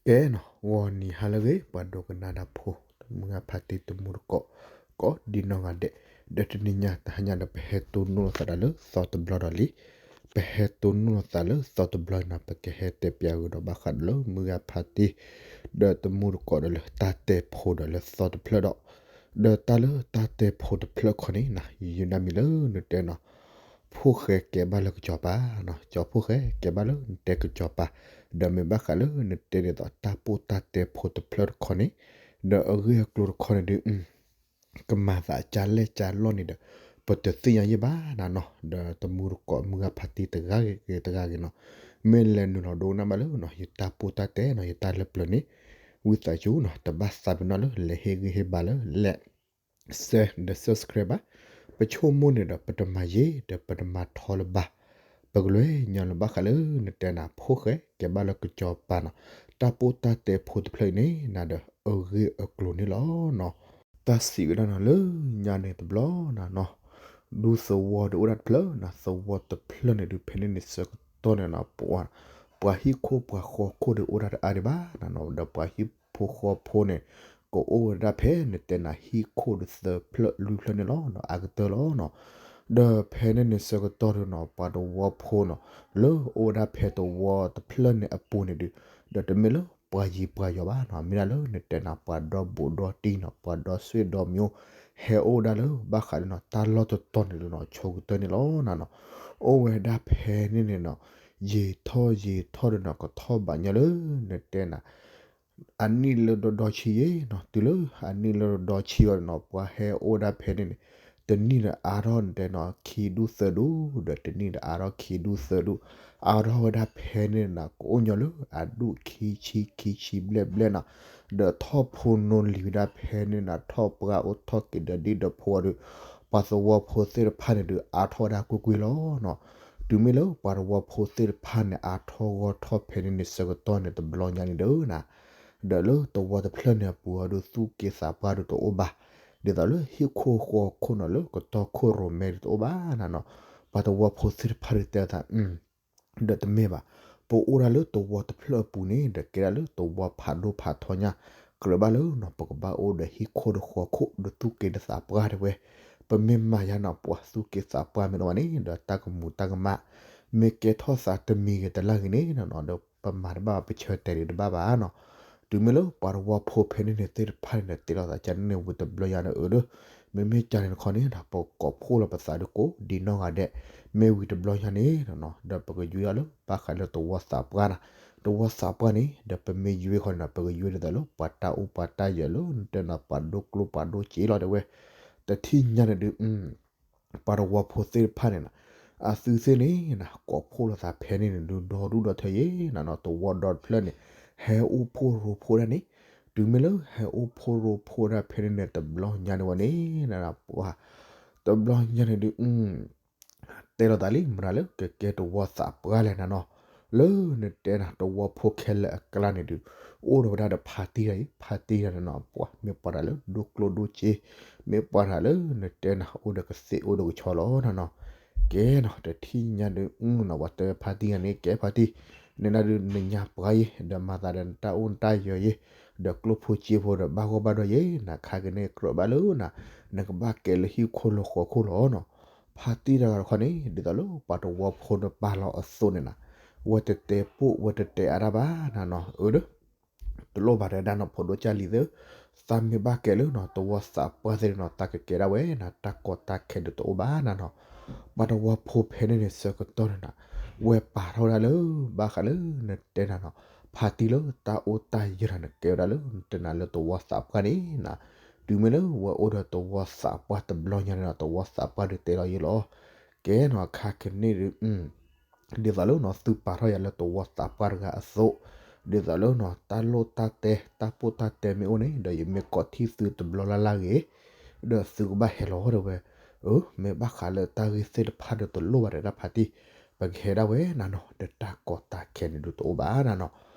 ကဲနီၤ ဂီၤနံၤဟါလၢအဂ့ၤ ပှၤဒိကနၣ်တၢ်ဖိ မုၢ်ဂၤဖါတံၢ်တမူတကိး ကိးဒံနီၢ်ဂၤဒဲး, ဒီးတနံၤညါတဟါညါဒီးပဟဲတိၢ်နီၣ်လိာ်သးဒီးလၢသီတဘျီဒီးလံ. ပဟဲတိၢ်နီၣ်လိာ်သးလၢသီတဘျီန့ၣ် ပကဟဲတဲပၠးဂ့ၤဒီးဘၣ်ဃးဒီးလၢမုၢ်ဂၤဖါတံၢ် ဒီးတမူတကိးဒီးလၢတၢ်တဲဖိဒီးလၢသီတဖျၢၣ်ဒီး ဒီးတၢ်လၢတၢ်တဲဖိတဖျၢၣ်ခီန့ၣ်နီၤ ယုၢ်နၢ်မံၤလၢနတဲနီၤ ဖိၣ်ဃဲကဲဘၣ်လၢကစီၤပၤနီၤ, ကၠီဖိၣ်ဃဲကဲဘၣ်လၢနတဲကစီၤပၤ, ဒီးမ့ၢ်ဘၣ်ဃးလၢနတဲဒ်သိးတၢ်ပိၢ်တၢ်တဲဖိတဖျၢၣ်တခီန့ၣ်, ဒီးအဂ့ၢ်အကျိၤတခီန့ၣ်ဒုး ကမၤသးကၢ်လဲၢ်ကၢ်လီၢ်န့ၣ်ဒီး ပတသ့ၣ်ညါယဲၢ်ဘၣ်နၤနီၤ, ဒီးတမူတကိးမုၢ်ဂၤဖါတံၢ်တဂၤဂ့ၤတဂၤဂ့ၤနီၤ, မ့ၢ်လဲၤနုာ်လီၤဒိကနၣ်ဘၣ်လၢနီၤ ယတၢ်ပိၢ်တၢ်တဲနီၤ ယတၢ်လၢပျၢၤန့ၣ် ဝံသးစူၤနီၤ တဘၣ်သးပ့ၤနီၣ်လၢလဲၤဟ့ၣ်ဂံၢ်ဟ့ၣ်ဘါလၢလဲၤ share ဒီး subscribe ဘၣ်. ပဆိကမိၣ်န့ၣ်ဒီး ပတမၤယံာ်ဒီးပတမၤထီလၢၤဘၣ်. ပကလဲၤညီလၢဘၣ်ဃးလၢနတဲနၤ ဖိၣ်ဃဲကဲဘၣ်လၢကစီၤပၤနီၤ, တၢ်ပိၢ်တၢ်တဲဖိတဖျၢၣ်အံၤန့ၣ်နၤဒီး အဂ့ၢ်အကျိၤန့ၣ်လီၤနီၤ. တၢ်စံးဝဲဒၣ်နီၤ လၢညါန့ၣ်တဘျီနၤနီၤ, ဒူသဝီဒီးအိၣ်ဒၣ်တဖျၢၣ်နီၤ, သဝီတဖျၢၣ်န့ၣ်ဒုး ဖဲန့ၣ်န့ၣ်ဆၢကတီၢ်န့ၣ်နီၤ ပှၤ ပှၤဟံၣ်ခိၣ်ပှၤဃီခိၣ်ဒီးအိၣ်ဒၣ်တအါဒံးဘၣ်နၤနီၤ, ဒီးပှၤဟံၣ်ဖိဃီဖိန့ၣ် ကအိၣ်ဝဲဒၣ်ဖဲန့ၣ်တဲနၤဟံၣ်ခိၣ်ဒီးသၢဖျၢၣ်လွံၢ်ဖျၢၣ်န့ၣ်လီၤနီၤ, အါကတၢၢ်လီၤနီၤ. ဒီးဖဲန့ၣ်န့ၣ်ဆၢကတီၢ်ဒီးနီၤ ပှၤသဝီဖိနီၤ လၢအိၣ်ဝဲဒၣ်ဖဲသဝီတဖျၢၣ်န့ၣ်အပူၤန့ၣ်ဒုး ဒီးတမ့ၢ်လၢပှၤယံၤပှၤယီၤဘၣ်နီၤ, မ့ၢ်ဒၣ်လၢနတဲနၤ ပှၤဒီဘူးဒီတံၢ်နီၤ, ပှၤဒီဆွေဒီမျိုး ဟဲအိၣ်ဝဲဒၣ်လၢဘၣ်ဃးလၢနီၤ တၢ်လီၢ်တတီၤန့ၣ်ဒီးနီၤ ဆိကတၢၢ်န့ၣ်လီၤနၤနီၤ. အိၣ်ဝဲဒၣ်ဖဲန့ၣ်န့ၣ်နီၤ ယံာ်ထီၣ်ယံာ်ထီၣ်ဒီးနီၤ ကထီၣ်ဘးညီလၢနတဲနၤ အနံၣ်လၢဒီဒီဆံယဲၢ်နီၤ, တုၤလၢအနံၣ်လၢဒီဒီဆံအီၤဒီးနီၤ ပှၤဟဲအိၣ်ဝဲဒၣ်ဖဲန့ၣ်န့ၣ် တနံၣ်ဒီးအါထီၣ်နတဲနီၤ ခံဒူၣ်သၢဒူၣ်, ဒီးတနံၣ်ဒီးအါထီၣ်ခံဒူၣ်သၢဒူၣ်, အါထီၣ်ဝဲဒၣ်ဖဲန့ၣ်နၤ ကအိၣ်ညီလၢအဒူၣ်ခံဆံခံဆံဘျဲၣ်ဘျဲၣ်နီၤ, ဒီးထီၣ်ဖိနီလံၤဝဲဒၣ်ဖဲန့ၣ်နၤ ထီၣ်ပှၢ်အိၣ်ထီၣ်က့ၤဒီးဒံၣ်ဒီးဖိအီၤဒီး ပှၤသဝီဖိသ့ၣ်တဖၣ်န့ၣ်ဒုး အါထီၣ်ဝဲဒၣ်ကွ့ၢ်ကွ့ၢ်လီၤနီၤ. တုၤမ့ၢ်လၢပှၤသဝီဖိသ့ၣ်တဖၣ်န့ၣ် အါထီၣ်ဂီၢ်ထီၣ်ဖဲန့ၣ်န့ၣ်ဆၢကတီၢ်န့ၣ် တဘျီညါန့ၣ်ဒီးနၤ ဒီးလၢသဝီတဖျၢၣ်န့ၣ်အပူၤအီၤဒီး သူၣ်က့သးပှၢ်ဒီးတအိၣ်ဘၣ်, ဒ်သိးလၢဟံၣ်ခိၣ်ဃီခိၣ်နီၤ လၢကတီၢ်ခိၣ်ရိၣ်မဲဒီးတအိၣ်ဘၣ်နၤနီၤ. ပှၤသဝီဖိသ့ၣ်တဖၣ်ဒီးတဲအသး ဒီးတမ့ၢ်ဘၣ်, ပအိၣ်ဒၣ်လၢသဝီတဖျၢၣ်အပူၤန့ၣ် ဒီးကဲဒၣ်လၢသဝီဖးဒိၣ်ဖးထီညါ, ကြၢးဘၣ်လၢနီၤ ပကဘၣ်အိၣ်ဒီးဟံၣ်ခိၣ်ဒီးဃီခိၣ်ဒီးသူၣ်က့ဒီးသးပှၢ်တဲဝဲ, ပမ့ၢ်မၤယါနီၤ ပှၤသူၣ်က့သးပှၢ်မ့ၢ်တအိၣ်ဘၣ်န့ၣ် ဒီးတၢ်ကမူၤတၢ်ကမၣ် မ့ၢ်ကဲထီၣ်သးတမံၤဂ့ၤတလၢ်ဂ့ၤန့ၣ်နီၤ ဒီးပမၤတဘၣ်ဘၣ် ပဆၢတဲာ်ဒံးတဘၣ်ဘၣ်နီၤ. တုၤမ့ၢ်လၢပှၤသဝီဖိဖဲန့ၣ်န့ၣ်သ့ၣ်တဖၣ်န့ၣ်ဒီး တဲလိာ်သးကန့ၣ်ဝံၤတဘျီညါန့ၣ် အၢဒီး မ့မ့ၢ်ကန့ၣ်တခီန့ၣ်ဒီး ပကိးဖှိၣ်လီၤပသးဒီးကိးဒံနီၢ်ဂၤဒဲး, မ့ၢ်ဝံၤတဘျီညါန့ၣ်နီၤ ဒီးပကယွ့အီၤလၢဘၣ်ဃးလၢသဝီသးပှၢ်နၤ, သဝီသးပှၢ်န့ၣ် ဒီးပမ့ၢ်ယွ့ဃီန့ၣ်ဒီး ပကယွ့ဒ်သိးလၢပှၤတၢ်အိၣ်ပှၤတၢ်ယၢၤလၢနတဲနၤ ပှၤဒိကျိပှၤဒိစ့လီၤတဲဝဲ, တထံၣ်ညါန့ၣ်ဒုး ပှၤသဝီဖိသ့ၣ်တဖၣ်န့ၣ်နီၤ အသုသ့ၣ်န့ၣ်နၤ ကိးဖှိၣ်လိာ်သးဖဲန့ၣ်န့ၣ်ဒုး ဒီဒူၣ်ဒီထၢယဲၢ်နၤနီၤ သဝီဒီတဖျၢၣ်န့ၣ် ဟဲအိၣ်ဖှိၣ်ရိဖှိၣ်ဒၣ်န့ၣ်, တုၤမ့ၢ်လၢဟဲအိၣ်ဖှိၣ်ရိဖှိၣ်ဒၣ်ဖဲန့ၣ်န့ၣ် တဘျီညါန့ၣ်ဝဲန့ၣ်နၤ ပှၤ တဘျီညါန့ၣ်ဒုး တဲလိာ်သးလံ မတၤလၢကကဲသဝီသးပှၢ်လဲၣ်နၤနီၤ, လၢနတဲနၤ သဝီဖိခဲလၢာ်အကျါန့ၣ်ဒုး အိၣ်ဒီးဝဲဒၣ်ဒီးဖါတံၢ်တဂၤအံၤ ဖါတံၢ်တဂၤန့ၣ်နီၤ ပှၤမ့ၢ်ပှၤတၢ်လၢဒိကျိဒိစ့, မ့ၢ်ပှၤတၢ်လၢနတဲနၤ အိၣ်ဒီးကသ့ၣ်အိၣ်ဒီးကဆီလီၤနၤနီၤ. ကဲနီၤ တထံၣ်ညါဒုး အနီၤ ပှၤတဲဖါတံၢ်တဂၤန့ၣ် ကဲဖါတံၢ်, နဒၣ်ဒုးနညါပှၤယဲၢ် ဒီးမၤသးဒီးနတၢ်အိၣ်နတၢ်ယၢၤယဲၢ်, ဒီးကျိဖိစ့ဖိဒီးဘၣ်ဂီၢ်ဘၣ်ဒိယဲၢ် နခါကန့ၣ်ကြၢးဘၣ်လၢနၤ, နကဘၣ်ကဲလၢဟံၣ်ခိၣ်လၢဃီခိၣ်လီၤနီၤ. ဖါတံၢ်တဂၤတခီန့ၣ် ဒ်သိးလၢပှၤသဝီဖိဒီးပာ်လီၤအသိးန့ၣ်နၤ, ဝဲတတဲပိာ်ဝဲတတဲအါတၢ်ဘၣ်နၤနီၤ အၢဒီး တလိၣ်ဘၣ်တဲဒၣ်နီၤ ဖိဒိၣ်ကၢ်လံၤသ့ၣ်, သးမ့ၢ်ဘၣ်ကဲလၢနီၤ သဝီသးပှၢ်သ့ၣ်နီၤ သးကကဲဒၣ်ဝဲနၤ တၢ်ကီတၢ်ခဲဒီးတအိၣ်ဘၣ်နၤနီၤ. ပှၤသဝီဖိဖဲန့ၣ်န့ၣ်ဆၢကတီၢ်န့ၣ်နၤ, ဝဲပာ်ထီၣ်ဝဲဒၣ်လၢ ဘၣ်ဃးလၢနတဲနၤနီၤ ဖါတံၢ်လၢတၢ်အိၣ်တၢ်ယၢၤနၤ နကဲဝဲဒၣ်လၢနတဲနၤလၢသဝီသးပှၢ်န့ၣ်နၤ, တုၤမ့ၢ်လၢဝဲအိၣ်ဒီးသဝီသးပှၢ်တဘျီညါန့ၣ်နီၤ သဝီသးပှၢ်ဒုးတဲလီၤယဲၢ်လီၤ. ကဲနီၤ ခါကန့ၣ်ဒုး ဒ်သိးလၢနီၤ သုပာ်ထီၣ်ယၤလၢသဝီသးပှၢ်တဂၤအသိး, ဒ်သိးလၢနီၤ တၢ်လိၣ်တၢ်တဲ တၢ်ပိၢ်တၢ်တဲမ့ၢ်အိၣ်န့ၣ် ဒီးယမ့ၢ်ကိးထီၣ်သုတဘျီလၢ်လၢ်ဂ့ၤ, ဒီးသုကဘၣ်ဟဲလီၤတဲဝဲ, အၢ မ့ၢ်ဘၣ်ဃးလၢတၢ်ဂ့ၢ်သ့ၣ်တဖၣ်ဒီးတလိၣ်ဘၣ်တဲဒၣ်ဖါတံၢ်, ပကဟဲဒၣ်ဝဲနၤနီၤ ဒီးတၢ်ကီတၢ်ခဲန့ၣ်ဒုးတအိၣ်ဘၣ်နၤနီၤ.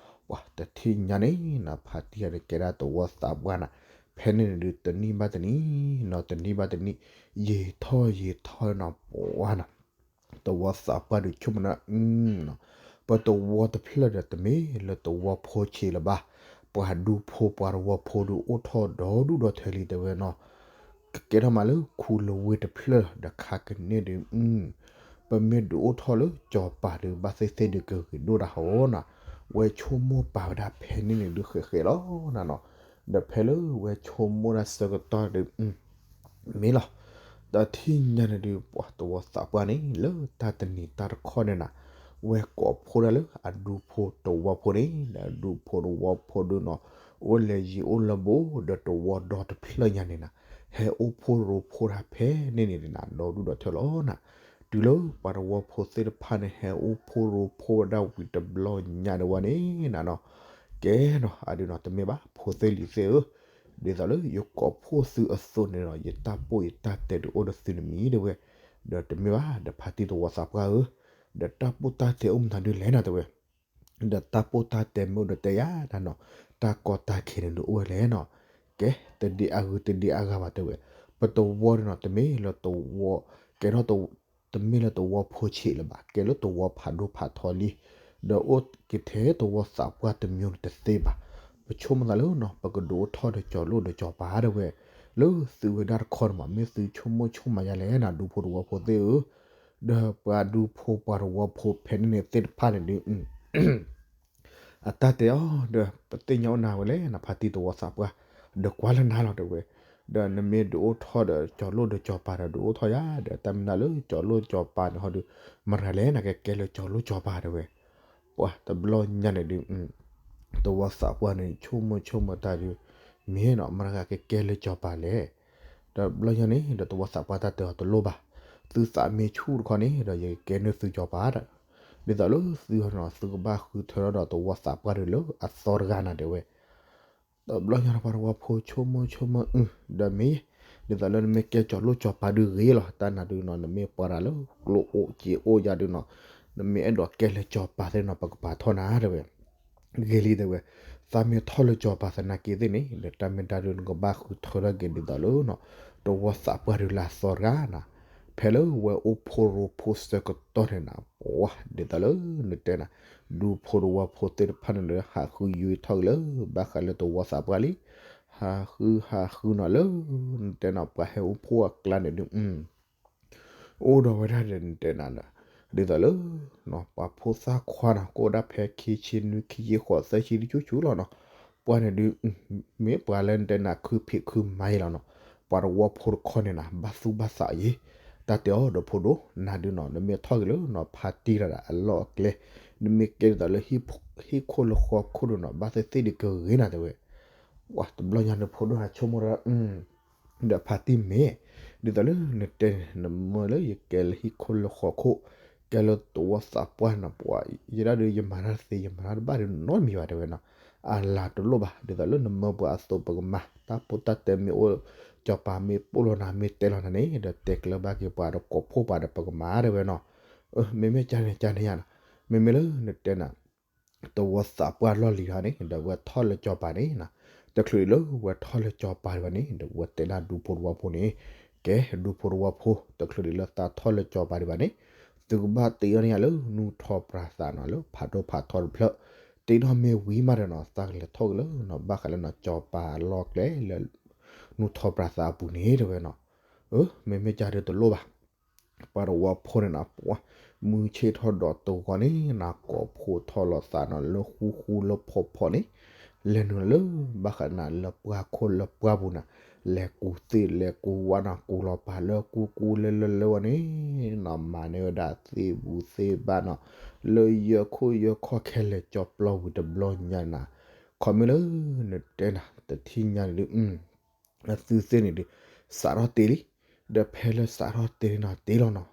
ပှၤတထံၣ်ညါန့ၣ်နၤ ဖါတံၢ်ယၤန့ၣ်ကဲဒၣ်သဝီသးပှၢ်နၤ, ဖဲန့ၣ်န့ၣ်ဒုးတနံၣ်ဘၣ်တနံၣ်, နီၤ တနံၣ်ဘၣ်တနံၣ်, ယံာ်ထီၣ်ယံာ်ထီၣ်နၤ ပှၤနၤ သဝီသးပှၢ်ဒုးဆိကမိၣ်နၤ အံၤနီၤ, ပတဝီတဖျၢၣ်ဒီးတမ့ၢ်လၢတဝီဖိဆံးလၢၤဘၣ်. ပှၤဒူဖိပှၤတဝီဖိဒုးအိၣ်ထီၣ်ဒီဒူၣ်ဒီထၢလံတဲဝဲနီၤ. ကကဲထီၣ်မးလၢခူလဝ့ၢ်တဖျၢၣ်ဒီးခါကန့ၢ်ဒုး ပမ့ၢ်ဒုးအိၣ်ထီၣ်လၢကၠီၤပၤဒုး ဘၣ်သ့ၣ်သ့ၣ်ဒုးကဂ့ၤဒိၣ်ဒၣ်ဟီနီၤ. ဝဲဆိကမိၣ်ပာ်ဝဲဒၣ်ဖဲန့ၣ်န့ၣ်ဒုး ဃဲးဃဲးလီၤနၤနီၤ. ဒီးဖဲလၢဝဲဆိကမိၣ်ဒၣ်ဆၢကတီၢ်ဒုး မ့ၢ်လီၤ. ဒီးထံၣ်ညါန့ၣ်ဒုး ပှၤတဝီသးပှၢ်န့ၣ် လၢတၢ်တနံၤတၢ်တခီန့ၣ်နၤ, ဝဲကိးဖှိၣ်ဒၣ်လၢအဒူဖိတဝီဖိန့ၣ် ဒီးအဒူဖိတဝီဖိဒုးနီၤ, အိၣ်လဲၤယံၤအိၣ်လၢဘိ ဒီးတဝီဒီတဖျၢၣ်ညါန့ၣ်နၤ, ဟဲအိၣ်ဖှိၣ်ရိဖှိၣ်တၢ်ဖဲန့ၣ်န့ၣ်နၤ ဒီဒူၣ်ဒီထၢလီၤနၤ. တုၤလၢပှၤတဝီဖိသ့ၣ်တဖၣ်န့ၣ် ဟဲအိၣ်ဖှိၣ်ရိဖှိၣ်ဝဲဒၣ်ဝံၤတဘျီညါဒံးဝဲန့ၣ်နၤနီၤ, ကဲနီၤ အဒုးနီၤ တမ့ၢ်ဘၣ် ဖိသ့ၣ်လံၤသ့ၣ်ဧၢ, ဒ်သိးလၢယကိးဖှိၣ်သုအသိးန့ၣ်ဒီး ယတၢ်ပိၢ်ယတၢ်တဲဒုးအိၣ်ဒီးသုန့ၣ်မ့ၢ်တဲဝဲ, ဒီးတမ့ၢ်ဘၣ် ဒီးဖါတံၢ်တဝီသးပှၢ်ဧၢ, ဒီးတၢ်ပိၢ်တၢ်တဲအိၣ်မနုၤဒုးလဲၣ်နၤတဲဝဲ, ဒီးတၢ်ပိၢ်တၢ်တဲမ့ၢ်အိၣ်ဒီးတဲယၤနၤနီၤ, တၢ်ကီတၢ်ခဲန့ၣ်ဒုးအိၣ်ဝဲလဲၣ်နီၤ, ကဲ တဒ်အဂ့ၤတဒ်အဂၤဘၣ်တဲဝဲ, ပတဝီန့ၣ်နီၤ တမ့ၢ်လၢတဝီ ကဲထီၣ် တမ့ၢ်လၢတဝီဖိဆံးလၢၤဘၣ်, ကဲလၢတဝီဖးဒိၣ်ဖးထီလံ, ဒီးအိၣ်က့ၤထဲတဝီသးပှၢ်တမံၤန့ၣ်တသ့ဘၣ်. ပဆိကမိၣ်သးလၢနီၤ ပကဒုးအိၣ်ထီၣ်ဒီးကၠီၤလိၣ်ဒီးကၠီၤပၤတဲဝဲ, လၢသုဝဲဒၣ်တခီန့ၣ်မး မ့ၢ်သုဆိကမိၣ်ဆိကမးယါလဲၣ်နၤ ဒူဖိတဝီဖိသ့ၣ်ဧၢ, ဒီးပှၤဒူဖိပှၤတဝီဖိဖဲန့ၣ်န့ၣ်သ့ၣ်တဖၣ်န့ၣ်ဒုး အတၢ်တဲအီၤဒီး ပသ့ၣ်ညါအိၣ်နၤဝဲလဲၣ်နၤ ဖါတံၢ်တဝီသးပှၢ်, ဒီးကွၢ်လၢနၤလီၤတဲဝဲ, ဒီးနမ့ၢ်ဒုးအိၣ်ထီၣ်ဒီးကၠီၤလိၣ်ဒီးကၠီၤပၤဒီး ဒုးအိၣ်ထီၣ်ယၤ ဒီးတၢ်မ့ၢ်နၤလၢကၠီၤလိၣ်ကၠီၤပၤန့ၣ်ဟီဒုး မတၤလဲၣ်နၤ ကကဲလၢကၠီၤလိၣ်ကၠီၤပၤတဲဝဲ, ပှၤတဘျီညါန့ၣ်ဒုး တဝီသးပှၢ်န့ၣ် ဆိကမိၣ်ဆိကမးတၢ်ဒုး မ့ၢ်နီၤ မတၤကကဲလၢကၠီၤပၤလဲၣ်. ဒီးတဘျီညါန့ၣ်ဒီး တဝီသးပှၢ်တၢ်တဲအီၤတလိၣ်ဘၣ်, သုသးမ့ၢ်ဆူၣ်တခီန့ၣ်ဒီး ယကကဲန့ၢ်သုကၠီၤပၤဒီး, ဒ်သိးလၢသုဟီနီၤ သုကဘၣ်ဃုထၢထီၣ်ဒီးတဝီသးပှၢ်ဒုးလၢအသီတဂၤနၤတဲဝဲ တဘျီညါန့ၣ် ပှၤတဝီဖိဆိကမိၣ်ဆိကမးအု ဒီးမ့ၢ် ဒ်သိးလၢနမ့ၢ်ကဲကၠီၤလိၣ်ကၠီၤပၤဒုးဂ့ၤလီၤ, တၢ်နၤဒုးနီၤ နမ့ၢ်ပှၤတဂၤလၢကျိအိၣ်စ့အိၣ်ယါဒုးနီၤ, နမ့ၢ်အဲၣ်ဒိးကဲလၢကၠီၤပၤသ့ၣ်နီၤ ပကပာ်ထီၣ်နၤတဲဝဲ, ဂ့ၤလံတဲဝဲ, သးမ့ၢ်ထီၣ်လၢကၠီၤပၤသနာ်က့သ့ၣ်န့ၣ် ဒီးတၢ်မ့ၢ်တၢ်ဒုးနကဘၣ်ဃုထၢထီၣ်က့ၤဒ်သိးလၢနီၤ တဝီသးပှၢ်ဒုးလၢအသီတဂၤနၤ, ဖဲလၢဝဲအိၣ်ဖှိၣ်ရိဖှိၣ်ဆၢကတီၢ်န့ၣ်နၤ ပှၤဒ်သိးလၢနတဲနၤ ဒူဖိတဝီဖိသ့ၣ်တဖၣ်န့ၣ်ဒီး ဟးဃုယွံထီၣ်က့ၤလၢ ဘၣ်ဃးလၢတဝီသးပှၢ်လံ, ဟးဃုဟးဃုနီၤလၢ နတဲနၤ ပှၤဟဲအိၣ်ဖှိၣ်အကျါန့ၣ်ဒုး အိၣ်ဒီးဝဲဒၣ်ဒီးနတဲနၤဒီး ဒ်သိးလၢ ပှၤဖိသၣ်ခွါနီၤ ကအိၣ်ဒၣ်ဖဲခံဆံနွံ ခံဆံဃိး သၢဆံတဆူၣ်ဆူၣ်လီၤနီၤ, ပှၤန့ၣ်ဒုး မ့ၢ်ပှၤလၢနတဲနၤ ခုဖံးခုမၤအံၤလီၤနီၤ, ပှၤတဝီဖိတခီန့ၣ်နၤ ဘၣ်သူၣ်ဘၣ်သးအံၤ, တၢ်တဲအီၤဒီးဖိဒိၣ် နၤဒုးနီၤ နမ့ၢ်ထီၣ်က့ၤလၢနီၤ ဖါတံၢ်တၢ်ဒီးအလီၢ်အကျဲ, နမ့ၢ်ကဲဒ်သိးလၢ ဟံၣ်ခိၣ်လၢဃီခိၣ်ဒုးနီၤ ဘၣ်သ့ၣ်သ့ၣ်ဒုးကဂ့ၤနၤတဲဝဲ, ပှၤတဘျီညါန့ၣ် ဖိဒိၣ်ဟးဆိကမိၣ်ဒီး ဒီးဖါတံၢ်မ့ၢ် ဒ်သိးလၢနတဲန့ၣ် နမၢလၢယကဲလၢဟံၣ်ခိၣ်လၢဃီခိၣ်, ကဲလၢတဝီသးပှၢ်နီၤ ပှၤ ယဲဒၣ်ဒုး ယမၤတၢ်တသ့ ယမၤတၢ်တဘၣ်ဒုးနီတမံၤဘၣ်တဲဝဲနီၤ, အလၤတလိၣ်ဘၣ် ဒ်သိးလၢနမၢပှၤအသိးပကမၤ, တၢ်ပိၢ်တၢ်တဲမ့ၢ်အိၣ်, ကၠီၤပၤမ့ၢ်ပိၢ်လီၤနၤ မ့ၢ်တဲလီၤနၤန့ၣ် ဒီးတဲကျၢၤဘၣ်က့ၤပှၤဒီးကိးဖှိၣ်ပှၤဒီးပကမၤတဲဝဲနီၤ, မ့မ့ၢ်ကန့ၣ် ကန့ၣ်ယါနီၤ, မ့မ့ၢ်လၢနတဲနၤ တဝီသးပှၢ်လီၢ်လံၤတခီန့ၣ် ဒီးဝဲထီၣ်လၢကၠီၤပၤန့ၣ်, တချုးလၢဝဲထီၣ်လၢကၠီၤပၤဒံးဘၣ်န့ၣ် ဒီးဝဲတဲဒၣ်ဒူဖိတဝီဖိန့ၣ်, ကဲ ဒူဖိတဝီဖိ တချုးဒံးလၢသးထီၣ်လၢကၠီၤပၤဒံးဘၣ်န့ၣ်, သုကဘၣ်တ့ထီၣ်န့ၢ်ယၤလၢနူထီၣ်ပြၤသးနီၤ လၢဖးဒိၣ်ဖးထီတဖျၢၣ်, တ့ထီၣ်မ့ၢ်ဝံၤမးဒီးနီၤ သးကလဲၤထီၣ်က့ၤလၢနီၤ ဘၣ်ဃးလၢနီၤ ကၠီၤပၤအလီၢ်ကျဲလၢ နူထီၣ်ပြၤသးအပူၤန့ၣ်တဲဝဲနီၤ, မ့မ့ၢ်ကန့ၣ်တလိၣ်ဘၣ် ပှၤတဝီဖိန့ၣ်နၤ ပှၤ မုၢ်ဆ့ၣ်ထီၣ်ဒီးတဂီၤန့ၣ်နၤ ကိးဖှိၣ်ထီၣ်လီၤသးနီၤ လၢဃူဃူလၢဖိးဖိးန့ၣ်, လဲၤနုာ်လၢ ဘၣ်ဃးနၤလၢပှၢ်ခိၣ်လၢပှၢ်ပူၤနၤ, လဲၤကူးသ့ၣ်လဲၤကူးဝါနီၤ ကူးလီၤပၤလၢကူကူလၢလၢလၢဝဲန့ၣ်နီၤ မၤန့ၢ်ဝဲဒၣ်သ့ၣ်ဘူၣ်သ့ၣ်ဘၣ်နီၤ, လၢယၢၤခိၣ်ယၢၤခီၣ်ခဲလၢာ်ကၠီပျီဝံၤတဘျီညါနၤ, ခီမ့ၢ်လၢ နတဲနၤ တထံၣ်ညါန့ၣ်ဒုး အသုသ့ၣ်န့ၣ်ဒုး စးထီၣ်တ့လံ, ဒီးဖဲလၢစးထီၣ်တ့န့ၣ်နီၤ တ့လီၤနီၤ,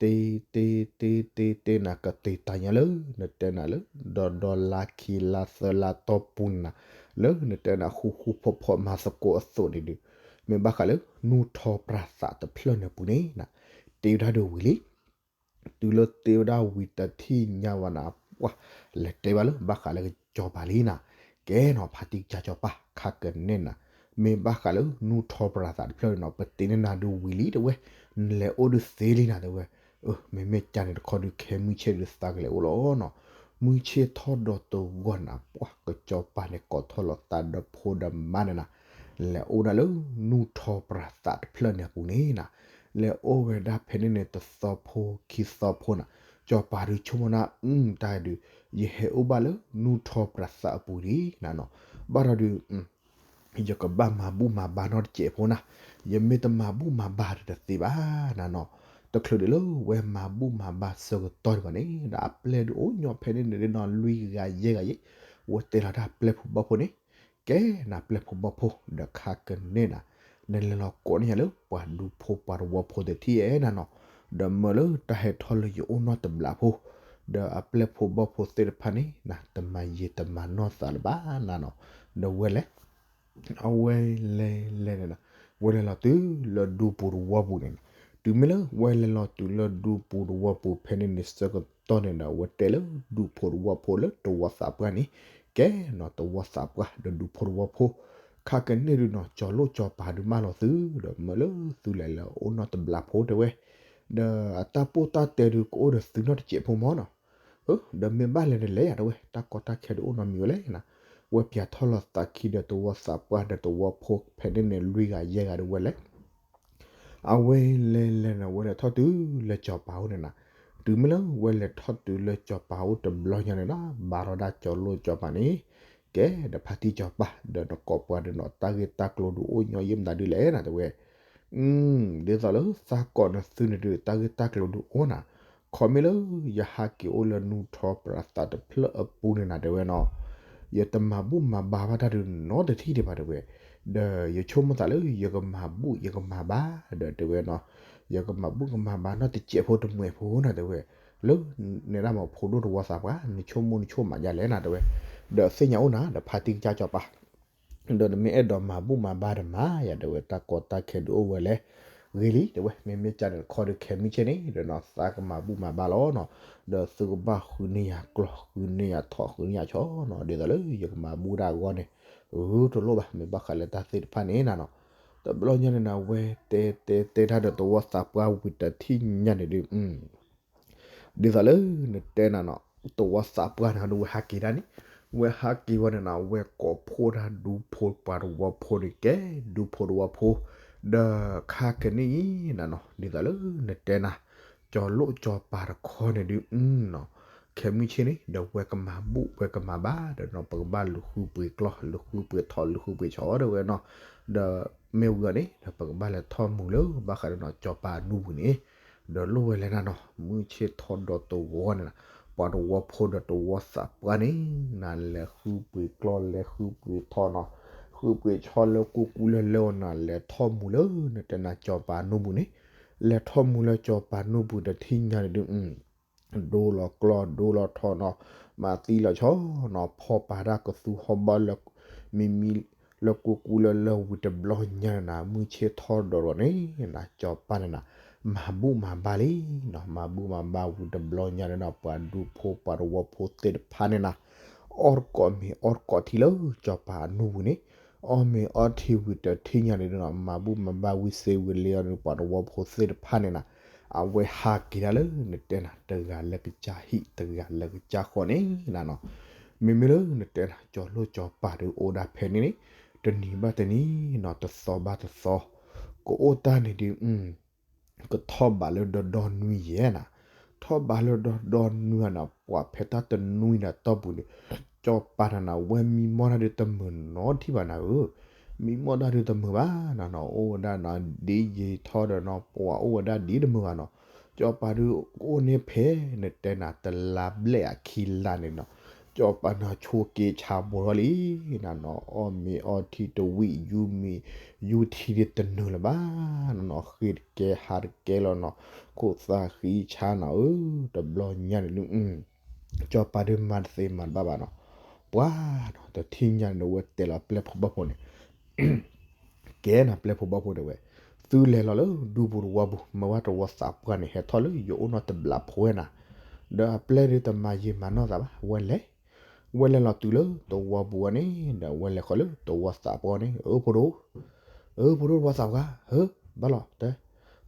တ့ တ့ တ့ တ့ တ့နၤ ကတ့တၢ်ညါလၢ နတဲနၤလၢ ဒီဒီလါခံလါသၢလါတီၢ်ပူၤန့ၣ်နၤ, လၢနတဲနၤ ဃူဃူဖိးဖိးမၤသကိးအသိးန့ၣ်ဒုး, မ့ၢ်ဘၣ်ဃးလၢ နူထီၣ်ပြၤသးတဖျၢၣ်န့ၣ်ပူၤန့ၣ်နၤ, တ့ဝဲဒၣ်ဒုးဝံၤလံ တုၤလၢတ့ဝဲဒၣ်ဝံၤတထံၣ်ညါဝဲနၤ ပှၤ လဲၤတဲဘၣ်လၢဘၣ်ဃးလၢကၠီၤပၤလံနၤ, ကဲနီၤ ဖါတံၢ်ကစၢ်ကၠီၤပၤ ခါကန့ၣ်နၤ, မ့ၢ်ဘၣ်ဃးလၢနူထီၣ်ပြၤသးတဖျၢၣ်န့ၣ်နီၤ ပတ့န့ၢ်နၤဒုးဝံၤလံတဲဝဲ, နလဲၤအိၣ်ဒုးသ့လံနၤတဲဝဲ, မ့မ့ၢ်ကန့ၣ်တခီဒုး ခဲမုၢ်ဆ့ၣ်ဒုးသးကလဲၤအိၣ်လီၤနီၤ, မုၢ်ဆ့ၣ်ထီၣ်ဒီးတဂီၢ်နၤ ပှၤကစီၤပၤန့ၣ် ကိးထီၣ်လီၤသးဒီးဖိဒီးမါန့ၣ်နၤ, လဲၤအိၣ်ဒၣ်လၢနူၢ်ထီပြးသးတဖျၢၣ်န့ၣ်အပူၤန့ၣ်နၤ, လဲၤအိၣ်ဝဲဒၣ်ဖဲန့ၣ်န့ၣ် တသီဖိခံသီဖိနၤ, စီၤပၤဒုးဆိကမိၣ်နၤ အုၣ်တၢ်ဒုး ယဟဲအိၣ်ဘၣ်လၢနူၢ်ထီပြးသးအပူၤဒံးနၤနီၤ, ဘၣ်ဒီးဒုး ယကဘၣ်မၤဘူၣ်မၤဘါနီတစဲးဖိနၤ, ယမ့ၢ်တမၤဘူၣ်မၤဘါဒီးတသ့ဘၣ်နၤနီၤ, တချုးဒံးလၢဝဲမၤဘူၣ်မၤဘါဆၢကတီၢ်ဒံးဘၣ်န့ၣ် ဒီးအပျဲၢ်ဒုးအိၣ်ညီဖဲန့ၣ်န့ၣ်နီၤ လွံၢ်ဂၤယဲၢ်ဂၤယဲၢ်, ဝဲတဲလီၤတၢ်ပျဲၢ်ဖိဘီၣ်ဖိန့ၣ်, ကဲနၤပျဲၢ်ဖိဘီၣ်ဖိ ဒီးခါကန့ၢ်နၤ, နလဲၤလီၤကိးန့ၢ်ယၤလၢပှၤဒူဖိပှၤတဝီဖိတထံၣ်ဧဲနၤနီၤ, ဒီးမၢလၢတၢ်ဟဲထီၣ်လၢယအိၣ်နီၢ်တဘျးဖိ, ဒီးအပျဲၢ်ဖိဘီၣ်ဖိသ့ၣ်တဖၣ်န့ၣ်နၤ တမၤယံာ်တမၤနီၢ်သးလၢၤဘၣ်နၤနီၤ, ဒီးဝဲလဲၤ အဝဲလဲၤလဲၤန့ၣ်နၤ, ဝဲလဲၤလီၤတုၤလၢဒူပူၤတဝီပူၤန့ၣ်နၤ, တုၤမ့ၢ်လၢဝဲလဲၤလီၤတုၤလၢဒူပူၤတဝီပူၤဖဲန့ၣ်န့ၣ်ဆၢကတီၢ်န့ၣ်ဒီး ဝဲတဲလၢဒူဖိတဝီဖိလၢတဝီသးပှၢ်န့ၣ်, ကဲနီၤတဝီသးပှၢ်ဒီးဒူဖိတဝီဖိ, ခါကန့ၢ်ဒုးနီၤ ကၠီၤလိၣ်ကၠီၤပၤဒုးမၢလီၤသု, ဒီးမၢလၢသုလဲၤလၢအိၣ်နီၢ်တဘျးဖိတဲဝဲ, ဒီးအတၢ်ပိၢ်တၢ်တဲဒုးကအိၣ်ဒီးသုနီတစဲးဖိမီၤနီၤ ဒီးမ့ၢ်ဘၣ်လဲၤန့ၣ်လဲၤယၤတဲဝဲ တၢ်ကီတၢ်ခဲဒုးအိၣ်နီတမံၤဝဲလဲၣ်နၤ, ဝဲပၠးထီၣ်လီၤသးခံဒီးတဝီသးပှၢ်ဒီးတဝီဖိဖဲန့ၣ်န့ၣ် လွံၢ်ဂၤယဲၢ်ဂၤဒုးဝဲလဲၤ, အဝဲလဲၤလဲၤန့ၣ် ဝဲလဲၤထီၣ်တုၤလၢကၠီၤပၤအိၣ်န့ၣ်နၤ, တုၤမ့ၢ်လၢဝဲလဲၤထီၣ်တုၤလၢကၠီၤပၤအိၣ်တဘျီညါန့ၣ်နၤ ဘၣ်ထီၣ်ဒၣ်ကၠီၤလိၣ်ကၠီၤပၤန့ၣ်, ကဲဒီးဖါတံၢ်ကၠီၤပၤ ဒီးနကိးပှၤဒီးနီၤ တၢ်ဂ့ၢ်တၢ်ကျိၤဒုးအိၣ်ညီယဲၢ်မတၤဒုးလဲၣ်နၤတဲဝဲ ဒ်သိးလၢသးကိးနသုန့ၣ်ဒုး တၢ်ဂ့ၢ်တၢ်ကျိၤဒုးအိၣ်နၤ, ခီမ့ၢ်လၢယဟးက့ၤအိၣ်လၢနူၢ်ထီပြးသးတဖျၢၣ်အပူၤန့ၣ်နၤတဲဝဲနီၤ, ယတမၤဘူၣ်မၤဘါဘၣ်တၢ်ဒုးနီတထံၣ်ဒံးဘၣ်တဲဝဲ, ဒီးယဆိကမိၣ်သးလၢယကမၤဘူၣ်ယကမၤဘါ ဒီးတဲဝဲနီၤ, ယကမၤဘူၣ်ကမၤဘါနီတစဲးဖိတမှဲးဖိနၤတဲဝဲ, လၢနဲဒၣ်မးဖိဒိၣ်တဝီသးပှၢ် နဆိကမိၣ်နဆိကမိၣ်မးယါလဲၣ်နၤတဲဝဲ, ဒီးသ့ၣ်ညါအိၣ်နၤ ဒီးဖါတံၢ်ကစၢ်ကၠီၤပၤ ဒီးနမ့ၢ်အဲၣ်ဒိးမၤဘူၣ်မၤဘါဒီးမၤယၤတဲဝဲ တၢ်ကီတၢ်ခဲဒုးအိၣ်ဝဲလဲၣ်, ဂ့ၤလံတဲဝဲ မ့မ့ၢ်ကန့ၣ်တခီဒုးခဲမုၢ်ဆ့ၣ်န့ၣ် ဒီးနီၤ သးကမၤဘူၣ်မၤဘါလီၤနီၤ, ဒီးသုကဘၣ်ဃုန့ၢ်ယၤကျီၢ် ဃုန့ၢ်ယၤထီၣ် ဃုန့ၢ်ယၤဆီနီၤ ဒ်သိးလၢယကမၤဘူၣ်ဒၣ်အဂီၢ်န့ၣ်, ဂုာ်တလိၣ်ဘၣ် မ့ၢ်ဘၣ်ဃးလၢတၢ်သ့ၣ်တဖၣ်န့ၣ်နၤနီၤ, တဘျီညါန့ၣ်နၤ ဝဲတဲတဲတဲတၢ်ဒီးတဝီသးပှၢ်ဝံၤတထံၣ်ညါန့ၣ်ဒုး ဒ်သိးလၢနတဲနၤနီၤ, တဝီသးပှၢ်န့ၣ်ဒီးဝဲဟးက့ၤဒၣ်န့ၣ်, ဝဲဟးက့ၤဝဲန့ၣ်နၤ ဝဲကိးဖှိၣ်တၢ်ဒူဖိပှၤတဝီဖိန့ၣ် ကဲဒူဖိတဝီဖိ, ဒီးခါကန့ၢ်အံၤနၤနီၤ ဒ်သိးလၢနတဲနၤ, ကၠီၤလိၣ်ကၠီၤပၤတခီန့ၣ်ဒုး ခဲမုၢ်ဆ့ၣ်န့ၣ် ဒီးဝဲကမၤဘူၣ်ဝဲကမၤဘါ ဒီးနီၤ ပကဘၣ်လူၤဃုပှ့ၤကျီၢ် လူၤဃုပှ့ၤထီၣ် လူၤဃုပှ့ၤဆီတဲဝဲနီၤ, ဒီးမ့ၢ်ဝံၤအီၤန့ၣ် ဒီးပကဘၣ်လဲၤထီၣ်မူလၢဘၣ်ဃးဒီးနီၤ ကၠီၤပၤအဒူပူၤန့ၣ် ဒီးလိၣ်ဝဲလဲၣ်နၤနီၤ မုၢ်ဆ့ၣ်ထီၣ်ဒီးတဝီန့ၣ်နၤ, ပှၤတဝီဖိဒီးတဝီသးပှၢ်န့ၣ် နၤလဲၤဃုပှ့ၤကျီၢ်လဲၤဃုပှ့ၤထီၣ်နီၤ, ဃုပှ့ၤဆီလၢကူကူလၢလၢအီၤနၤ လဲၤထီၣ်မူလၢနတဲနၤကၠီၤပၤအဒူပူၤန့ၣ်, လဲၤထီၣ်မူလၢကၠီၤပၤအဒူပူၤတထံၣ်ညါန့ၣ်ဒုး ဒိလီၤကျီၢ်ဒိလီၤထီၣ်နီၤ, မၤသံလီၤဆီနီၤ ဖီၣ်ပာ်တၢ်ကသူဟီၣ်ဘီလၢ မံၤမံၤလၢကူကူလၢလၢဝံၤတဘျီညါန့ၣ်နၤ မုၢ်ဆ့ၣ်ထီၣ်ဒီးဒီးန့ၣ် နၤကၠီၤပၤန့ၣ်နၤ မၤဘူၣ်မၤဘါလံနီၤ, မၤဘူၣ်မၤဘါဝံၤတဘျီညါန့ၣ်နၤ ပှၤဒူဖိပှၤတဝီဖိသ့ၣ်တဖၣ်န့ၣ်နၤ အီၣ်တကိးမ့ၤအီၣ်တကိးထံလၢကၠီၤပၤအဒူပူၤန့ၣ်, အီၣ်မ့ၤအီထံဝံၤတထံၣ်ညါန့ၣ်နၤ မၤဘူၣ်မၤဘါဝံၤစ့ဝံၤလံအီၤန့ၣ် ပှၤတဝီဖိသ့ၣ်တဖၣ်န့ၣ်နၤ အဝဲဟးက့ၤဒၣ်လၢနတဲနၤ တဂၤလၢကစၢ်ဟံၣ် တဂၤလၢကစၢ်ဃီန့ၣ်နၤနီၤ, မ့မ့ၢ်လၢနတဲနၤ ကၠီၤလိၣ်ကၠီၤပၤဒုးအိၣ်ဒၣ်ဖဲန့ၣ်န့ၣ် တနံၤဘၣ်တနံၤနီၤ တသီဘၣ်တသီ ကအိၣ်တၢ်န့ၣ်ဒုး ကထီၣ်ဘးလၢဒီဒီနွံယဲၢ်နၤ, ထီၣ်ဘးလၢဒီဒီနွံနၤ ပှၤဖဲတၢ်တနွံနၤတီၢ်ပူၤန့ၣ် ကၠီၤပၤနၤနၤ ဝဲမံမီၢ်တၢ်ဒုးတမုာ်နီတထံၣ်ဘၣ်နၤဧၢ, မံမီၢ်တၢ်ဒုးတမုာ်ဘၣ်နၤနီၤ အိၣ်ဝဲဒၣ်နၤ ဒ်ယံာ်ထီၣ်ဒီးနီၤ ပှၤအိၣ်ဝဲဒၣ်ဒ်တမုာ်ဘၣ်နီၤ, ကၠီၤပၤဒုးအိၣ်န့ၣ်ဖဲ နတဲနၤ တလါဘျဲၣ်အခံလါန့ၣ်နီၤ ကၠီၤပၤနၤဆိးက့ဆါဘိထီၣ်လံ နၤနီၤ အီၣ်မ့ၤအီထံတဝံၣ် ယူမ့ၤ ယူထံဒုးတနုာ်လၢၤဘၣ်နၤနီၤ ဃ့တကဲဟးတကဲလီၤနီၤ ခိၣ်သၣ်ဃံဆါနၤဧၢ, တဘျီညါန့ၣ်ဒုး ကၠီၤပၤဒုးမၤတသ့မၤတဘၣ်ဘၣ်နီၤ, ပှၤနီၤ တထံၣ်ညါန့ၣ်ဒီးဝဲတဲလီၤပျဲၢ်ဖိဘီၣ်ဖိန့ၣ် ကဲနၤပျဲၢ်ဖိဘီၣ်ဖိတဲဝဲ, သုလဲၤလီၤလၢဒူပူၤတဝီပူၤ မၢဝဲတဝီသးပှၢ်န့ၣ် ဟဲထီၣ်လၢယအိၣ်နီၢ်တဘျးဖိဝဲနၤ, ဒီးအပျဲၢ်ဒုးတမၤယံာ်မၤနီၢ်သးဘၣ် ဝဲလဲၤ, ဝဲလဲၤလီၤတုၤလၢတဝီပူၤဝဲန့ၣ် ဒီးဝဲလဲၤဃီၤလၢတဝီသးပှၢ်န့ၣ် အၢဖိဒိၣ်, အၢဖိဒိၣ်တဝီသးပှၢ် ဧၢ, ဘၣ်လီၤတဲ,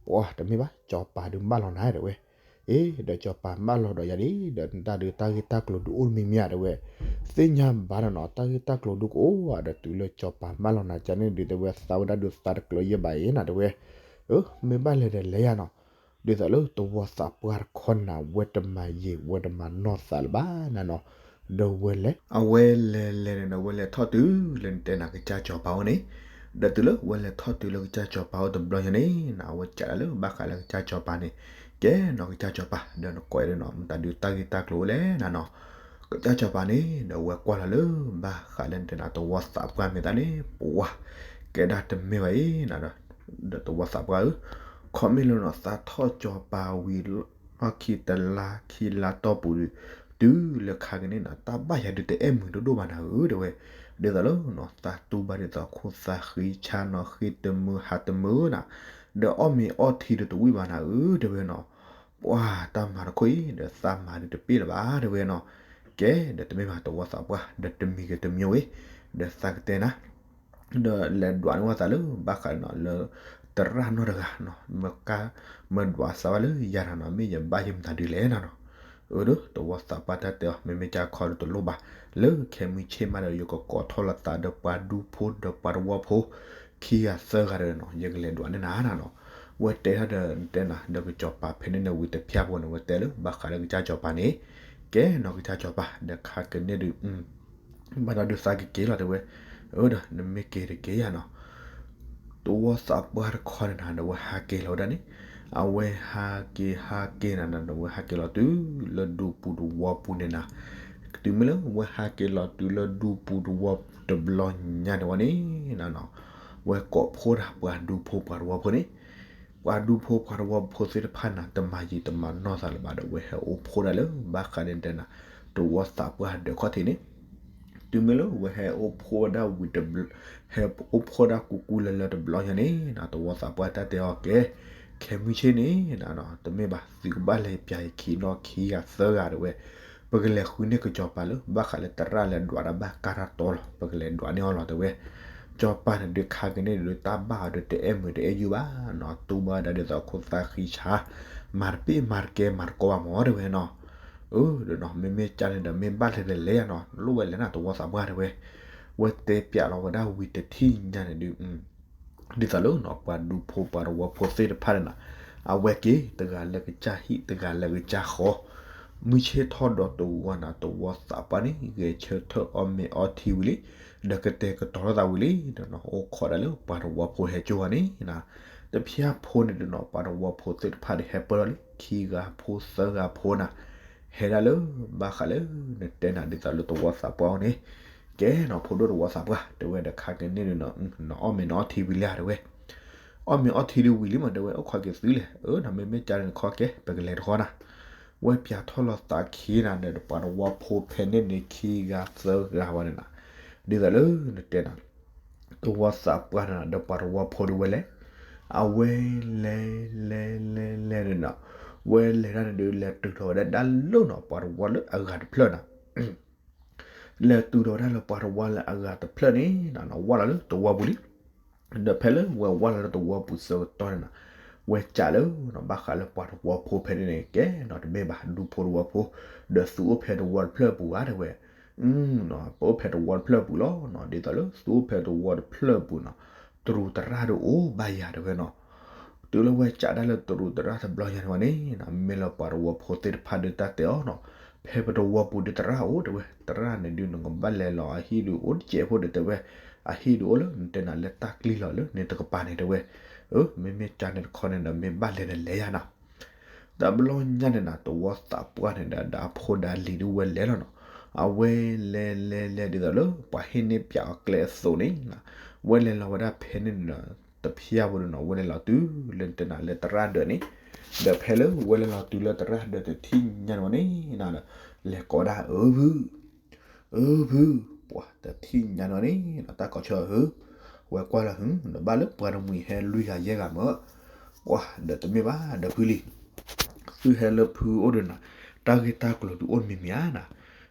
ပှၤတမ့ၢ်ဘၣ် ကၠီၤပၤဒုးဘၣ်လီၤနၤတဲဝဲ, အ့ ဒီးစီၤပၤမၢလီၤဒီးယၤဒ် ဒီးနတၢ်ဒုးတၢ်ဂ့ၢ်တၢ်ကျိၤဒုးအိၣ်တမံၤမံၤဧါ တဲဝဲ, သ့ၣ်ညါဘၣ်ဒီးနီၤ တၢ်ဂ့ၢ်တၢ်ကျိၤဒုးကအိၣ်ဧါ ဒီးတုၤလၢစီၤပၤမၢလီၤနၤကန့ၣ်ဒုး တဲဝဲသးဝဲဒၣ်ဒုးသးတကျၢၤယဲၢ်ဘၣ်အံၤနၤ တဲဝဲ, အၢ မ့ၢ်ဘၣ်လဲၤဒီးလဲၤယၤနီၤ, ဒ်သိးလၢသဝီသးပှၢ်တခီနၤ ဝဲတမၤယံာ် ဝဲတမၤနီၢ်သးလၢၤဘၣ်နၤနီၤ, ဒီးဝဲလဲၤ အဝဲလဲၤလဲၤန့ၣ်ဒီး ဝဲလဲၤထီၣ်တုၤလၢနတဲနၤကစၢ်စီၤပၤအိၣ်န့ၣ်, ဒီးတုၤလၢဝဲလဲၤထီၣ်တုၤလၢကစၢ်စီၤပၤအိၣ်တဘျီညါန့ၣ် အဝဲစံးဒၣ်လၢဘၣ်ဃးလၢကစၢ်စီၤပၤန့ၣ်, ကဲနီၤကစၢ်စီၤပၤ ဒီးနကိးယၤဒီးနီၤ မတၤဒုးတၢ်ဂ့ၢ်တၢ်ကျိၤအိၣ်လဲၣ်နၤနီၤ, ကစၢ်စီၤပၤန့ၣ် ဒီးဝဲကွၢ်လီၤလၢ ဘၣ်ဃးလၢနတဲနၤသဝီသးပှၢ်မ့ၢ်သးန့ၣ် ပှၤ ကဲဒၣ်တမ့ၢ်ဘၣ်အံၤနၤဒီး, ဒီးသဝီသးပှၢ်ဧၢ, ခီမ့ၢ်လၢနီၤ သးထီၣ်စီၤပၤဝံၤလီၢ်ခံတလါခံလါတီၢ်ပူၤဒုး, တုၤလၢခါကန့ၣ်နၤ တၢ်ဘၣ်ယၤဒုးတအဲၣ်မုာ်ဒိၣ်ဒိၣ်ဘၣ်နၤဧၢ တဲဝဲ, ဒ်သိးလၢနီၤ သးတူၢ်ဘၣ်ဒ်သိးခိၣ်သးဃံဆါနီၤ ဃ့တမုာ်ဟးတမုာ်နၤ, ဒီးအီၣ်မ့ၤအီထံဒုးတဝံၣ်ဘၣ်နၤဧၢ တဲဝဲနီၤ, ပှၤတၢ်မၤတခီအံၤ ဒီးသးမၤဒုးတပ့ၢ်လၢၤဘၣ် တဲဝဲနီၤ, ကဲ ဒီးတမ့ၢ်ဘၣ်သဝီသးပှၢ် ဒီးတမံၤဂ့ၤတမံၤဝဲ, ဒီးသးကတဲနၤ ဒီးလဲၤဒွးန့ၢ်ဝဲသးလၢ ဘၣ်ဃးနီၤလၢ သရၣ်နီတဂၤနီၤ မ့ၢ်က မ့ၢ်ဒွးသးဘၣ်လၢယၤတဂၤနီၤ မ့ၢ်ယဘၣ်ယမတၤဒုးလဲၣ်နၤနီၤ, အၢ ဒီးသဝီသးပှၢ်တၢ်တဲအီၤ မ့မ့ၢ်ကၢ်ခီဒီးတလိၣ်ဘၣ်, လၢခဲမုၢ်ဆ့ၣ်မးဒီး ယကကိးထီၣ်လီၤသးဒီးပှၤဒူဖိဒီးပှၤသဝီဖိ ခံဂၤသၢဂၤဒီးနီၤ ယကလဲၤဒွးန့ၢ်နၤနၤနီၤ, ဝဲတဲထီၣ်ဒီးတဲနၤ ဒီးကစီၤပၤဖဲန့ၣ်န့ၣ်ဝံၤတဖျၢၣ်ဖိန့ၣ် ဝဲတဲလၢဘၣ်ဃးလၢကစၢ်စီၤပၤန့ၣ်, ကဲနီၤကစၢ်စီၤပၤ ဒီးခါကန့ၣ်ဒုး ဘၣ်ဒီးဒုးသးကက့ၤလီၤတဲဝဲ, အၢ ဒီးနမ့ၢ်က့ၤတက့ၤယၤနီၤ, သဝီသးပှၢ်တခီန့ၣ်နၤ ဒီးဝဲဟးက့ၤလီၤဝဲဒၣ်န့ၣ်, အဝဲဟးက့ၤဟးက့ၤနၤနၤ ဒီးဝဲဟးက့ၤလီၤတုၤလၢဒူပူၤသဝီပူၤန့ၣ်နၤ, တုၤမ့ၢ်လၢဝဲဟးက့ၤလီၤတုၤလၢဒူပူၤသဝီပူၤတဘျီညါန့ၣ်ဝဲန့ၣ်နၤနီၤ, ဝဲကိးဖှိၣ်ဒၣ်ပှၤဒူဖိပှၤသဝီဖိန့ၣ် ပှၤဒူဖိပှၤသဝီဖိသ့ၣ်တဖၣ်န့ၣ် တမၤယံာ်တမၤနီၢ်သးလၢၤဘၣ်ဒီး ဝဲဟဲအိၣ်ဖှိၣ်ဒၣ်လၢ ဘၣ်ဃးန့ၣ်တဲနၤ သဝီသးပှၢ်ဒၢးခီၣ်ထံးန့ၣ်, တုၤမ့ၢ်လၢဝဲဟဲအိၣ်ဖှိၣ်ဝဲဒၣ်ဝံၤတဘျီ, ဟဲအိၣ်ဖှိၣ်ဒၣ်ကူကူလၢလၢတဘျီညါန့ၣ်နၤ သဝီသးပှၢ်တၢ်တဲအီၤကဲ, ခဲမုၢ်ဆ့ၣ်န့ၣ်နၤနီၤ တမ့ၢ်ဘၣ် သုကဘၣ်လဲၤပျးယခံနီၣ်ခံဂၤသၢဂၤတဲဝဲ, ပကလဲၤဃုန့ၢ်ကစီၤပၤလၢ ဘၣ်ဃးလၢသရၣ်လၢဒွးတၢ်ဘၣ်ကါတၢ်တီလီၤ ပကလဲၤဒွးန့ၢ်အီၤလီၤတဲဝဲ, စီၤပၤန့ၣ်ဒုးခါကန့ၣ်ဒုး တၢ်ဘၣ်အီၤဒုးတအဲၣ်မုာ်တအဲၣ်ယုၢ်ဘၣ်နီၤ တူၢ်ဘၣ်ဝဲဒၣ်ဒ်သိးခိၣ်သးဃံဆါ, မၤတပ့ၢ်မၤတကဲမၤတကိးဘၣ်မၢ်တဲဝဲနီၤ, အၢ ဒီးနီၤ မ့မ့ၢ်ကၢ်န့ၣ်ဒီး မ့ၢ်ဘၣ်လဲၤဒီးလဲၤယၤနီၤ လိၣ်ဝဲလဲၤနၤသဝီသးပှၢ်တဲဝဲ, ဝဲတဲပျးလီၤဝဲဒၣ်ဝံၤတထံၣ်ညါန့ၣ်ဒုး ဒ်သိးလၢနီၤ ပှၤဒူဖိပှၤသဝီဖိသ့ၣ်တဖၣ်န့ၣ်နၤ, အဝဲက့ၤတဂၤလၢကစၢ်ဟံၣ်တဂၤလၢကစၢ်ဃီ, မုၢ်ဆ့ၣ်ထီၣ်ဒီးတဝီနၤ သဝီသးပှၢ်န့ၣ် ဂဲၤဆၢထၢၣ်အီၣ်မ့ၤအီထံဝံၤလံ, ဒီးကတဲာ်ကတီၤထီၣ်သးဝံၤလံ, ဒီးနီၤ အိၣ်ခိးဒၣ်လၢပှၤသဝီဖိဟဲကၠိဂၤန့ၣ်နၤ, တဖၣ်ဖိန့ၣ်ဒီးနီၤ ပှၤသဝီဖိသ့ၣ်တဖၣ်ဒီးဟဲပၢၢ်ထီၣ်လံ ခံဂၤဖိသၢဂၤဖိနၤ, ဟဲဒၣ်လၢ ဘၣ်ဃးလၢ နတဲနၤဒ်သိးလၢသဝီသးပှၢ်အီၤန့ၣ်, ကဲနီၤ ဖိဒိၣ်သဝီသးပှၢ် တဲဝဲဒီးခါကန့ၣ်ဒုးနီၤ နအီၣ်မ့ၤနအီထံဝံၤလံဧါတဲဝဲ, အီၣ်မ့ၤအီထံဒုးဝံၤလံမးတဲဝဲ အိၣ်ခိးက့ၤသုလဲၣ်, အၢ နီၤ မ့မ့ၢ်ကၢ်န့ၣ်ခီကဲ ပကလဲၤတခီနၤ, ဝဲပျးထီၣ်လီၤသးခံနၤဒီး ပှၤသဝီဖိဖဲန့ၣ်န့ၣ် ခံဂၤသၢဂၤဝဲန့ၣ်နၤ, ဒ်သိးလၢနတဲနၤ သဝီသးပှၢ်န့ၣ်နၤ ဒီးပှၤသဝီဖိဒုးဝဲလဲၤ, အဝဲလဲၤလဲၤလဲၤလဲၤန့ၣ်နၤ, ဝဲလဲၤတၢ်န့ၣ်ဒုး လဲၤတုၤထီၣ်ဝဲဒၣ်ဒၣ်လၢနီၤ ပှၤသဝီလၢအဂၤတဖျၢၣ်နၤ လဲၤတုၤထီၣ်ဝဲဒၣ်လၢပှၤသဝီလၢအဂၤတဖျၢၣ်န့ၣ်နၤ ဝဲလီၤလၢသဝီပူၤလံ, ဒီးဖဲလၢဝဲဝဲလီၤလၢသဝီပူၤဆၢကတီၢ်န့ၣ်နၤ, ဝဲစံးလၢ ဘၣ်ဃးလၢပှၤသဝီဖိဖဲန့ၣ်န့ၣ် ကဲနီၤ တမ့ၢ်ဘၣ် ဒူဖိသဝီဖိ, ဒီးသုအိၣ်ဖဲသဝီတဖျၢၣ်ပူၤဧါတဲဝဲ, ပအိၣ်ဖဲသဝီတဖျၢၣ်ပူၤလီၤနီၤ, ဒ်သိးလၢသုအိၣ်ဖဲသဝီတဖျၢၣ်ပူၤနီၤ, တရူးသရၣ်ဒုးအိၣ်ဘၣ်ယၤတဲဝဲနီၤ တုၤလၢဝဲစံးဒၣ်လၢတရူးသရၣ်တဘျီညါန့ၣ်ဝဲန့ၣ် မ့ၢ်လၢပှၤသဝီဖိသ့ၣ်တဖၣ်ဒုးတၢ်တဲအီၤနီၤ, ဖဲပသဝီပူၤဒုးသရၣ်အိၣ်တဲဝဲ, သရၣ်န့ၣ်ဒုးနကဘၣ်လဲၤလီၤအဟံၣ်ဒုးအိၣ်တစဲးဖိဒီးတဲဝဲ, အဟံၣ်ဒုးအိၣ်လၢနတဲနၤလၢတၢ်ကျံလီၤလၢန့ၣ်တကပၤန့ၣ်တဲဝဲ, အၢ မ့မ့ၢ်ကၢ်န့ၣ်တခီန့ၣ်ဒီး မ့ၢ်ဘၣ်လဲၤဒီးလဲၤယၤနီၤ တဘျီညါန့ၣ်နၤ သဝီသးပှၢ်န့ၣ်ဒီး ဒီးအဖိဒီးလံၤဒုးဝဲလဲၤလီၤနီၤ, အဝဲလဲၤလဲၤလဲၤဒ်သိးလၢ ပှၤဟ့ၣ်န့ၢ်ပၠးအီၤကျဲအသိးန့ၣ်နၤ, ဝဲလဲၤလီၤဝဲဒၣ်ဖဲန့ၣ်န့ၣ်ဒီး တဖၣ်ဖိဒီးနီၤ ဝဲလဲၤလီၤတုၤလၢနတဲနၤလၢသရၣ်ဒၢးန့ၣ်, ဒီးဖဲလၢဝဲလဲၤလီၤတုၤလၢသရၣ်ဒၢးတထံၣ်ညါန့ၣ်ဝဲန့ၣ်နၤဒီး လဲၤကိးဒၣ်အၢဖု အၢဖု, ပှၤတထံၣ်ညါန့ၣ်ဝဲန့ၣ် တၢ်ကိးဆၢအၢ, ဝဲကွၢ်လၢဟု နဘၣ်လၢပှၤတမှံၤဟဲလွံၢ်ဂၤယဲၢ်ဂၤမၢ်, ပှၤဒီးတမ့ၢ်ဘၣ်ဒီးဖုလံ သုဟဲလၢဖုအိၣ်ဒီးနၤ, တၢ်ဂ့ၢ်တၢ်ကျိၤဒုးအိၣ်တမံၤမံၤဧါနၤ,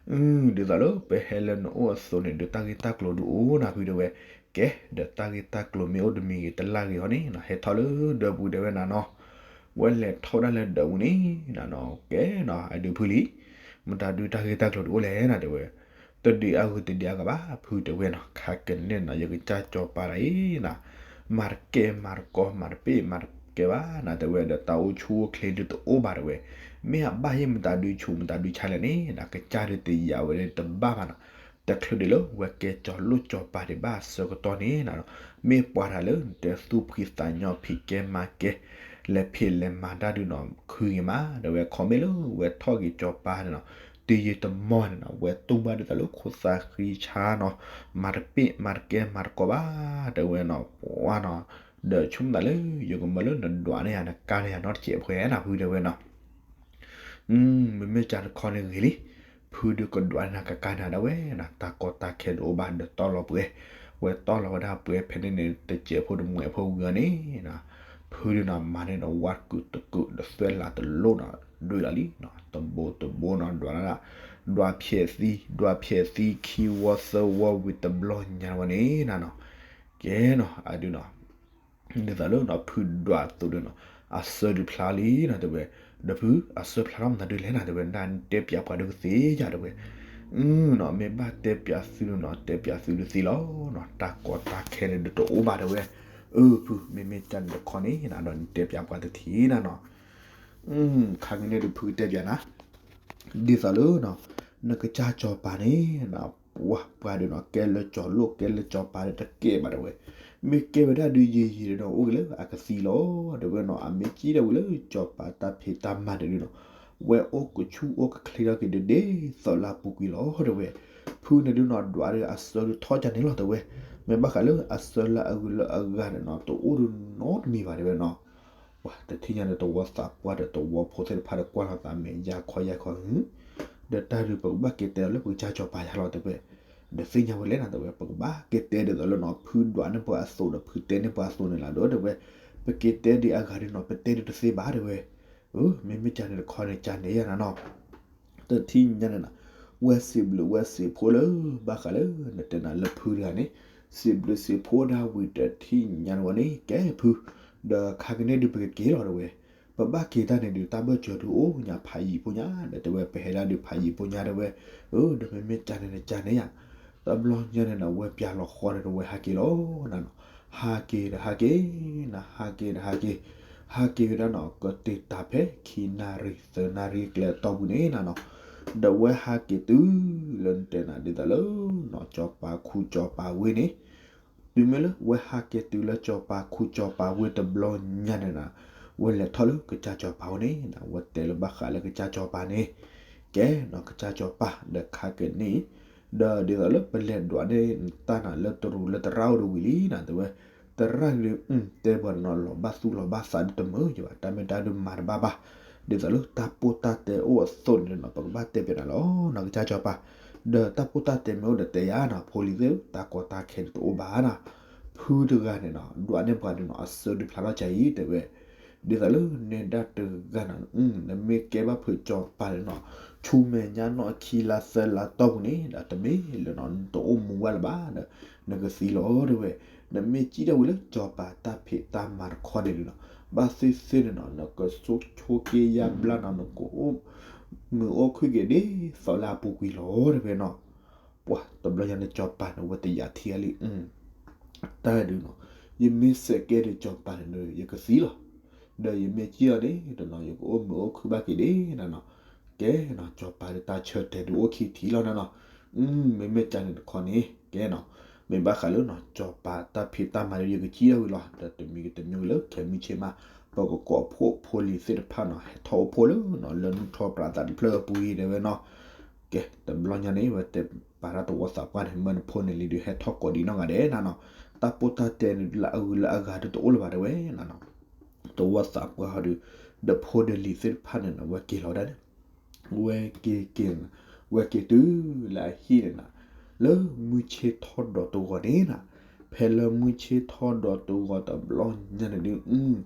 ဒ်သိးလၢပဟဲလၢနအိၣ်အသိးန့ၣ်ဒီး တၢ်ဂ့ၢ်တၢ်ကျိၤဒုးအိၣ်နၤဖုတဲဝဲ, ကဲ ဒီးတၢ်ဂ့ၢ်တၢ်ကျိၤမ့ၢ်အိၣ်တမံၤဂ့ၤတလၢ်ဂ့ၤဟီန့ၣ် ဟဲထီၣ်လၢဒၢးပူၤတဲဝဲနၤနီၤ, ဝဲလဲၤထီၣ်ဝဲဒၣ်လၢဒၢးပူၤန့ၣ်နီၤ, ကဲနီၤ အဒုးဖုလံ, မတၤဒုးတၢ်ဂ့ၢ်တၢ်ကျိၤတအိၣ်လဲၣ်နီၤ တဲဝဲ, တဒုးအဂုၤတဒုးအဂၤဘၣ် ဖုတဲဝဲနီၤ, ခါကန့ၣ်နီၤ ယကစၢ်စီၤပၤတဂၤအံၤနီၤ မၤတကဲမၤတကီ မၤတပ့ၢ်မၤတကဲဘၣ်နီၤ တဲဝဲ, ဒီးတၢ်အိၣ်ဆူၣ်အိၣ်ချ့ဒုးတအိၣ်ဘၣ်တဲဝဲ, မ့ၢ်အဘၣ်ယဲၢ်မတၤဒုးဆူးမတၤဒုးဆါလဲၣ်န့ၣ်နီၤ ကစၢ်ဒုးတယာ်ဝဲဒၣ်တဘၣ်ဘၣ်နီၤ, တချုးဒံးလၢဝဲကဲစီၤလိၣ်စီၤပၤဒံးဘၣ်အဆၢကတီၢ်န့ၣ်နီၤ, မ့ၢ်ပှၤတဂၤလၢနတဲသူၣ်ဖှံသးညီဖံးကဲမၤကဲ, လဲၤဖံးလဲၤမၤတၢ်ဒုးနီၤ ခုဂ့ၤမး တဲဝဲ ခီမ့ၢ်လၢဝဲထီၣ်က့ၤစီၤပၤန့ၣ်နီၤ, တုၤယံာ်တမီၢ်န့ၣ်နီၤ ဝဲတူၢ်ဘၣ်ဒ်သိးလၢခိၣ်သးဃံဆါနီၤ, မၤတပ့ၢ်မၤတကဲမၤတကီဘၣ် တဲဝဲနီၤ, ပှၤနီၤ, ဒီးဆိကမိၣ်သးလၢ ယကမၢလၢနဒွးန့ၢ်ယၤနကါန့ၢ်ယၤနီတစဲးဖိဧါနီၤ ဖုတဲဝဲနီၤ မ့မ့ၢ်ကန့ၣ်တခီန့ၣ်ဂ့ၤလံ, ဖုဒုးကဒွးန့ၢ်နၤကကါန့ၢ်ဒၣ်ဝဲနီၤ, တၢ်ကီတၢ်ခဲတအိၣ်ဘၣ်ဒီးတီၢ်လီၤပှဲၤ, ဝဲတီၢ်လီၤဝဲဒၣ်ပှဲၤဖဲန့ၣ်န့ၣ် တစဲးဖိတမှဲးဖိဝံၤအီၤန့ၣ်နီၤ, ဖုဒုးနီၤမၤန့ၢ်ဒီးဝါကုာ်တကုာ်ဒီးသွဲၣ်လးတလိၣ်နီၤ ဒွံလီၤလံနီၤ, တဘိတဘိနီၤ ဒွးဒၣ်, ဒွးဖျဲးသံ ဒွးဖျဲးသံခံဝီသၢဝီဝံၤတဘျီညါဝဲန့ၣ်နီၤ ကဲနီၤ အဒုးနီၤ ဒ်သိးလၢနီၤ ဖုဒွးအသိးဒီးနီၤ အဆၢဒုးဖျါလံနီၤ တဲဝဲ, ဒီးဖု အဆၢဖျါထီၣ်မတၤဒုးလဲၣ်နီၤ တဲဝဲ, နတဲပျးပှၤဒုးကသ့ယၤ တဲဝဲ, နီၤ မ့ၢ်ဘၣ်တဲပျးသုနီၤ တဲပျးသုဒုးသ့လီၤနီၤ တၢ်ကီတၢ်ခဲန့ၣ်ဒုးတအိၣ်ဘၣ် တဲဝဲ, အၢ ဖု မ့မ့ၢ်ကန့ၣ်တခီန့ၣ်နီၤ ဒီးနတဲပျးပှၤတထံၣ်နီၤနီၤ ခါကန့ၣ်ဒုးဖုကတဲပျးနၤ ဒ်သိးလၢနီၤ နကစၢ်စီၤပၤန့ၣ်နီၤ ပှၤပှၤဒုးနီၤ ကဲလၢစီၤလိၣ်ကဲလၢစီၤပၤဒီးတကဲဘၣ် တဲဝဲ, မ့ၢ်ကဲဝဲဒၣ်ဒုးယံာ်ယံာ်ဒီးအိၣ်က့ၤလၢအကသံလီၤ တဲဝဲနီၤ, အမ့ၢ်စံးဒၣ်ဝံၤလၢစီၤပၤတၢ်ဖံးတၢ်မၤတဒုးနီၤ ဝဲအိၣ်ကဆူၣ်အိၣ်ကချ့ထီၣ်က့ၤဒုးဒ်သိးလၢအပူၤကွံာ်လီၤ တဲဝဲ, ဖုန့ၣ်ဒုးနီၤ ဒွးဒီးအဆၢဒုးထီၣ်ကန့ၣ်လီၤ တဲဝဲ, မ့ၢ်ဘၣ်ဃးလၢအဆၢလၢအဂုၤလၢအဂၤန့ၣ်နီၤ တအိၣ်ဒုးနီတမံၤဘၣ် တဲဝဲနီၤ ပှၤတထံၣ်ညါဒီးတဝီသးပှၢ်ဒီးတဝီဖိသ့ၣ်တဖၣ်ဒီးကွၢ်လီၤသးမဲာ်ယါခီယါခီ, ဒီးတၢ်ဒုးပကဘၣ်က့ၤတဲလီၤလၢပကစၢ်စီၤပၤယၤလီၤ တဲဝဲ, ဒီးသ့ၣ်ညါဝဲလဲၣ်နီၤ တဲဝဲ ပကဘၣ်က့ၤတဲဒ်သိးလၢနီၤ ဖုဒွးန့ၢ်ပှၤအသိးဒီးဖုတဲန့ၢ်ပှၤအသိးန့ၣ်လီၤ ဒီးတဲဝဲ, ပက့ၤတဲဒ်အဂၤဒုးနီၤ ပတဲဒ်တသ့ဘၣ် တဲဝဲ, အၢ မ့မ့ၢ်ကန့ၣ်တခီန့ၣ် ကန့ၣ်ယၤနၤနီၤ တထံၣ်ညါန့ၣ်နီၤ, ဝဲစံးဘျုးဝဲစံးဖှိၣ်လၢ ဘၣ်ဃးလၢ နတဲနၤလၢဖုတဂၤန့ၣ်, စံးဘျုးစံးဖှိၣ်ဒၣ်ဝံၤတထံၣ်ညါန့ၣ်ဝဲန့ၣ် ကဲဖု, ဒီးခါကန့ၣ်ဒုးပကက့ၤလီၤ တဲဝဲ, ပဘၣ်က့ၤတၢ်န့ၣ်ဒုး တၢ်ဘၢၣ်စၢၤဒုးအိၣ်ညါဖးယံာ်ဖိညါ ဒီးတဲဝဲ ပဟဲဒၣ်ဒုးဖးယံာ်ဖိညါ တဲဝဲ, အၢ ဒီးမ့မ့ၢ်ကန့ၣ်နကန့ၣ်ယၤ, တဘျီညါန့ၣ်နီၤ ဝဲပျၢ်လီၤဃီဒီး တဝဲဟးက့ၤလီၤနၤနီၤ, ဟးက့ၤဒီးဟးက့ၤ, နဟးက့ၤဒီးဟးက့ၤ, ဟးက့ၤဝဲဒၣ်နီၤ ကတ့ၢ်တၢ်ဖဲခံနၣ်ရံၣ်သၢနၣ်ရံၣ်ကျဲအတီၢ်ပူၤန့ၣ်နၤနီၤ, ဒီးဝဲဟးက့ၤတုၤလၢနတဲနၤဒ်သိးလၢ နီၤ စီၤပၤခူစီၤပၤဝ့ၢ်န့ၣ်, တုၤမ့ၢ်လၢဝဲဟးက့ၤတုၤလၢစီၤပၤခူစီၤပၤဝ့ၢ်တဘျီညါန့ၣ်နၤ, ဝဲလဲၤထီၣ်လၢကစၢ်စီၤပၤအိၣ်န့ၣ်နၤ ဝဲတဲလၢဘၣ်ဃးလၢကစၢ်စီၤပၤန့ၣ်, ကဲနီၤ ကစၢ်စီၤပၤ ဒီးခါကန့ၣ် ဒီးဒ်သိးလၢပလဲၤဒွးန့ၢ်တၢ်နၤလၢတရူးလၢတရၣ်အိၣ်ဒီးဝံၤလံနၤ တဲဝဲ, တရၣ်န့ၣ်ဒုး တဲပှၤန့ၣ်နီၤ လီၤဘၣ်သူၣ်လီၤဘၣ်သးဒုးတမုာ်ယဘၣ် တၢ်မ့ၢ်တၢ်ဒုးမၤတဘၣ်ဘၣ်, ဒ်သိးလၢတၢ်ပိၢ်တၢ်တဲအိၣ်အသိးန့ၣ်နီၤ ပကဘၣ်တဲပၠးနၤလီၤနီၤ ကစၢ်စီၤပၤ, ဒီးတၢ်ပိၢ်တၢ်တဲမ့ၢ်အိၣ်ဒီးတဲယၤနီၤ ဖိလံၤသ့ၣ်ဧၢ တၢ်ကီတၢ်ခဲန့ၣ်တအိၣ်ဘၣ်နၤ, ဖုတဂၤန့ၣ်နီၤ ဒွးန့ၢ်ပှၤဒုးနီၤ အဆၢဒုးဖျါထီၣ်ကၢအံၤ တဲဝဲ ဒ်သိးလၢနဲဒၣ်တဂၤနီၤ နမ့ၢ်ကဲဘၣ်ဖုးစီၤပၤန့ၣ်နီၤ ဆူမဲာ်ညါနီၢ်ခံလါသၢလါတီၢ်ပူၤန့ၣ် ဒီးတမ့ၢ်လၢနီၤ နတအိၣ်မူဝဲလၢၤဘၣ်ဒီး နကသံလီၤ တဲဝဲ, နမ့ၢ်စံးဒၣ်ဝံၤလၢစီၤပၤတၢ်ဖံးတၢ်မၤတခီန့ၣ်ဒုးနီၤ ဘၣ်သ့ၣ်သ့ၣ်န့ၣ်နီၤ နကဆိကမိၣ်က့ၤယါဘျါနီၤ နကအိၣ်မုာ်အိၣ်ခုၣ်က့ၤဒ်သိးလၢအပူၤကွံာ်လီၤ တဲဝဲနီၤ ပှၤတဘျီညါန့ၣ် စီၤပၤန့ၣ် ဝဲတယာ်ထံအါလံ, တၢ်ဒုးနီၤ, ယမ့ၢ်စဲးကဲဒုးစီၤပၤန့ၣ်ဒီး ယကသံလီၤ, ဒီးယမ့ၢ်စံးအီၤန့ၣ် တနီၤ ယကအိၣ်မုာ်အိၣ်ခုၣ်ဘၣ်က့ၤဒ်နၤနီၤ, ကဲနီၤ စီၤပၤဒီးတၢ်ဆၢတဲာ်ဒုးအိၣ်ခံထံၣ်လီၤနၤနီၤ, မ့မ့ၢ်ကန့ၣ်တခီန့ၣ် ကဲနီၤ, မ့ၢ်ဘၣ်ဃးလၢနီၤ စီၤပၤတၢ်ဖံးတၢ်မၤဒီး ယကစံးဒၣ်ဝံၤလီၤ, ဒီးတမံၤကတမံၤဝံၤလၢ ခဲမုၢ်ဆ့ၣ်မး ပကကိးဖှိၣ်ဖိလံၤသ့ၣ်တဖၣ်နီၤ ဟဲထီၣ်အိၣ်ဖှိၣ်လၢနီၤ လၢနူၢ်ထီၣ်ပြးသးတဖျၢၣ်အပူၤအံၤ တဲဝဲနီၤ ကဲ တဘျီညါန့ၣ် ဝဲတဲပာ်တၢ်တဝီသးပှၢ်န့ၣ် မၢနဖိန့ၣ်လံဒုး ဟဲထီၣ်ကိးဒံးနီၢ်ဂၤဒဲးနၤနီၤ, တၢ်ပိၢ်တၢ်တဲန့ၣ်ဒုး လၢအဂုၤလၢအဂၤဒုးတအိၣ်လၢၤဘၣ် တဲဝဲနၤနီၤ, တဝီသးပှၢ်ဟီဒုး ဒီးဖိဒီးလံၤသ့ၣ်တဖၣ်န့ၣ်နီၤ ဝဲက့ၤလီၤဒၣ်န့ၣ် ဝဲက့ၤက့ၤ ဝဲက့ၤတုၤလၢအဟံၣ်န့ၣ်နၤ, လၢမုၢ်ဆ့ၣ်ထီၣ်ဒီးတဂီၤန့ၣ်နၤ, ဖဲလၢမုၢ်ဆ့ၣ်ထီၣ်ဒီးတဂီၤတဘျီညါန့ၣ်ဒုး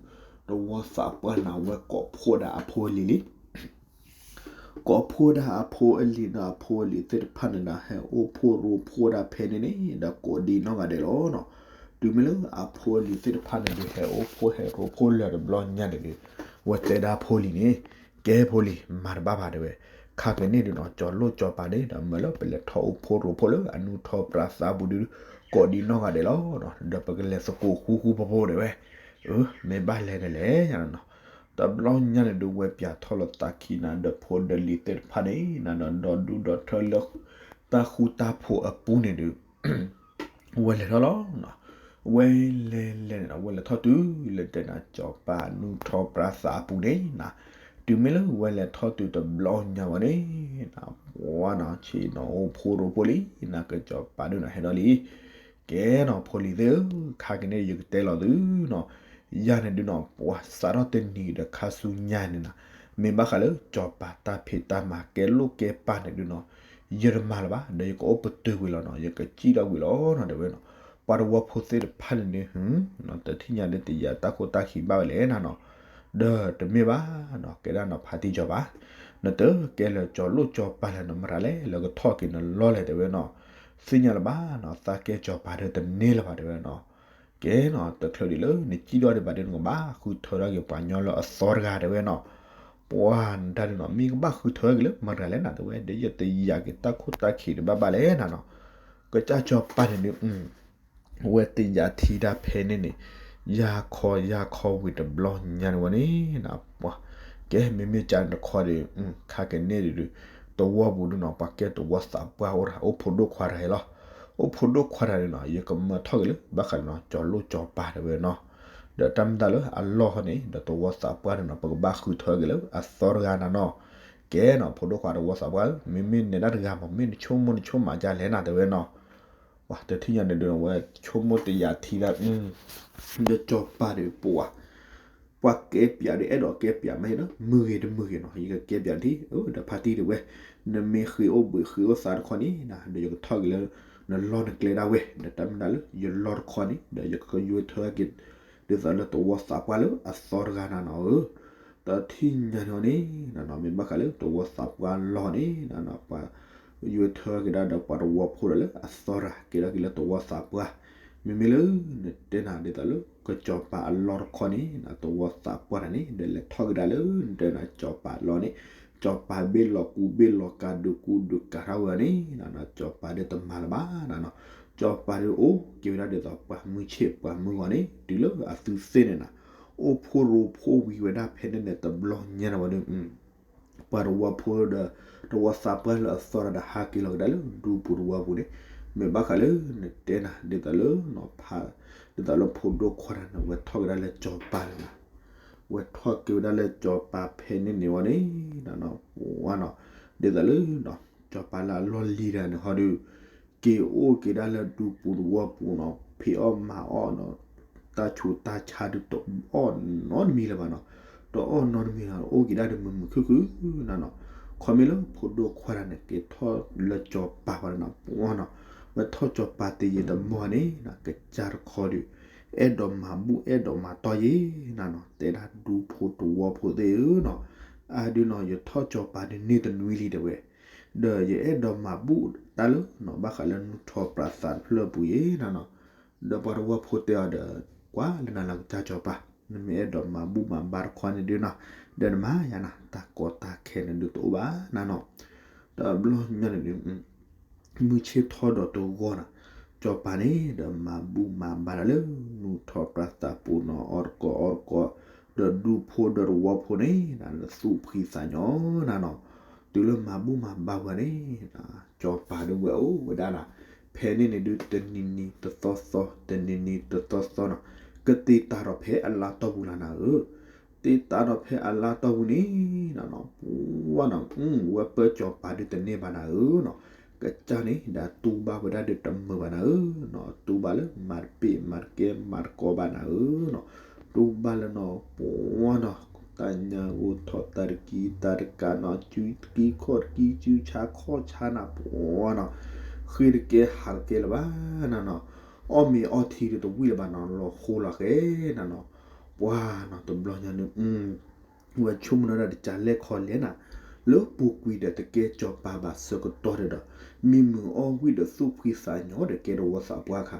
တဝီသးပှၢ်န့ၣ် ဝဲကိးဖှိၣ်ဒၣ်အဖိအလံၤလံ ကိးဖှိၣ်ဒၣ်အဖိအလံၤဒီးအဖိအလံၤသ့ၣ်တဖၣ်န့ၣ်ဒီး ဟဲအိၣ်ဖှိၣ်ရိဖှိၣ်ဒၣ်ဖဲန့ၣ်န့ၣ် ဒီးကိးဒံးနီၢ်ဂၤဒဲးလီၤနီၤ, တုၤမ့ၢ်လၢအဖိအလံၤသ့ၣ်တဖၣ်န့ၣ်ဒီး ဟဲအိၣ်ဖှိၣ်ဟဲရိဖှိၣ်လၢာ်တဘျီညါန့ၣ်ဒီး ဝဲတဲဒၣ်ဖိလံၤန့ၣ်, ကဲဖိလံၤ မၤတဘၣ်ဘၣ်တဲဝဲ, ခါက့ၤန့ၣ်ဒုးနီၤ ကၠီၤလိၣ်ကၠီၤပၤန့ၣ်ဒီး မၢလၢပလဲၤထီၣ်အိၣ်ဖှိၣ်ရိဖှိၣ်လၢအနုာ်ထီၣ်ပြးသးပူၤဒုး ကိးဒံနီၢ်ဂၤဒဲးလီၤ. ဒီးပကလဲၤသကိးဃူဃူဖိးဖိးတဲဝဲ, အၢ မ့ၢ်ဘၣ်လဲၣ်န့ၣ်လဲၣ်နီၤ. တဘျီညါန့ၣ်ဒုး ဝဲပၠးထီၣ်လီၤသးခံနၤဒီးဖိဒီးလံၤသ့ၣ်တဖၣ်န့ၣ်နၤဒီး ဒီးဒူၣ်ဒီးထၢလၢ တၢ်ဃူတၢ်ဖိးအပူၤန့ၣ်ဒုး ဝဲလဲၤထီၣ်လီၤ. ဝဲလဲၤလဲၤန့ၣ်ဒီး ဝဲလဲၤထီၣ်တုၤလၢတဲနၤကၠီၤပၤနုာ်ထီၣ်ပြးသးအပူၤန့ၣ်နၤ, တုၤမ့ၢ်လၢဝဲလဲၤထီၣ်တုၤတဘျီညါဝဲန့ၣ် ပှၤနီၤ ဆ့ၣ်နီၤအိၣ်ဖှိၣ်ရိဖှိၣ်လံနၤ ကၠီၤပၤဒုးနီၤ ဟဲဒီးလံ. ကဲနီၤ ဖိလံၤသ့ၣ်ဧၢ, ခါက့ၤန့ၣ် ယကတဲလီၤသုနီၤ, ယၤန့ၣ်ဒုးနီၤ ပှၤစးထီၣ်တနံၤဒီးခါဆူညါန့ၣ်နၤ, မ့ၢ်ဘၣ်ဃးလၢကၠီၤပၤတၢ်ဖံးတၢ်မၤကဲလိာ်ကဲပာ်န့ၣ်ဒုးနီၤ, ယတမၤလၢၤဘၣ် ဒီးယကအိၣ်ပတုာ်ကွံာ်လီၤနီၤ, ယကစံၣ်ထီၣ်ကွံာ်လီၤနီၤ တဲဝဲနီၤ. ပှၤတဝီဖိသ့ၣ်တဖၣ်န့ၣ်ဒုး တထံၣ်ညါဒုးတယာ်တၢ်ခိၣ်တၢ်ခံးဘၣ်ဝဲလဲၣ်နၤနီၤ, ဒီးတမ့ၢ်ဘၣ်နီၤ ကဲဒၣ်နီၤ ဖါတံၢ်ကၠီၤပၤ, နတကဲလၢကၠီၤလိၣ်ကၠီၤပၤလဲၣ်နီၤ မတၤလဲၣ်လၢကထီၣ်က့ၤနလီၢ်လဲၣ်တဲဝဲနီၤ, သ့ၣ်ညါလၢၤဘၣ်နီၤ သးကဲကၠီၤပၤဒုးတန့ၢ်လၢၤဘၣ်တဲဝဲနီၤ. ကဲနီၤ တချုးဒံးလၢနစံၣ်ထီၣ်ဒံးဘၣ်ဒုး နကဘၣ်ဃုထၢထီၣ်က့ၤပှၤညီလၢအသီတဂၤတဲဝဲနီၤ. ပှၤနတၢ်ဒုးနီၤ မ့ၢ်ကဘၣ်ဃုထၢက့ၤလၢမတၤလဲၣ်နၤတဲဝဲ ဒီးယတယာ်က့ၤတၢ်ခိၣ်တၢ်ခံးဒံးဘၣ်ဘၣ်လဲၣ်နၤနီၤ. ကစၢ်ကၠီၤပၤန့ၣ်ဒုး ဝဲတယာ်ထံတၢ်ဖဲန့ၣ်န့ၣ် ယၤခီယၤခီဝံၤတဘျီညါန့ၣ်ဝဲန့ၣ်နၤ, ပှၤကဲမ့မ့ၢ်ကၢန့ၣ်တခီဒီး ခါက့ၤန့ၣ်ဒုး တဝီပူၤဒုးနီၤ ပှၤကဲတဝီသးပှၢ်အိၣ်တၢ် အိၣ်ဖိဒိၣ်ခွါတဂၤအံၤလီၤ. အိၣ်ဖိဒိၣ်ခွါတဂၤန့ၣ်နီၤ ယကမၢထီၣ်က့ၤလၢ ဘၣ်ဃးနီၤ ကၠီၤလိၣ်ကၠီၤပၤတဲဝဲနီၤ. ဒီးတၢ်မ့ၢ်တၢ်လၢအလီၢ်ဟီန့ၣ် ဒီးတဝီသးပှၢ်န့ၣ်နီၤ ပကဘၣ်ဃုထၢက့ၤလၢအသီတဂၤနၤနီၤ. ကဲနီၤ ဖိဒိၣ်ခွါတဝီသးပှၢ်ဧၢ, မ့မ့ၢ်နဲဒၣ်တဂၤမး မ့ၢ်နဆိကမိၣ်နဆိကမးဒ်လဲၣ်နၤတဲဝဲနီၤ. ပှၤတထံၣ်ညါန့ၣ်ဒုး ဝဲဆိကမိၣ်တယာ်ထံဒၣ် ဒီးကၠီၤပၤဒုးပှၤ ပှၤကဲပၠးဒုး အဲၣ်ဒိးကဲပၠးမးနီၤ မုာ်ဂ့ၤတမုာ်ဂ့ၤနီၤ ယကကဲပၠးထံ ဒီးဖါတံၢ်တဲဝဲ, နမ့ၢ်ဃ့အိၣ်ဘှံးဃ့အိၣ်သါတခီန့ၣ် ဒီးယကထီၣ်က့ၤလၢ နလီၢ်နကျဲဒၣ်ဝဲ ဒီးတၢ်မ့ၢ်တၢ်လၢယလီၢ်တခီန့ၣ် ဒီးယကယွဲထၢက့ၤ ဒ်သိးလၢတဝီသးပှၢ်လၢအသီတဂၤနၤနီၤဧၢ. တထံၣ်ညါန့ၣ်န့ၣ် နၤနီၤ မ့ၢ်ဘၣ်ဃးလၢတဝီသးပှၢ်လီၢ်န့ၣ် နၤနီၤပှၤ ယွဲထၢက့ၤဒၣ်ဒီးပှၤတဝီဖိဒီးလၢအသီတဂၤ ကဲထီၣ်က့ၤလၢတဝီသးပှၢ်, မ့မ့ၢ်လၢ နတဲနၤဒ်သိးလၢ ကစၢ်စီၤပၤအလီၢ်တခီန့ၣ် တဝီသးပှၢ်တဂၤန့ၣ် ဒီးလဲၤထီၣ်က့ၤဒၣ်လၢ နတဲနၤစီၤပၤအလီၢ်န့ၣ်, စီၤပၤဘ့ၣ်လီၤကူဘ့ၣ်လီၤကၤ ဒုးကူဒုးကၤထီၣ်ဝဲန့ၣ် နၤနီၤ စီၤပၤဒီးတမၤလၢၤဘၣ်နၤနီၤ, စီၤပၤဒီးအိၣ်က့ၤဝဲဒၣ်ဒ်သိးပှၤမုၢ်ဆ့ၣ်ပှၤမုၢ်ဂီၤန့ၣ် တုၤလၢအသုသ့ၣ်န့ၣ်နၤ, အိၣ်ဖှိၣ်ရိဖှိၣ်ဝံၤဝဲဒၣ်ဖဲန့ၣ်န့ၣ် တဘျီညါန့ၣ်ဝဲဒီး ပှၤတဝီဖိဒီး တဝီသးပှၢ်လၢအသီတဂၤဒီး ဟးက့ၤလီၤက့ၤဒၣ်လၢဒူပူၤတဝီပူၤန့ၣ်, မ့ၢ်ဘၣ်ဃးလၢ နတဲနၤဒ်သိးလၢ နီၤဖး ဒ်သိးလၢဖိဒိၣ်ခွါတဂၤန့ၣ် ဝဲထီၣ်က့ၤဒၣ်လၢစီၤပၤန့ၣ်နၤ, ဝဲထီၣ်က့ၤဝဲဒၣ်လၢစီၤပၤဖဲန့ၣ်န့ၣ်ဝဲန့ၣ် နၤနီၤ ပှၤနီၤ ဒ်သိးလၢ စီၤပၤလၢအလီၢ်လံၤတဂၤန့ၣ်ဟီဒီး က့ၤအိၣ်က့ၤဒၣ်လၢဒူပူၤတဝီပူၤနီၤ, ဖံးအီၣ်မၤအီၣ်နီၤ, တၢ်ဆူးတၢ်ဆါဒုးတအီၣ်နီတမံၤလၢၤဘၣ်နီၤ, တအီၣ်နီတမံၤနီၤ, အိၣ်က့ၤဒၣ်ဒီးမုာ်မုာ်ခုၣ်ခုၣ်နၤနီၤ, ခီမ့ၢ်လၢဖိဒိၣ်ခွါတဂၤန့ၣ် က့ၤထီၣ်လၢစီၤပၤဝဲဒၣ်နီၤ, ပှၤနီၤ, ဝဲထီၣ်စီၤပၤတယံာ်တမီၢ်န့ၣ် ကစၢ်တခီဒီး အဲၣ်ဒိးမၤဘူၣ်အဲၣ်ဒိးမၤတီၢ်ယံၤနၤနီၤ, တဲဒၣ်ဒူဖိတဝီဖိသ့ၣ်ဧၢနီၤ, အါဒုးနီၤ ယထီၣ်စီၤပၤဒုးန့ၢ်တနွံလံတဲဝဲ ဒီးယအဲၣ်ဒိးမၤဘူၣ်တၢ်လၢ ဘၣ်ဃးလၢနုၢ်ထီၣ်ပြးသးတဖျၢၣ်ပူၤယံၤနၤနီၤ, ဒီးပှၤတဝီဖိတဲအီၤဒီး ကွၢ်လၢနၤလၢကစၢ်စီၤပၤ, နမ့ၢ်အဲၣ်ဒိးမၤဘူၣ်မၤဘါတခီန့ၣ်ဒုးနီၤ, ဒီးနမၤယၤနၤ တၢ်ကီတၢ်ခဲန့ၣ်ဒုးတအိၣ်ဘၣ်နၤနီၤ, တဘျီညါန့ၣ်ဒုး မုၢ်ဆ့ၣ်ထီၣ်ဒီးတဂီၢ်နၤ, စီၤပၤန့ၣ်ဒီးမၤဘူၣ်မၤဘါတၢ်လၢ နုၢ်ထီၣ်ပြးသးပူၤနီၤ အီၣ်တကီအီတကီ, ဒီးဒူဖိဒီးတဝီဖိန့ၣ် နသူၣ်ဖှံသးညီနၤနီၤ, တုၤလၢမၤဘူၣ်မၤဘါဝဲန့ၣ် စီၤပၤဒုးဝဲအိၣ်ဝဲဒၣ်နၤ, ဖဲန့ၣ်န့ၣ်ဒုးတနံၤနံၤတသီသီ တနံၤနံၤတသီသီနီၤ, ကသ့တးထီၣ်ဖဲအလါတီၢ်ပူၤလၢနၤဧၢ သ့တးထီၣ်ဖဲအလါတီၢ်ပူၤန့ၣ် နၤနီၤ ပှၤနီၤ ဝဲပၢစီၤပၤဒုးတန့ၢ်ဘၣ်နၤဧၢနီၤ, ကစၢ်န့ၣ်ဒီးတူၢ်ဘၣ်ဝဲဒၣ်ဒုးတမုာ်ဘၣ်နၤဧၢနီၤ, တူၢ်ဘၣ်လၢမၤတပ့ၢ်မၤတကဲမၤတကီဘၣ်နၤဧၢနီၤ, တူၢ်ဘၣ်လၢနီၤ ပှၤနီၤ တၢ်ညါအိၣ်ထီၣ်တၢ်တကံတၢ်တကးနီၤ, စုတကံခီၣ်တကံ စုဆါခီၣ်ဆါနၤ ပှၤနီၤ, ဃ့တကဲဟးတကဲလၢၤဘၣ်နၤနီၤ, အီၣ်မ့ၤအီထံဒုးတဝံၣ်လၢၤဘၣ်နီၤ, လီၤဃိလီၤဃဲနၤနီၤ, ပှၤနီၤ တဘျီညါန့ၣ် ဝဲဆိကမိၣ်ဒၣ်တၢ်လဲၣ်ခီလဲၣ်နၤ, လၢပူၤကွံာ်ဒီးတကဲစီၤပၤဘၣ်ဆၢကတီၢ်ဒီး မံမုာ်အီၣ်ဝံၣ်ဒီးသူၣ်ဖှံသးညီဒီးကဲတဝီသးပှၢ်အခါ,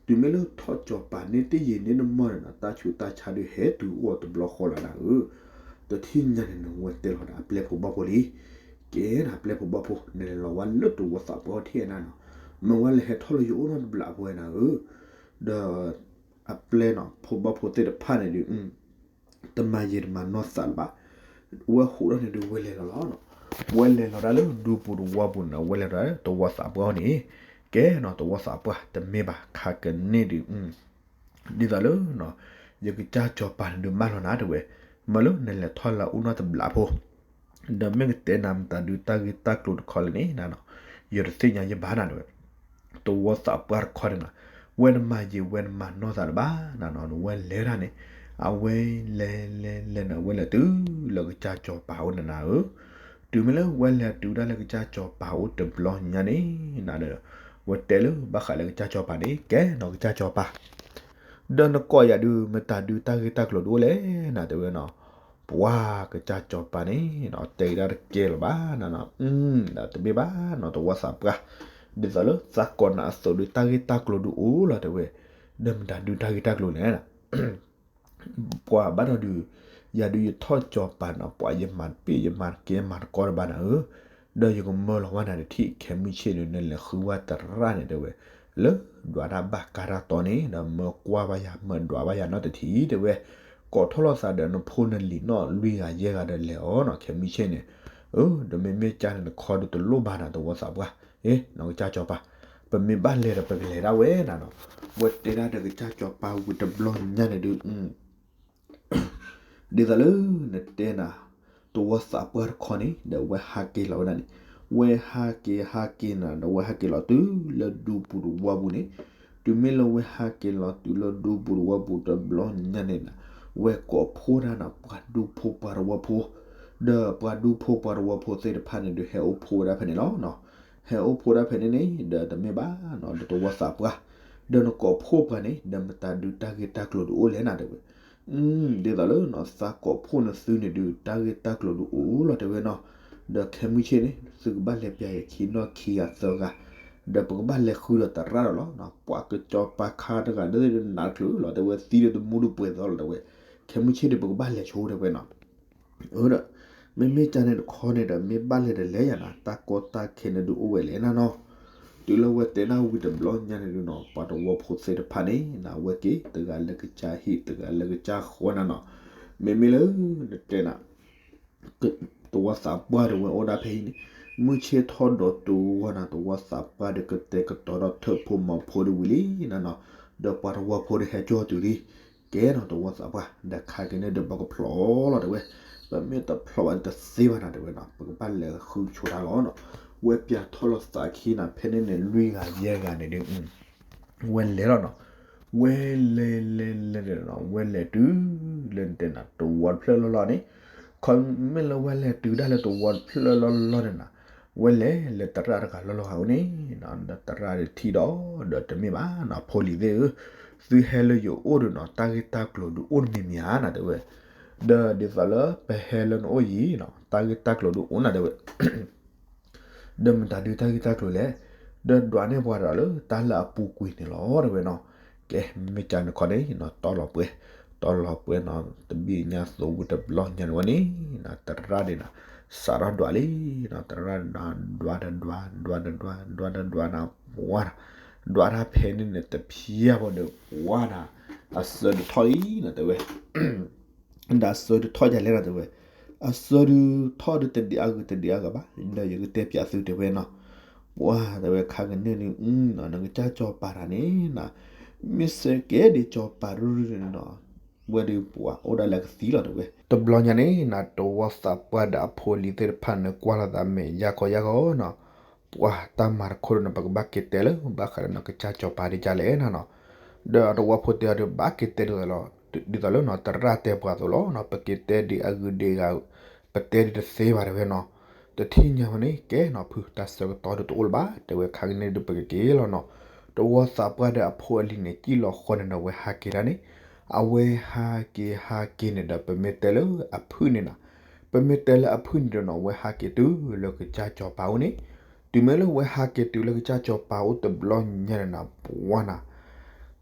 တုၤမ့ၢ်လၢထီၣ်စီၤပၤန့ၢ်တယံာ်န့ၢ်တမီၢ်န့ၣ်နီၤ တၢ်ဆူးတၢ်ဆါဒုးဟဲတုၤအိၣ်တဘျီဃီလီၤနၤဧၢ, တထံၣ်ညါန့ၣ် နဝဲတဲလီၤဒီးအပျဲၢ်ဖိဘီၣ်ဖိလံ. ကဲနၤ အပျဲၢ်ဖိဘီၣ်ဖိ နလဲၤလီၤဝဲလၢတဝီသးပှၢ်ထံၣ်နၤနီၤ, မ့ၢ်ဝဲလဲၤဟဲထီၣ်လၢယအိၣ်နီတဘျီအပူၤနၤဧၢ, ဒီး အပျဲၢ်နီၤ ဖိဘီၣ်ဖိသ့ၣ်တဖၣ်န့ၣ်ဒုး တမၤယံာ်တမၤနီၢ်သးလၢၤဘၣ်. ဝဲဟူးထီၣ်န့ၣ်ဒုး ဝဲလဲၤလီၤလီၤနီၤ. ဝဲလဲၤလီၤဒၣ်လၢဒူပူၤတဝီပူၤန့ၣ် ဝဲလဲၤလီၤတဝီသးပှၢ်အအိၣ်န့ၣ်, ကဲနီၤ တဝီသးပှၢ် တမ့ၢ်ဘၣ် ခါကန့ၣ်ဒုး ဒ်သိးလၢ ယကစၢ်စီၤပၤန့ၣ်ဒုးမၢလီၤနၤတဲဝဲ, မ့ၢ်လၢနလဲၤထီၣ်လၢအအိၣ်နီတဘျီဖိ ဒီးမ့ၢ်ကတဲနၤမတၤဒုးတၢ်ဂ့ၢ်တၢ်ကျိၤတခီလဲၣ်န့ၣ်နၤနီၤ, ယတသ့ၣ်ညါယဘၣ်နၤတဲဝဲ. တဝီသးပှၢ်တခီန့ၣ်နီၤ, ဝဲတမၤယံာ်ဝဲတမၤနီၢ်သးလၢၤဘၣ်နၤနီၤ, နဝဲလဲၤဒၣ်န့ၣ် အဝဲလဲၤလဲၤလဲၤန့ၣ် အဝဲလဲၤတုၤလၢကစၢ်စီၤပၤအအိၣ်န့ၣ်နၤဧၢ. တုၤမ့ၢ်လၢဝဲလဲၤတုၤဒၣ်လၢကစၢ်စီၤပၤအအိၣ်တဘျီညါန့ၣ်နၤဒီး ဝဲတဲလၢဘၣ်ဃးလၢကစၢ်စီၤပၤန့ၣ် ကဲနီၤကစၢ်စီၤပၤ ဒီးနကိးယၤဒုး မတၤဒုးတၢ်ဂ့ၢ်တၢ်ကျိၤဒုးအိၣ်လဲၣ်နၤတဲဝဲနီၤ. ပှၤကစၢ်စီၤပၤန့ၣ်နီၤ တဲက့ၤဒၣ်တကဲလၢၤဘၣ်နၤနီၤ, ဒီးတမ့ၢ်ဘၣ်နီၤ တဝီသးပှၢ်, ဒ်သိးလၢသးကိးနၤအသိးဒုး တၢ်ဂ့ၢ်တၢ်ကျိၤဒုးအိၣ်လီၤတဲဝဲ, ဒီးမတၤဒုးတၢ်ဂ့ၢ်တၢ်ကျိၤလဲၣ် ပှၤဘၣ်ဒီးဒုး ယၤဒုးယထီၣ်စီၤပၤနီၤ ပှၤယမၤတပ့ၢ် ယမၤတကဲ မၤတကီတဘၣ်နၤဧၢ, ဒီးယကမၢလီၤဝဲနၤတထံၣ် ခဲမုၢ်ဆ့ၣ်န့ၣ် နလဲၤဃုဝဲသရၣ်န့ၣ်တဲဝဲ, လၢဒွးတၢ်ဘၣ်ကါတၢ်တီန့ၣ် ဒီးမၢကွၢ်ဘၣ်ယၤ မၢဒွးဘၣ်ယၤနီတထံၣ်တဲဝဲ, ကိးထီၣ်လီၤသးဒီးနဖိနလံၤနီၣ်လွံၢ်ဂၤယဲၢ်ဂၤဒီးလဲၤအီၤနီၤ ခဲမုၢ်ဆ့ၣ်န့ၣ်, ဒီးမ့မ့ၢ်ကၢ်န့ၣ်တခီဒုးတလိၣ်ဘၣ်နၤ တဝီသးပှၢ်, နီၤကစၢ်စီၤပၤ, ပမ့ၢ်ဘၣ်လဲၤဒီးပကလဲၤဒၣ်ဝဲနၤနီၤ, ဝဲတဲဒၣ်ဒီးကစၢ်စီၤပၤဝံၤတဘျီညါန့ၣ်ဒုး ဒ်သိးလၢနတဲနၤ, တဝီသးပှၢ်တခီန့ၣ် ဒီးဝဲဟးက့ၤလီၤဝဲဒၣ်န့ၣ်, ဝဲဟးက့ၤဟးက့ၤနၤ ဒီးဝဲဟးက့ၤလီၤတုၤလၢဒူပူၤတဝီပူၤန့ၣ်, တုၤမ့ၢ်လၢဝဲဟးက့ၤလီၤတုၤလၢဒူပူၤတဝီပူၤတဘျီညါန့ၣ်နၤ, ဝဲကိးဖှိၣ်ဒၣ်နၤ ပှၤဒူဖိပှၤတဝီဖိ, ဒီးပှၤဒူဖိပှၤတဝီဖိသ့ၣ်တဖၣ်န့ၣ်ဒုး ဟဲအိၣ်ဖှိၣ်ဝဲဒၣ်ဖဲန့ၣ်လီၤ. ဟဲအိၣ်ဖှိၣ်ဒၣ်ဖဲန့ၣ်န့ၣ် ဒီးတမ့ၢ်ဘၣ်နီၤ ဒီးတဝီသးပှၢ်, ဒီးနကိးဖှိၣ်ပှၤန့ၣ် ဒီးမတၤဒုးတၢ်ဂ့ၢ်တၢ်ကျိၤဒုးအိၣ်လဲၣ်နၤတဲဝဲ ဒ်သိးလၢနီၤ သးကိးဖှိၣ်နသုန့ၣ်ဒုး တၢ်ဂ့ၢ်တၢ်ကျိၤဒုးအိၣ်လီၤတဲဝဲနီၤ, ဒီးခဲမုၢ်ဆ့ၣ်န့ၣ် သုကဘၣ်လဲၤပျးယခံနီၢ်ခံဂၤသၢဂၤ, ဒီးပကဘၣ်လဲၤဃုဒီးသရၣ်ဒီးလီၤ, ပှၤကစီၤပၤခါတဂၤဒီးနးတချုးလီၤတဲဝဲ သံဒီးတမူဒုးပှဲၤသီလီၤတဲဝဲ, ခဲမုၢ်ဆ့ၣ်ဒီးပကဘၣ်လဲၤဆိတဲဝဲနီၤ ဒီး မ့မ့ၢ်ကၢ်န့ၣ်တခီန့ၣ်ဒီး မ့ၢ်ဘၣ်လဲၤဒီးလဲၤယၤနၤ တၢ်ကီတၢ်ခဲန့ၣ်ဒုးအိၣ်ဝဲလဲၣ်နၤနီၤ, တုၤလၢဝဲတဲဒၣ်ဝံၤတဘျီညါန့ၣ်ဒုးနီၤ ပှၤတဝီဖိသ့ၣ်တဖၣ်န့ၣ် နဝဲက့ၤ တဂၤလၢကစၢ်ဟံၣ် တဂၤလၢကစၢ်ဃီနၤနီၤ, မ့မ့ၢ်လၢနတဲနၤ တဝီသးပှၢ်ဒီးဝဲအိၣ်ဒၣ်ဖဲအံၤန့ၣ်, မုၢ်ဆ့ၣ်ထီၣ်ဒီးတုၤဝဲနၤ တဝီသးပှၢ်ဒီးကတဲာ်ကတီၤဒီးထၢၣ်ဖိမၤဖိဒုးဝံၤလံနၤနီၤ, ဒီးပှၤတဝီဖိဒီးဟဲကၠီတုၤလံ, ကဲနီၤ တဝီသးပှၢ် ဒီးခါက့ၤန့ၣ်ဒီးပကဖျိးလီၤတဲဝဲ, ပမ့ၢ်တဖျိးဘၣ်တသ့ဘၣ်နၤတဲဝဲနီၤ ပကဘၣ်လဲၤဃုဆိတၢ်လီၤနီၤ, ဝဲပျးထီၣ်လီၤသးခံနၤ ဖဲန့ၣ်န့ၣ် လွံၢ်ဂၤယဲၢ်ဂၤန့ၣ်ဒုး ဝဲလဲၤလီၤနီၤ, ဝဲလဲၤလဲၤလဲၤန့ၣ်နီၤ ဝဲလဲၤတုၤ လၢနတဲနၤ တဝီတဖျၢၣ်လီၢ်လီၢ်န့ၣ်, ခီမ့ၢ်လၢဝဲလဲၤတုၤဒၣ်လၢတဝီတဖျၢၣ်လီၢ်လီၢ်န့ၣ်နၤ, ဝဲလဲၤလၢသရၣ်တဂၤလီၢ်လီၢ်ဂၤအိၣ်န့ၣ်, ဒီးသရၣ်ဒီးထံၣ်ဒီး ဒီးတမ့ၢ်ဘၣ်နီၤ ဖိလံၤသ့ၣ်ဧၢ, သုဟဲလၢယအိၣ်ဒီးနီၤ တၢ်ဂ့ၢ်တၢ်ကျိၤဒုးအိၣ်တမံၤမံၤဧါနၤတဲဝဲ, ဒီးဒ်သိးလၢပဟဲလၢနအိၣ်အံၤနီၤ တၢ်ဂ့ၢ်တၢ်ကျိၤဒုးအိၣ်နၤတဲဝဲ ဒီးမတၤဒုးတၢ်ဂ့ၢ်တၢ်ကျိၤလဲၣ်, ဒီးဒွးန့ၢ်ပှၤဒီးလၢတၢ်လၢအပူၤကွံာ်န့ၣ်လီၤတဲဝဲနီၤ, ကဲမ့ၢ်ကၢ်န့ၣ်ခီန့ၣ်နီၤ တီလီၤပှဲၤ, တီလီၤပှဲၤနီၤ တဘ့ၣ်ညါသိးဝံၤတဘျီညါန့ၣ်ဝဲန့ၣ်, သရၣ်ဒၣ်နၤ စးထီၣ်ဒွးလံနီၤ သရၣ်ဒၣ်နၤ ဒွးဒီးဒွး ဒွးဒီးဒွး ဒွးဒီးဒွးနၤ ပှၤနၤ, ဒွးတၢ်ဖဲန့ၣ်န့ၣ် တဖျါဘၣ်ဒီးပှၤနၤ, အစၢဒုးထီၣ်လံနၤတဲဝဲ ဒီးအစၢဒုးထီၣ်ယၤလဲၣ်နၤတဲဝဲ, အစၢဒုးထီၣ်ဒီးတဒံးအဂ့ၤတဒံးအဂၤဘၣ်, ဒီးယကတဲပျးသုတဲဝဲနီၤ, ပှၤတဲဝဲခါကန့ၣ်န့ၣ် နကစၢ်စီၤပၤတဂၤန့ၣ်နၤ, မ့ၢ်စ့ၢ်ကီးဒ်စီၤပၤရူန့ၣ်နီၤ, ဝဲဒုးပှၤအိၣ်ဒၣ်လၢကသံလီၤတဲဝဲ, တဘျီညါန့ၣ်နၤ တဝီသးပှၢ်ဒီးအဖိအလံၤသ့ၣ်တဖၣ်န့ၣ် ကွၢ်လိာ်သးမဲာ်ယါကီယါကီနီၤ ပှၤတၢ်မၤတခီဒုးန့ၣ် ပကဘၣ်က့ၤတဲလၢ ဘၣ်ဃးဒီးနကစၢ်စီၤပၤဒ်လဲၣ်နၤနီၤ, ဒီးအတဝီဖိတဲအီၤဒီး ဘၣ်က့ၤတဲဒ်သိးလီၤ, ဒ်သိးလၢနီၤ သရၣ်တဲပှၤအသိးလီၤနီၤ, ပက့ၤတဲဒ်အဂ့ၤဒ်အဂၤ, ပတဲဒ်တသ့ဘၣ်တဲဝဲနီၤ, တထံၣ်ညါဝဲန့ၣ် ကဲနီၤ ဖုတၢ်ဆၢကတီၢ်ဒုးတအိၣ်လၢၤဘၣ် တဲဝဲခါကန့ၣ်ဒုးပကက့ၤလီၤနီၤ, တဝီသးပှၢ်ဒီးအဖိအလံၤန့ၣ် ကံၣ်လီၤဃီန့ၣ်ဒီး အဝဲဟးက့ၤဒၣ်န့ၣ်, အဝဲဟးက့ၤဟးက့ၤန့ၣ်ဒီး ပမ့ၢ်တဲလၢအဖုၣ်န့ၣ်နၤ ပမ့ၢ်တဲလၢအဖုၣ်န့ၣ်ဒီးနီၤ ဝဲဟးက့ၤတုၤလၢကစၢ်စီၤပၤအိၣ်န့ၣ်, တုၤမ့ၢ်လၢဝဲဟးက့ၤတုၤလၢကစၢ်စီၤပၤအိၣ်တဘျီညါန့ၣ်နၤ ပှၤနၤ,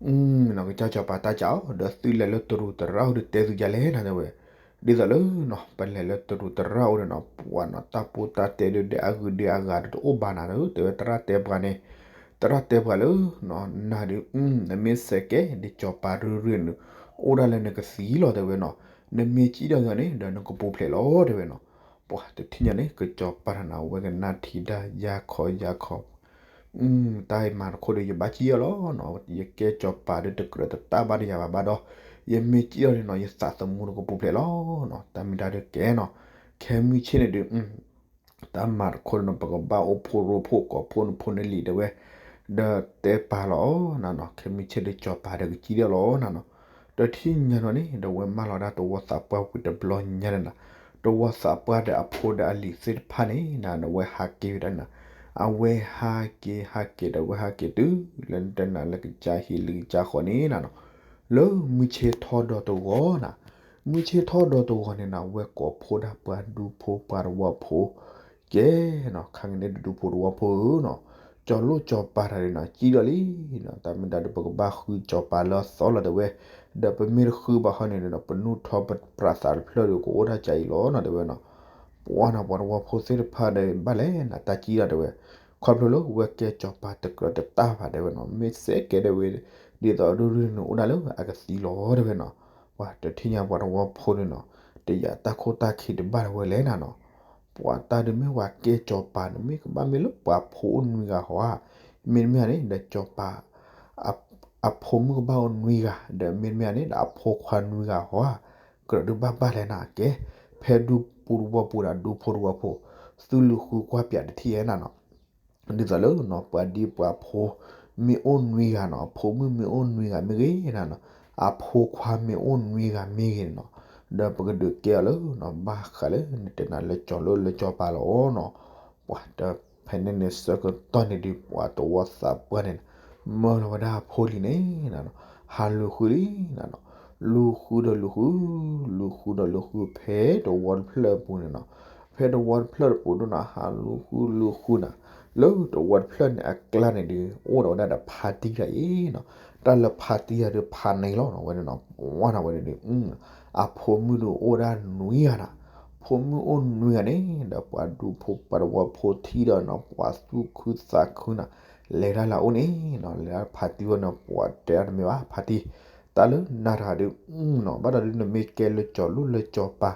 နီၤ ကစၢ်စီၤပၤတၢ်စံးအီၤ ဒီးသုလဲၤလၢတရူးသရၣ်အိၣ်ဒီးတဲသုယၤလဲၣ်နၤတဲဝဲ, ဒ်သိးလၢနီၤ ပလဲၤလၢတရူးသရၣ်အိၣ်ဒီးနီၤ ပှၤနီၤ တၢ်ပူတၢ်တဲဒုး ဒဲအဂုၤဒဲအဂၤဒီးတအိၣ်ဘၣ်နၤဒီး တဲဝဲသရၣ်တဲပှၤန့ၣ်, သရၣ်တဲပှၤလၢနီၤ နၤဒုး နမ့ၢ်စဲးကဲဒ်စီၤပၤရ့ရ့န့ၣ် အိၣ်ဒၣ်လၢနကသံလီၤ တဲဝဲနီၤ, နမ့ၢ်စံၣ်ထီၣ်ယၤန့ၣ် ဒီးနကပူၤဖျဲးလီၤ တဲဝဲနီၤ. ပှၤတထံၣ်ညါန့ၣ် ကစီၤပၤတဂၤန့ၣ် အဝဲကနၣ်ထံၣ်ဒၣ်ယၤခီယၤခီ တၢ်အံၤမၤတခီဒီး ယဘၣ်စံၣ်ထီၣ်လီၤနီၤ, ယကဲစီၤပၤဒီးတကြၢးတတၢ်ဘၣ်တယၤဘၣ်ဘၣ်ဒီး ယမ့ၢ်စံၣ်ထီၣ်န့ၣ်နီၤ ယသးသမူတကပူၤဖျဲးလီၤနီၤ, တၢ်မ့ၢ်တၢ်ဒုးကဲနီၤ, ခဲမုၢ်ဆ့ၣ်န့ၣ်ဒုး တၢ်မၤတခီဒီးနီၤ ပကဘၣ်အိၣ်ဖှိၣ်ရိဖှိၣ်ကိးဖှိၣ်နဖိနလံၤတဲဝဲ, ဒီးတဲပာ်လီၤအီၤနၤနီၤ, ခဲမုၢ်ဆ့ၣ်ဒီးစီၤပၤဒီးကစံၣ်ထီၣ်လီၤနၤနီၤ. ဒီးတထံၣ်ညါနီၤန့ၣ် ဒီးဝဲမၢလီၤဒၣ်သဝီသးပှၢ်ဝံၤတဘျီညါန့ၣ်နီၤ, သဝီသးပှၢ်ဒီးအဖိဒီးအလံၤသ့ၣ်တဖၣ်န့ၣ်နၤ ဒီးဝဲဟးက့ၤဝဲဒၣ်နၤ, အဝဲဟးက့ၤဟးက့ၤဒီးဝဲဟးက့ၤတုၤလၢတဲနၤလၢကစၢ်ဟံၣ်လၢကစၢ်ဃီန့ၣ်နၤနီၤ, လၢမုၢ်ဆ့ၣ်ထီၣ်ဒီးတဂီၤနၤ, မုၢ်ဆ့ၣ်ထီၣ်ဒီးတဂီၤန့ၣ်နၤ ဝဲကိးဖှိၣ်ဒၣ်ပှၤဒူဖိပှၤသဝီဖိ ကဲနီၤ, ခါကန့ၣ်ဒူဖိသဝီဖိဧၢနီၤ, စီၤလိၣ်စီၤပၤတဂၤန့ၣ်နီၤ စံၣ်ထီၣ်လံနီၤ, တၢ်မ့ၢ်တၢ်ဒုး ပကဘၣ်ဃုစီၤပၤလၢအသီလီၤတဲဝဲ, ဒီးပမ့ၢ်တဃုဘၣ်ဟီန့ၣ်ဒီး ပနူၢ်ထီၣ်ပပြးသးတဖျၢၣ်ဒီး ကအိၣ်ဒၣ်ကၢ်အံၤလီၤနီၤတဲဝဲနီၤ. ပှၤနီၤ ပှၤသဝီဖိသ့ၣ်တဖၣ်ဒီး ဘၣ်လဲၣ်နၤ တၢ်စံၣ်ထီၣ်တဲဝဲ, ခီဖျိလၢဝဲကဲစီၤပၤတကြၢးတတၢ်ဘၣ်တဲဝဲနီၤ, မ့ၢ်စဲးကဲတဲဝဲ ဒ်သိးရ့ရ့န့ၣ် အိၣ်ဒၣ်လၢအကသံလီၤတဲဝဲနီၤ. ပှၤတထံၣ်ညါပှၤသဝီဖိန့ၣ်နီၤ, တယာ်တၢ်ခိၣ်တၢ်ခံတဘၣ်တဲဝဲလဲၣ်နၤနီၤ. ပှၤတၢ်ဒုးမ့ၢ်ပှၤကဲစီၤပၤန့ၣ် မ့ၢ်ကဘၣ်မ့ၢ်လၢပှၤဖိအိၣ်နွံဂၤဟီဧါ, မ့တမ့ၢ်န့ၣ် ဒီးစီၤပၤ အဖိမုၣ်ကဘၣ်အိၣ်နွံဂၤ, ဒီးမ့တမ့ၢ်န့ၣ် ဒီးအဖိခွါနွံဂၤဟီဧါ, ကြၢးဒုးဘၣ်ဘၣ်လဲၣ်နၤကဲ, ဖဲဒူပူၤသဝီပူၤဒီး ဒူဖိသဝီဖိ, သုလူၤဃုကွၢ်ပၠးတထံၣ်ဧါနၤနီၤ. ဒ်သိးလၢနီၤ ပှၤဒ်ပှၤဖိ မ့ၢ်အိၣ်နွံဂၤနီၤ, အဖိမုၣ်မ့ၢ်အိၣ်နွံဂၤမ့ၢ်ဂ့ၤနၤနီၤ, အဖိခွါမ့ၢ်အိၣ်နွံဂၤမ့ၢ်ဂ့ၤနီၤ, ဒီးပကဒုးကဲအီၤလၢနီၤ ဘၣ်ဃးလၢနတဲနၤလၢစီၤလိၣ်လၢစီၤပၤလီၤနီၤ. ပှၤတဖဲန့ၣ်န့ၣ် ဆၢကတီၢ်န့ၣ်ဒုး ပှၤသဝီသးပှၢ်န့ၣ် မၢလီၤဝဲဒၣ်အဖိလံၤန့ၣ်နၤနီၤ, ဟးလူၤဃုလံနၤနီၤ, လူၤဃုဒီးလူၤဃု, လူၤဃုဒီးလူၤဃု ဖဲသဝီတဖျၢၣ်အပူၤန့ၣ်နီၤ, ဖဲသဝီတဖျၢၣ်တပူၤဒိၣ်နီၤ ဟးလူၤဃုလူၤဃုနၤ, လၢသဝီတဖျၢၣ်န့ၣ်အကျါန့ၣ်ဒုး အိၣ်ဒီးဝဲဒၣ်ဒီးဖါတံၢ်တဂၤအံၤနီၤ, တၢ်လၢဖါတံၢ်တဂၤဒုးဖးန့ၢ်လီၤနီၤ ဝဲန့ၣ်နီၤ, ဝဲန့ၣ်ဝဲန့ၣ်ဒုး အဖိမုၣ်ဒုးအိၣ်ဒၣ်နွံဂၤနၤ, ဖိမုၣ်အိၣ်နွံဂၤန့ၣ် ဒီးပှၤဒူဖိပှၤသဝီဖိထံၣ်ဒီးနီၤ ပှၤသူၣ်ခုသးခုနၤ, လဲၤတၢ်လၢအအိၣ်န့ၣ်နီၤ, လဲၤတၢ်ဖါတံၢ်ဝဲန့ၣ် ပှၤတဲတၢ်တမ့ၢ်ဘၣ် ဖါတံၢ်, တၢ်လၢနၤတဂၤဒုးနီၤ ဘၣ်ဒီးဒုး နမ့ၢ်ကဲလၢစီၤလိၣ်လၢစီၤပၤ,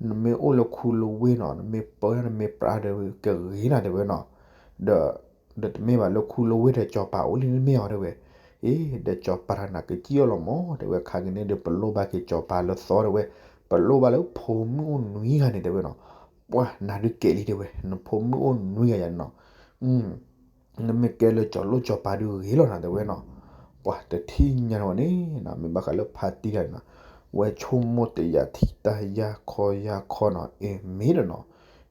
နမ့ၢ်အိၣ်လၢခူလၢဝ့ၢ်နီၤ နမ့ၢ်ပၢတၢ်နမ့ၢ်ပြးဒီး ကဂ့ၤနၤတဲဝဲနီၤ, ဒီး ဒီးတမ့ၢ်ဘၣ်လၢခူလၢဝ့ၢ်ဒီးစီၤပၤအိၣ်လံန့ၣ်မ့ၢ်အီၤတဲဝဲ, အ့ ဒီးစီၤပၤတဂၤနၤ ကစံၣ်အီၤလီၤမး တဲဝဲ, ခါကန့ၣ်ဒုး ပလိၣ်ဘၣ်က့ၤစီၤပၤလၢသီတဲဝဲ, ပလိၣ်ဘၣ်လၢဖိမုၣ်အိၣ်နွံဂၤန့ၣ်တဲဝဲနီၤ, ပှၤနၤဒုးကဲလံတဲဝဲ နဖိမုၣ်အိၣ်နွံဂၤယၤနီၤ နမ့ၢ်ကဲလၢစီၤလိၣ်စီၤပၤဒုးဂ့ၤလီၤနၤတဲဝဲနီၤ, ပှၤတထံၣ်ညါန့ၣ်ဝဲန့ၣ်နီၤ မ့ၢ်ဘၣ်ဃးလၢဖါတံၢ်တဂၤန့ၣ်နီၤ, ဝဲဆိကမိၣ်တယာ်ထံၣ်တၢ်ယၢ်ခီယၢ်ခီနီၤ အ့ မ့ၢ်ဒီးနီၤ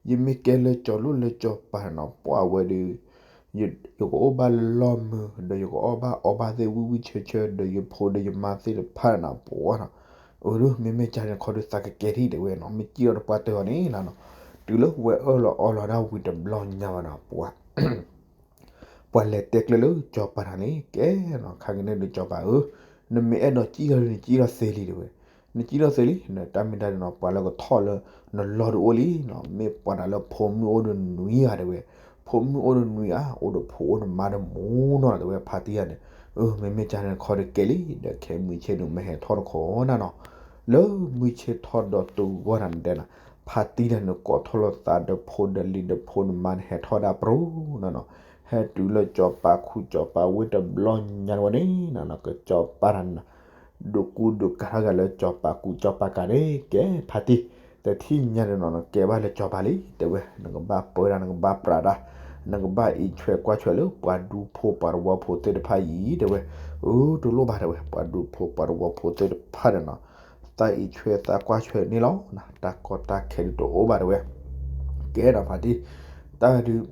ယမ့ၢ်ကဲလၢစီၤလိၣ်လၢစီၤပၤန့ၣ်နီၤ ပှၤဝဲဒုး ယ ယကအိၣ်ဘၣ်လၢလီၢ်မုာ် ဒီးယကအီၣ်ဘၣ်အီဘၣ်သ့ၣ်ဝံၣ်ဝံၣ်ဆၢဆၢ ဒီးယဖိဒီးယမါသ့ၣ်တဖၣ်န့ၣ်နီၤ ပှၤနီၤ, အၢ မ့မ့ၢ်ကန့ၣ်ခီဒုးသးကကဲထံၣ်တဲဝဲနီၤ မ့ၢ်စံၣ်အီၤတပှၢ်တၢၢ်အီၤန့ၣ်နီၤ, တုၤလၢဝဲအၢၣ်လီၤအီလီၤဒၣ်ဝံၤတဘျီညါဘၣ်နီၤ ပှၤ ပှၤလဲၤတဲကျၢၤလၢစီၤပၤတဂၤန့ၣ် ကဲနီၤ ခါကန့ၣ်ဒုးစီၤပၤဧၢ, နမ့ၢ်အဲၣ်ဒိးစံၣ်ထီၣ်ဒုး နစံၣ်ထီၣ်သ့လံတဲဝဲ, နစံၣ်ထီၣ်သ့လံ နတၢ်မ့ၢ်တၢ်ဒုးနီၤ ပှၤလၢကထီၣ်လၢနလီၢ်ဒုးအိၣ်လံနီၤ မ့ၢ်ပှၤတဂၤလၢဖိမုၣ်အိၣ်ဒီးနွံဂၤတဲဝဲ, ဖိမုၣ်အိၣ်ဒီးနွံဂၤ အိၣ်ဒီးဖိအိၣ်ဒီးမါဒီးမူနီၤတဲဝဲ ဖါတံၢ်တဂၤန့ၣ်, အၢ မ့မ့ၢ်ကန့ၣ်ခီဒုးကဲလံ ဒီးခဲမုၢ်ဆ့ၣ်ဒုးမ့ၢ်ဟဲထီၣ်တခီနၤနီၤ, လၢမုၢ်ဆ့ၣ်ထီၣ်ဒီးတဂီၢ်နၤတဲနၤ, ဖါတံၢ်တဂၤန့ၣ် ကိးထီၣ်လိာ်သးဒီးဖိဒီးလံၤဒီးဖိဒီးမါန့ၣ် ဟဲထီၣ်ဒၣ်ပြူၤနီၤနီၤ, ဟဲတုၤလၢစီၤပၤခူစီၤပၤဝ့ၢ်တဘျီညါန့ၣ်ဝဲန့ၣ် နကစီၤပၤတဂၤန့ၣ် ဒုးကူဒုးကၤထီၣ်က့ၤလၢစီၤပၤကူစီၤပၤကၤန့ၣ် ကဲဖါတံၢ်, တထံၣ်ညါန့ၣ်နီၤ နကဲဘၣ်လၢစီၤပၤလံ တဲဝဲ, နကဘၣ်ပၢတၢ် နကဘၣ်ပြးတၢ်, နကဘၣ်အံးဆွဲကွၢ်ဆွဲလၢပှၤဒူဖိပှၤသဝီဖိသ့ၣ်တဖၣ်အံၤ တဲဝဲ, အၢ တလိၣ်ဘၣ်တဲဝဲ ပှၤဒူဖိပှၤသဝီဖိသ့ၣ်တဖၣ်န့ၣ်နီၤ သးအံးဆွဲသးကွၢ်ဆွဲန့ၣ်လီၤ, တၢ်ကီတၢ်ခဲဒုးတအိၣ်ဘၣ်တဲဝဲ, ကဲဒီးဖါတံၢ်, တၢ်ဒုး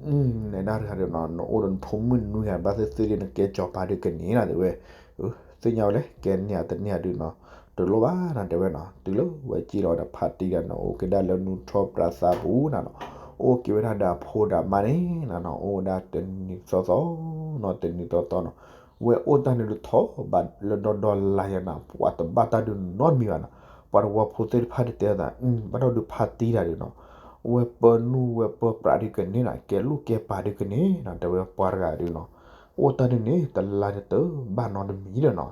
နဲဒၣ်တဂၤဒီးနီၤ နအိၣ်ဒီးနဖိမုၣ်နွံဂၤဘၣ်သ့ၣ်သ့ၣ်လံ နကဲစီၤပၤဒုးကန့ၢ်နၤတဲဝဲ, သ့ၣ်ညါဝဲလဲၣ် ကဲန့ၢ်ဧါတန့ၢ်ဧါဒုးနီၤ, တလိၣ်ဘၣ်နၤတဲဝဲနီၤ, တုၤလၢဝဲစံၣ်လီၤဝဲဒီးဖါတံၢ်တဂၤန့ၣ် အိၣ်က့ၤဒၣ်လၢနူထီၣ်ပြးသးပူၤနၤနီၤ, အိၣ်က့ၤဝဲဒၣ်ဒီးအဖိဒီးအမါန့ၣ်နၤနီၤ အိၣ်ဝဲဒၣ်တနံၤသီသီနီၤ တနံၤသီသီနီၤ, ဝဲအိၣ်တၢ်န့ၣ်ဒုးထီၣ်ဘးလၢဒီဒီလါယၤနၤ ပှၤတဘၣ်တၢ်ဒုးနီတမံၤဘၣ်နၤ, ပှၤတဝီဖိသ့ၣ်တဖၣ်ဒုးတဲအသး ဘၣ်ဒီးဒုးဖါတံၢ်တၢ်ဒုးနီၤ, ဝဲပၢနူၢ်ဝဲပၢပြးဒုးကန့ၢ်နီၤ, ကဲလူၢ်ကဲပၤဒုးကန့ၢ်နီၤ, တဲဝဲပှၤတဂၤဒုးနီၤ, အိၣ်တၢ်ဒုးန့ၣ် တလါန့ၣ်တဘၣ်နီတမံၤဒီးနီၤ,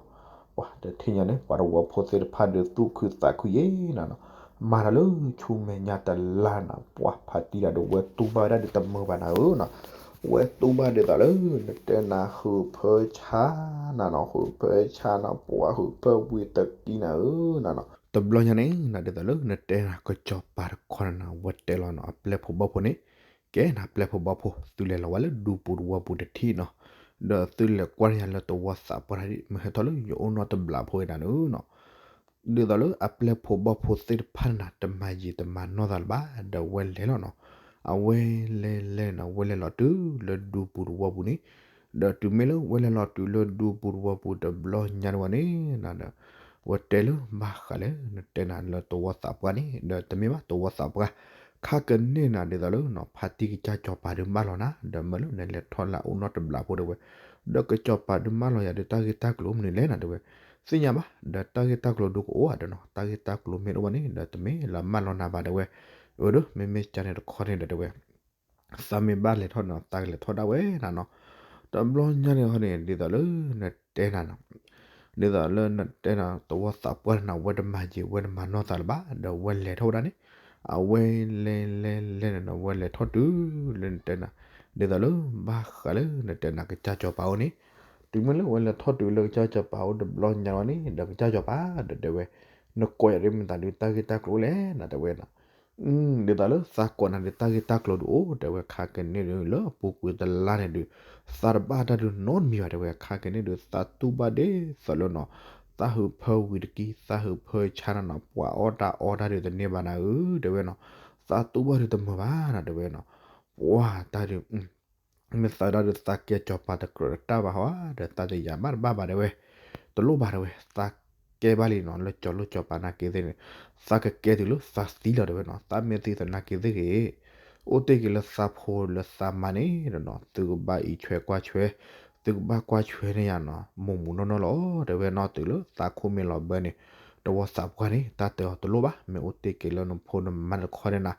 ပှၤတထံၣ်ညါန့ၣ် ပှၤတဝီဖိသ့ၣ်တဖၣ်ဒုးသူၣ်ခုသးခုယဲနီၤနီၤ, မၤတၢ်လၢဆူမဲာ်ညါတလါနီၤ, ပှၤဖါတံၢ်တၢ်ဒုးဝဲတူၢ်ဘၣ်ဝဲဒၣ်ဒုးတမုာ်ဘၣ်နၤဧၢနီၤ, ဝဲတူၢ်ဘၣ်ဒ်သိးလၢ နတဲနၤဟုးဖၢဆါနၤနီၤ, ဟုးဖၢဆါနီၤ, ပှၤဟုးဖၢဝံၤတကံနၤဧၢနီၤနီၤ, တဘျီညါန့ၣ်နီၤ ဒ်သိးလၢနတဲနၤကစီၤပၤတခီန့ၣ်နီၤ ဝဲတဲလီၤနီၤ အပျဲၢ်ဖိဘီၣ်ဖိန့ၣ်, ကဲနၤပျဲၢ်ဖိဘီၣ်ဖိ သုလဲၤလီၤဝဲလၢဒူပူၤတဝီပူၤတထံၣ်နီၤ, ဒီးသုလဲၤကွၢ်ညါလၢတဝီသးပှၢ်တၢ်ဒ် မ့ၢ်ဟဲထီၣ်လၢယအိၣ်နီတဘျီဖိဝဲဒၣ်န့ၣ်နီၤ ဒ်သိးလၢအပျဲၢ်ဖိဘီၣ်ဖိသ့ၣ်တဖၣ်န့ၣ်နီၤ တမၤယံာ်တမၤနီၢ်သးလၢၤဘၣ် ဒီးဝဲလဲၤလီၤနီၤ, အဝဲလဲၤလဲၤနီၤ ဝဲလဲၤလီၤတုၤလၢဒူပူၤတဝီပူၤန့ၣ်, ဒီးတုၤမ့ၢ်လၢဝဲလဲၤလီၤတုၤလၢဒူပူၤတဝီပူၤတဘျီညါတဝီန့ၣ်နီၤဒီး, ဝဲတဲလၢဘၣ်ဃးလၢနတဲနၤလၢတဝီသးပှၢ်န့ၣ် ဒီးတမ့ၢ်ဘၣ်တဝီသးပှၢ်, ခါကန့ၢ်နၤဒ်သိးလၢနီၤ ဖါတံၢ်ကစၢ်စီၤပၤဒုးမၢလီၤနၤ ဒီးမၢလၢနလဲၤထီၣ်လၢအအိၣ်နီတဘျီဖိတဲဝဲ, ဒီးကစီၤပၤဒုးမၢလီၤယၤဒုးတၢ်ဂ့ၢ်တၢ်ကျိၤမနုၤလဲၣ်နၤတဲဝဲ, သ့ၣ်ညါဘၣ် ဒီးတၢ်ဂ့ၢ်တၢ်ကျိၤဒုးကအိၣ်ဧါဒီးနီၤ တၢ်ဂ့ၢ်တၢ်ကျိၤမ့ၢ်တအိၣ်ဘၣ်န့ၣ် ဒီးတမ့ၢ်လၢမၢလီၤနၤဘၣ်တဲဝဲ, အၢဒီး မ့မ့ၢ်ကန့ၣ်တခီန့ၣ်ဒီးတဲဝဲ သးမ့ၢ်ဘၣ်လဲၤထီၣ်နီၤ သးကလဲၤထီၣ်ဒၣ်ဝဲနၤနီၤ, တဘျီညါန့ၣ်ဟီန့ၣ် ဒ်သိးလၢနတဲနၤနီၤ, ဒ်သိးလၢနတဲနၤ တဝီသးပှၢ်န့ၣ်နီၤ ဝဲတမၤယံာ်ဝဲတမၤနီၢ်သးလၢၤဘၣ် ဒီးဝဲလဲၤထီၣ်ဝဲဒၣ်န့ၣ်, အဝဲလဲၤလဲၤလဲၤန့ၣ်နီၤ ဝဲလဲၤထီၣ်တုၤလၢနတဲနၤ, ဒ်သိးလၢဘၣ်ဃးလၢနတဲနၤကစၢ်စီၤပၤအိၣ်န့ၣ်, တုၤမ့ၢ်လၢဝဲလဲၤထီၣ်တုၤလၢကစၢ်စီၤပၤအိၣ်တဘျီညါဝဲန့ၣ် ဒီးကစၢ်စီၤပၤဒီးတဲဝဲ, နကိးယၤဒ်မတၤဒုးတၢ်ဂ့ၢ်တၢ်ကျိၤလဲၣ်နၤတဲဝဲနီၤ ဒ်သိးလၢသးကိးနၤဒုးတၢ်ဂ့ၢ်တၢ်ကျိၤဒုးအိၣ် တဲဝဲခါကန့ၢ်ဒုးလၢအပူၤကွံာ်တလါန့ၣ်ဒုး, သးတဘၣ်တၢ်ဒုးနီတမံၤဘၣ်တဲဝဲ ခါကန့ၢ်ဒုးသးတူၢ်ဘၣ်ဒ်သိးလၢနီၤ, သးဟုးဖၢဝံၤတကံ သးဟုးဖၢဆါနၤနီၤ ပှၤအီၣ်တၢ်အီတၢ်ဒုးတန့ၢ်ဘၣ်နၤဧၢ တဲဝဲနီၤ, သးတူၢ်ဘၣ်ဒုးတမုာ်ဘၣ်နၤတဲဝဲနီၤ, ပှၤတၢ်ဒုး မ့ၢ်သးဒၣ်ဒုးသးကဲစီၤပၤတကြၢးတၢ်ဘၣ်ဟီဧါ ဒီးသးတယာ်မးတဘၣ်ဘၣ်တဲဝဲ, တလိၣ်ဘၣ်တဲဝဲ သးကဲဘၣ်လံနီၤ လၢစီၤလိၣ်စီၤပၤနာ်က့သ့ၣ်န့ၣ်, သးကကဲတုၤလၢသးသံလီၤတဲဝဲနီၤ သးမ့ၢ်သံသနာ်က့သ့ၣ်ဂ့ၤ, အိၣ်တ့ၢ်က့ၤလၢသးဖိလၢသးမါန့ၣ်ဒီးနီၤ သုကဘၣ်အံးဆွဲကွၢ်ဆွဲ, သုကဘၣ်ကွၢ်ဆွဲန့ၢ်ယၤနီၤ မိၢ်မူးနီၢ်နီၢ်လီၤ တဲဝဲနီၤ တုၤလၢသးခိၣ်မ့ၢ်လီၤဘၢန့ၣ်, တဝီသးပှၢ်န့ၣ် တၢ်တဲအီၤတလိၣ်ဘၣ် မ့ၢ်အိၣ်တ့ၢ်က့ၤလၢနဖိနမါတခီန့ၣ်နၤ,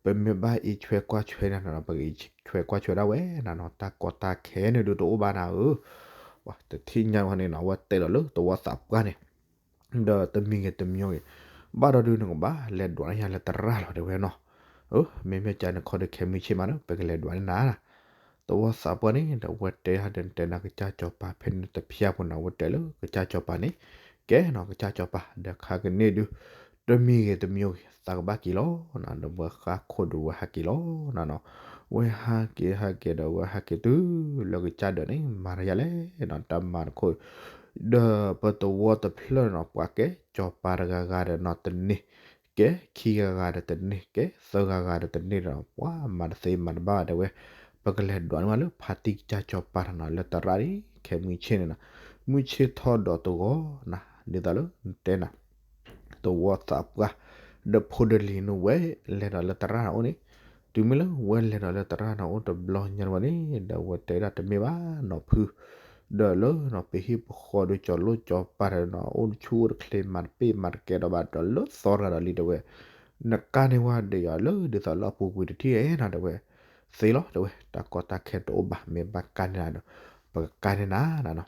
ပမ့ၢ်ဘၣ်အံးဆွဲကွၢ်ဆွဲန့ၣ်နီၤ ပကအံးဆွဲကွၢ်ဆွဲဒၣ်ဝဲနၤနီၤ တၢ်ကီတၢ်ခဲန့ၣ်ဒုးတအိၣ်ဘၣ်နၤဧၢ, ပှၤတထံၣ်ညါဝဲန့ၣ်နီၤ အဝဲတဲဒီးလၢတဝီသးပှၢ်န့ၣ် ဒီးတမံၤဂ့ၤတမံၤဂ့ၤ, ဘၣ်ဒီးဒုးနကဘၣ်လဲၤဒွးန့ၢ်ယၤလၢသရၣ်လီၤတဲဝဲနီၤ, မ့မ့ၢ်ကန့ၣ်ခီဒုးခဲမုၢ်ဆ့ၣ်မးဒီး ပကလဲၤဒွးန့ၢ်နၤ, တဝီသးပှၢ်န့ၣ် ဒီးဝဲတဲဒၣ်ဒီးတဲနၤကစၢ်စီၤပၤဖဲန့ၣ်တဖျၢၣ်ဖိနီၤ ဝဲတဲလၢကစၢ်စီၤပၤန့ၣ်, ကဲနီၤ ကစၢ်စီၤပၤ ဒီးခါကန့ၢ်ဒုး, တမံၤဂ့ၤတမံၤဂ့ၤ သးကဘၣ်က့ၤလီၤနၤ ဒီးဝဲဃါခိၣ်ဒုးဝဲဟးက့ၤလီၤနၤနီၤ, ဝဲဟးက့ၤဟးက့ၤဒီးဝဲဟးက့ၤတုၤလၢကစၢ်ဒၢးန့ၣ် မၤတယၤလဲၣ်နီၤ တၢ်မၤတခိၣ် ဒီးပတဝီတဖျၢၣ်နီၤ ပှၤကဲစီၤပၤတဂၤဂၤဒီးနီၤတန့ၢ်, ကဲခံဂၤဂၤဒီးတန့ၢ် ကဲသၢဂၤဂၤဒီးတန့ၢ်ဒီး ပှၤမၤတသ့မၤတဘၣ်တဲဝဲ, ပကလဲၤဒွးန့ၢ်ဝဲလၢဖါတံၢ်ကစၢ်စီၤပၤနီၤ လၢသရၣ်ဒ်ခဲမုၢ်ဆ့ၣ်န့ၣ်နီၤ, မုၢ်ဆ့ၣ်ထီၣ်ဒီးတဂီၤနၤ ဒ်သိးလၢနတဲနၤ တဝီသးပှၢ်, ဒီးဖိဒီးလံၤန့ၣ်ဝဲလဲၤဒီးလၢသရၣ်န့ၣ်အိၣ်န့ၣ်, တုၤမ့ၢ်လၢဝဲလဲၤဒီးလၢသရၣ်န့ၣ်အိၣ်တဘျီညါဝဲန့ၣ် ဒီးဝဲတဲဒၣ်တမ့ၢ်ဘၣ်နီၤဖု, ဒီးလၢနီၤ ပဟံၣ်ပဃီဒီးစီၤလိၣ်စီၤပၤဒီးနီၤ အိၣ်တဆူၣ်အိၣ်တချ့မၤတပ့ၢ်မၤတကဲဒီးဘၣ်ဒီးလၢသီတဂၤဒီးလံတဲဝဲ, နကါန့ၢ်ဝဲဒ်ယၤလၢဒ်သိးလၢအပူၤကွံာ်တထံၣ်ဧါနီၤ တဲဝဲ, သ့လီၤတဲဝဲ တၢ်ကီတၢ်ခဲတအိၣ်ဘၣ် မ့ၢ်ဘၣ်ကါန့ၢ်နၤဒီး ပကကါန့ၢ်နၤနီၤ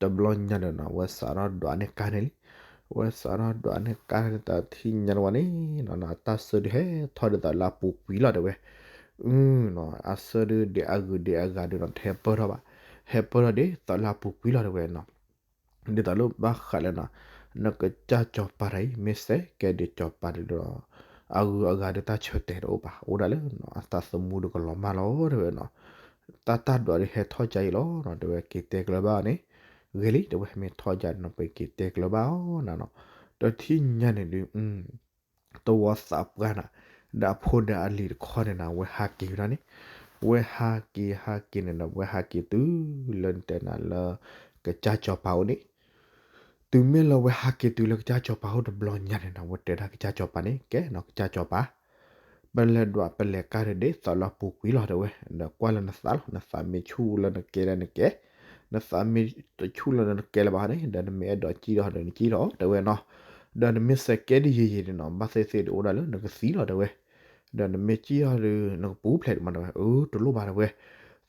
တဘျီညါဒီးနီၤ ဝဲစးထီၣ်ဒွးန့ၢ်ကါန့ၣ်လံ, ဝဲစးထီၣ်ဒွးန့ၢ်ကါန့ၣ်တထံၣ်ညါတဝဲန့ၣ်နီၤ အတၢ်ဆၢဒုးဟဲထီၣ်ဒ်သိးလၢအပူၤကွံာ်လီၤတဲဝဲ, အၢနီၤ အဆၢဒုးဒ်အဂုၤဒ်အဂၤဒုးနီၤ တဟဲပၢၢ်ထီၣ်ဘၣ်, ဟဲပၢၢ်ထီၣ်ဒ်သိးလၢအပူၤကွံာ်လီၤတဲဝဲနီၤ ဒ်သိးလၢဘၣ်ဃးလၢနီၤ နကစၢ်စီၤပၤတၢ်အံၤ မ့ၢ်စဲးကဲဒ်စီၤပၤတဒုဒီး အဂုၤအဂၤဒုးတၢ်ဆၢတဲာ်တအိၣ်ဘၣ် အိၣ်ဒၣ်လၢနီၤ အတၢ်သမူဒီးကလီၤမၢ်လီၤတဲဝဲနီၤ, တၢ်တၢ်ဒွးဒုးဟဲထီၣ်ကါအံၤလီၤနီၤ တဲဝဲက့ၤတဲကျၢၤဘၣ်အီၤန့ၣ်, ဂ့ၤလံ တဲဝဲမ့ၢ်ထီၣ်ကါန့ၣ်နီၤ ပက့ၤတဲကျၢၤဘၣ်အီၤနၤနီၤ, တထံၣ်ညါန့ၣ်ဒုး တဝီသးပှၢ်နၤ, ဒီးအဖိဒီးအလံၤတခီန့ၣ်နၤ ဝဲဟးက့ၤဝဲဒၣ်န့ၣ်, ဝဲဟးက့ၤဟးက့ၤန့ၣ်ဒီး ဝဲဟးက့ၤတုၤလၢနတဲနၤလၢ ကစၢ်စီၤပၤအိၣ်န့ၣ်, တုၤမ့ၢ်လၢဝဲဟးက့ၤတုၤလၢကစၢ်စီၤပၤအိၣ်တဘျီညါန့ၣ်နၤ ဝဲတဲဒၣ်ကစၢ်စီၤပၤန့ၣ် ကဲနီၤ ကစၢ်စီၤပၤ ပလဲၤဒွးပလဲၤကါဒုးဒ်သိးလၢအပူၤကွံာ်လီၤတဲဝဲ, ဒီးကွၢ်လၢနသးလီၤ နသးမ့ၢ်ဆူၣ်လၢနကဲလၢနကဲ, နသးမ့ၢ်တဆူၣ်လၢနကဲလၢၤဘၣ်န့ၣ် ဒီးနမ့ၢ်အဲၣ်ဒိးစံၣ်ထီၣ်ဒီးနစံၣ်ထီၣ်တဲဝဲနီၤ, ဒီးနမ့ၢ်စဲးကဲဒ်ယံာ်ယံာ်န့ၣ်နီၤ ဘၣ်သ့ၣ်သ့ၣ်ဒုးအိၣ်ဒၣ်လၢနကသံလီၤတဲဝဲ, ဒီးနမ့ၢ်စံၣ်ထီၣ်ဒုး နကပူၤဖျဲးဒံးမးတဲဝဲ, အၢ တလိၣ်ဘၣ်တဲဝဲ,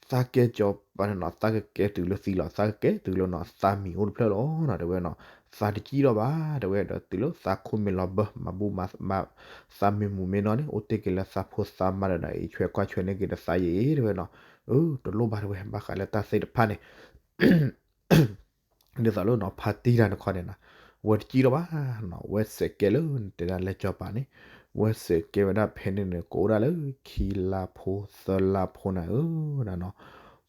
သးကဲစီၤပၤန့ၣ်နီၤ သးကကဲတုၤလၢသံလီၤ သးကကဲတုၤလၢနီၤ သးမံၤအိၣ်တဖျၢၣ်လီၤနီၤတဲဝဲနီၤ, သးတစံၣ်ထီၣ်ဘၣ်တဲဝဲ ဒီးတုၤလၢသးခိၣ်မ့ၢ်လီၤဘၢ မၤဘူၣ်မၤ သးမ့ၢ်မူၤမ့ၢ်နီၢ်န့ၣ် အိၣ်တ့ၢ်က့ၤလၢသးဖိသးမါဒီး အံးဆွဲကွၢ်ဆွဲန့ၢ်က့ၤဒီးသးယံာ်တဲဝဲနီၤ, အၢ တလိၣ်ဘၣ်တဲဝဲ ဘၣ်ဃးလၢတၢ်သ့ၣ်တဖၣ်န့ၣ် ဒ်သိးလၢနီၤ ဖါတံၢ်တၢ်နခီန့ၣ်နီၤ, ဝဲတစံၣ်ထီၣ်ဘၣ်နီၤ, ဝဲစဲးကဲလၢနတဲဒၣ်လၢစီၤပၤန့ၣ်, ဝဲစဲးကဲဝဲဒၣ်ဖဲန့ၣ်န့ၣ် ကအိၣ်ဒၣ်လၢခံလါဖိသၢလါဖိနၤဧၢနီၤ,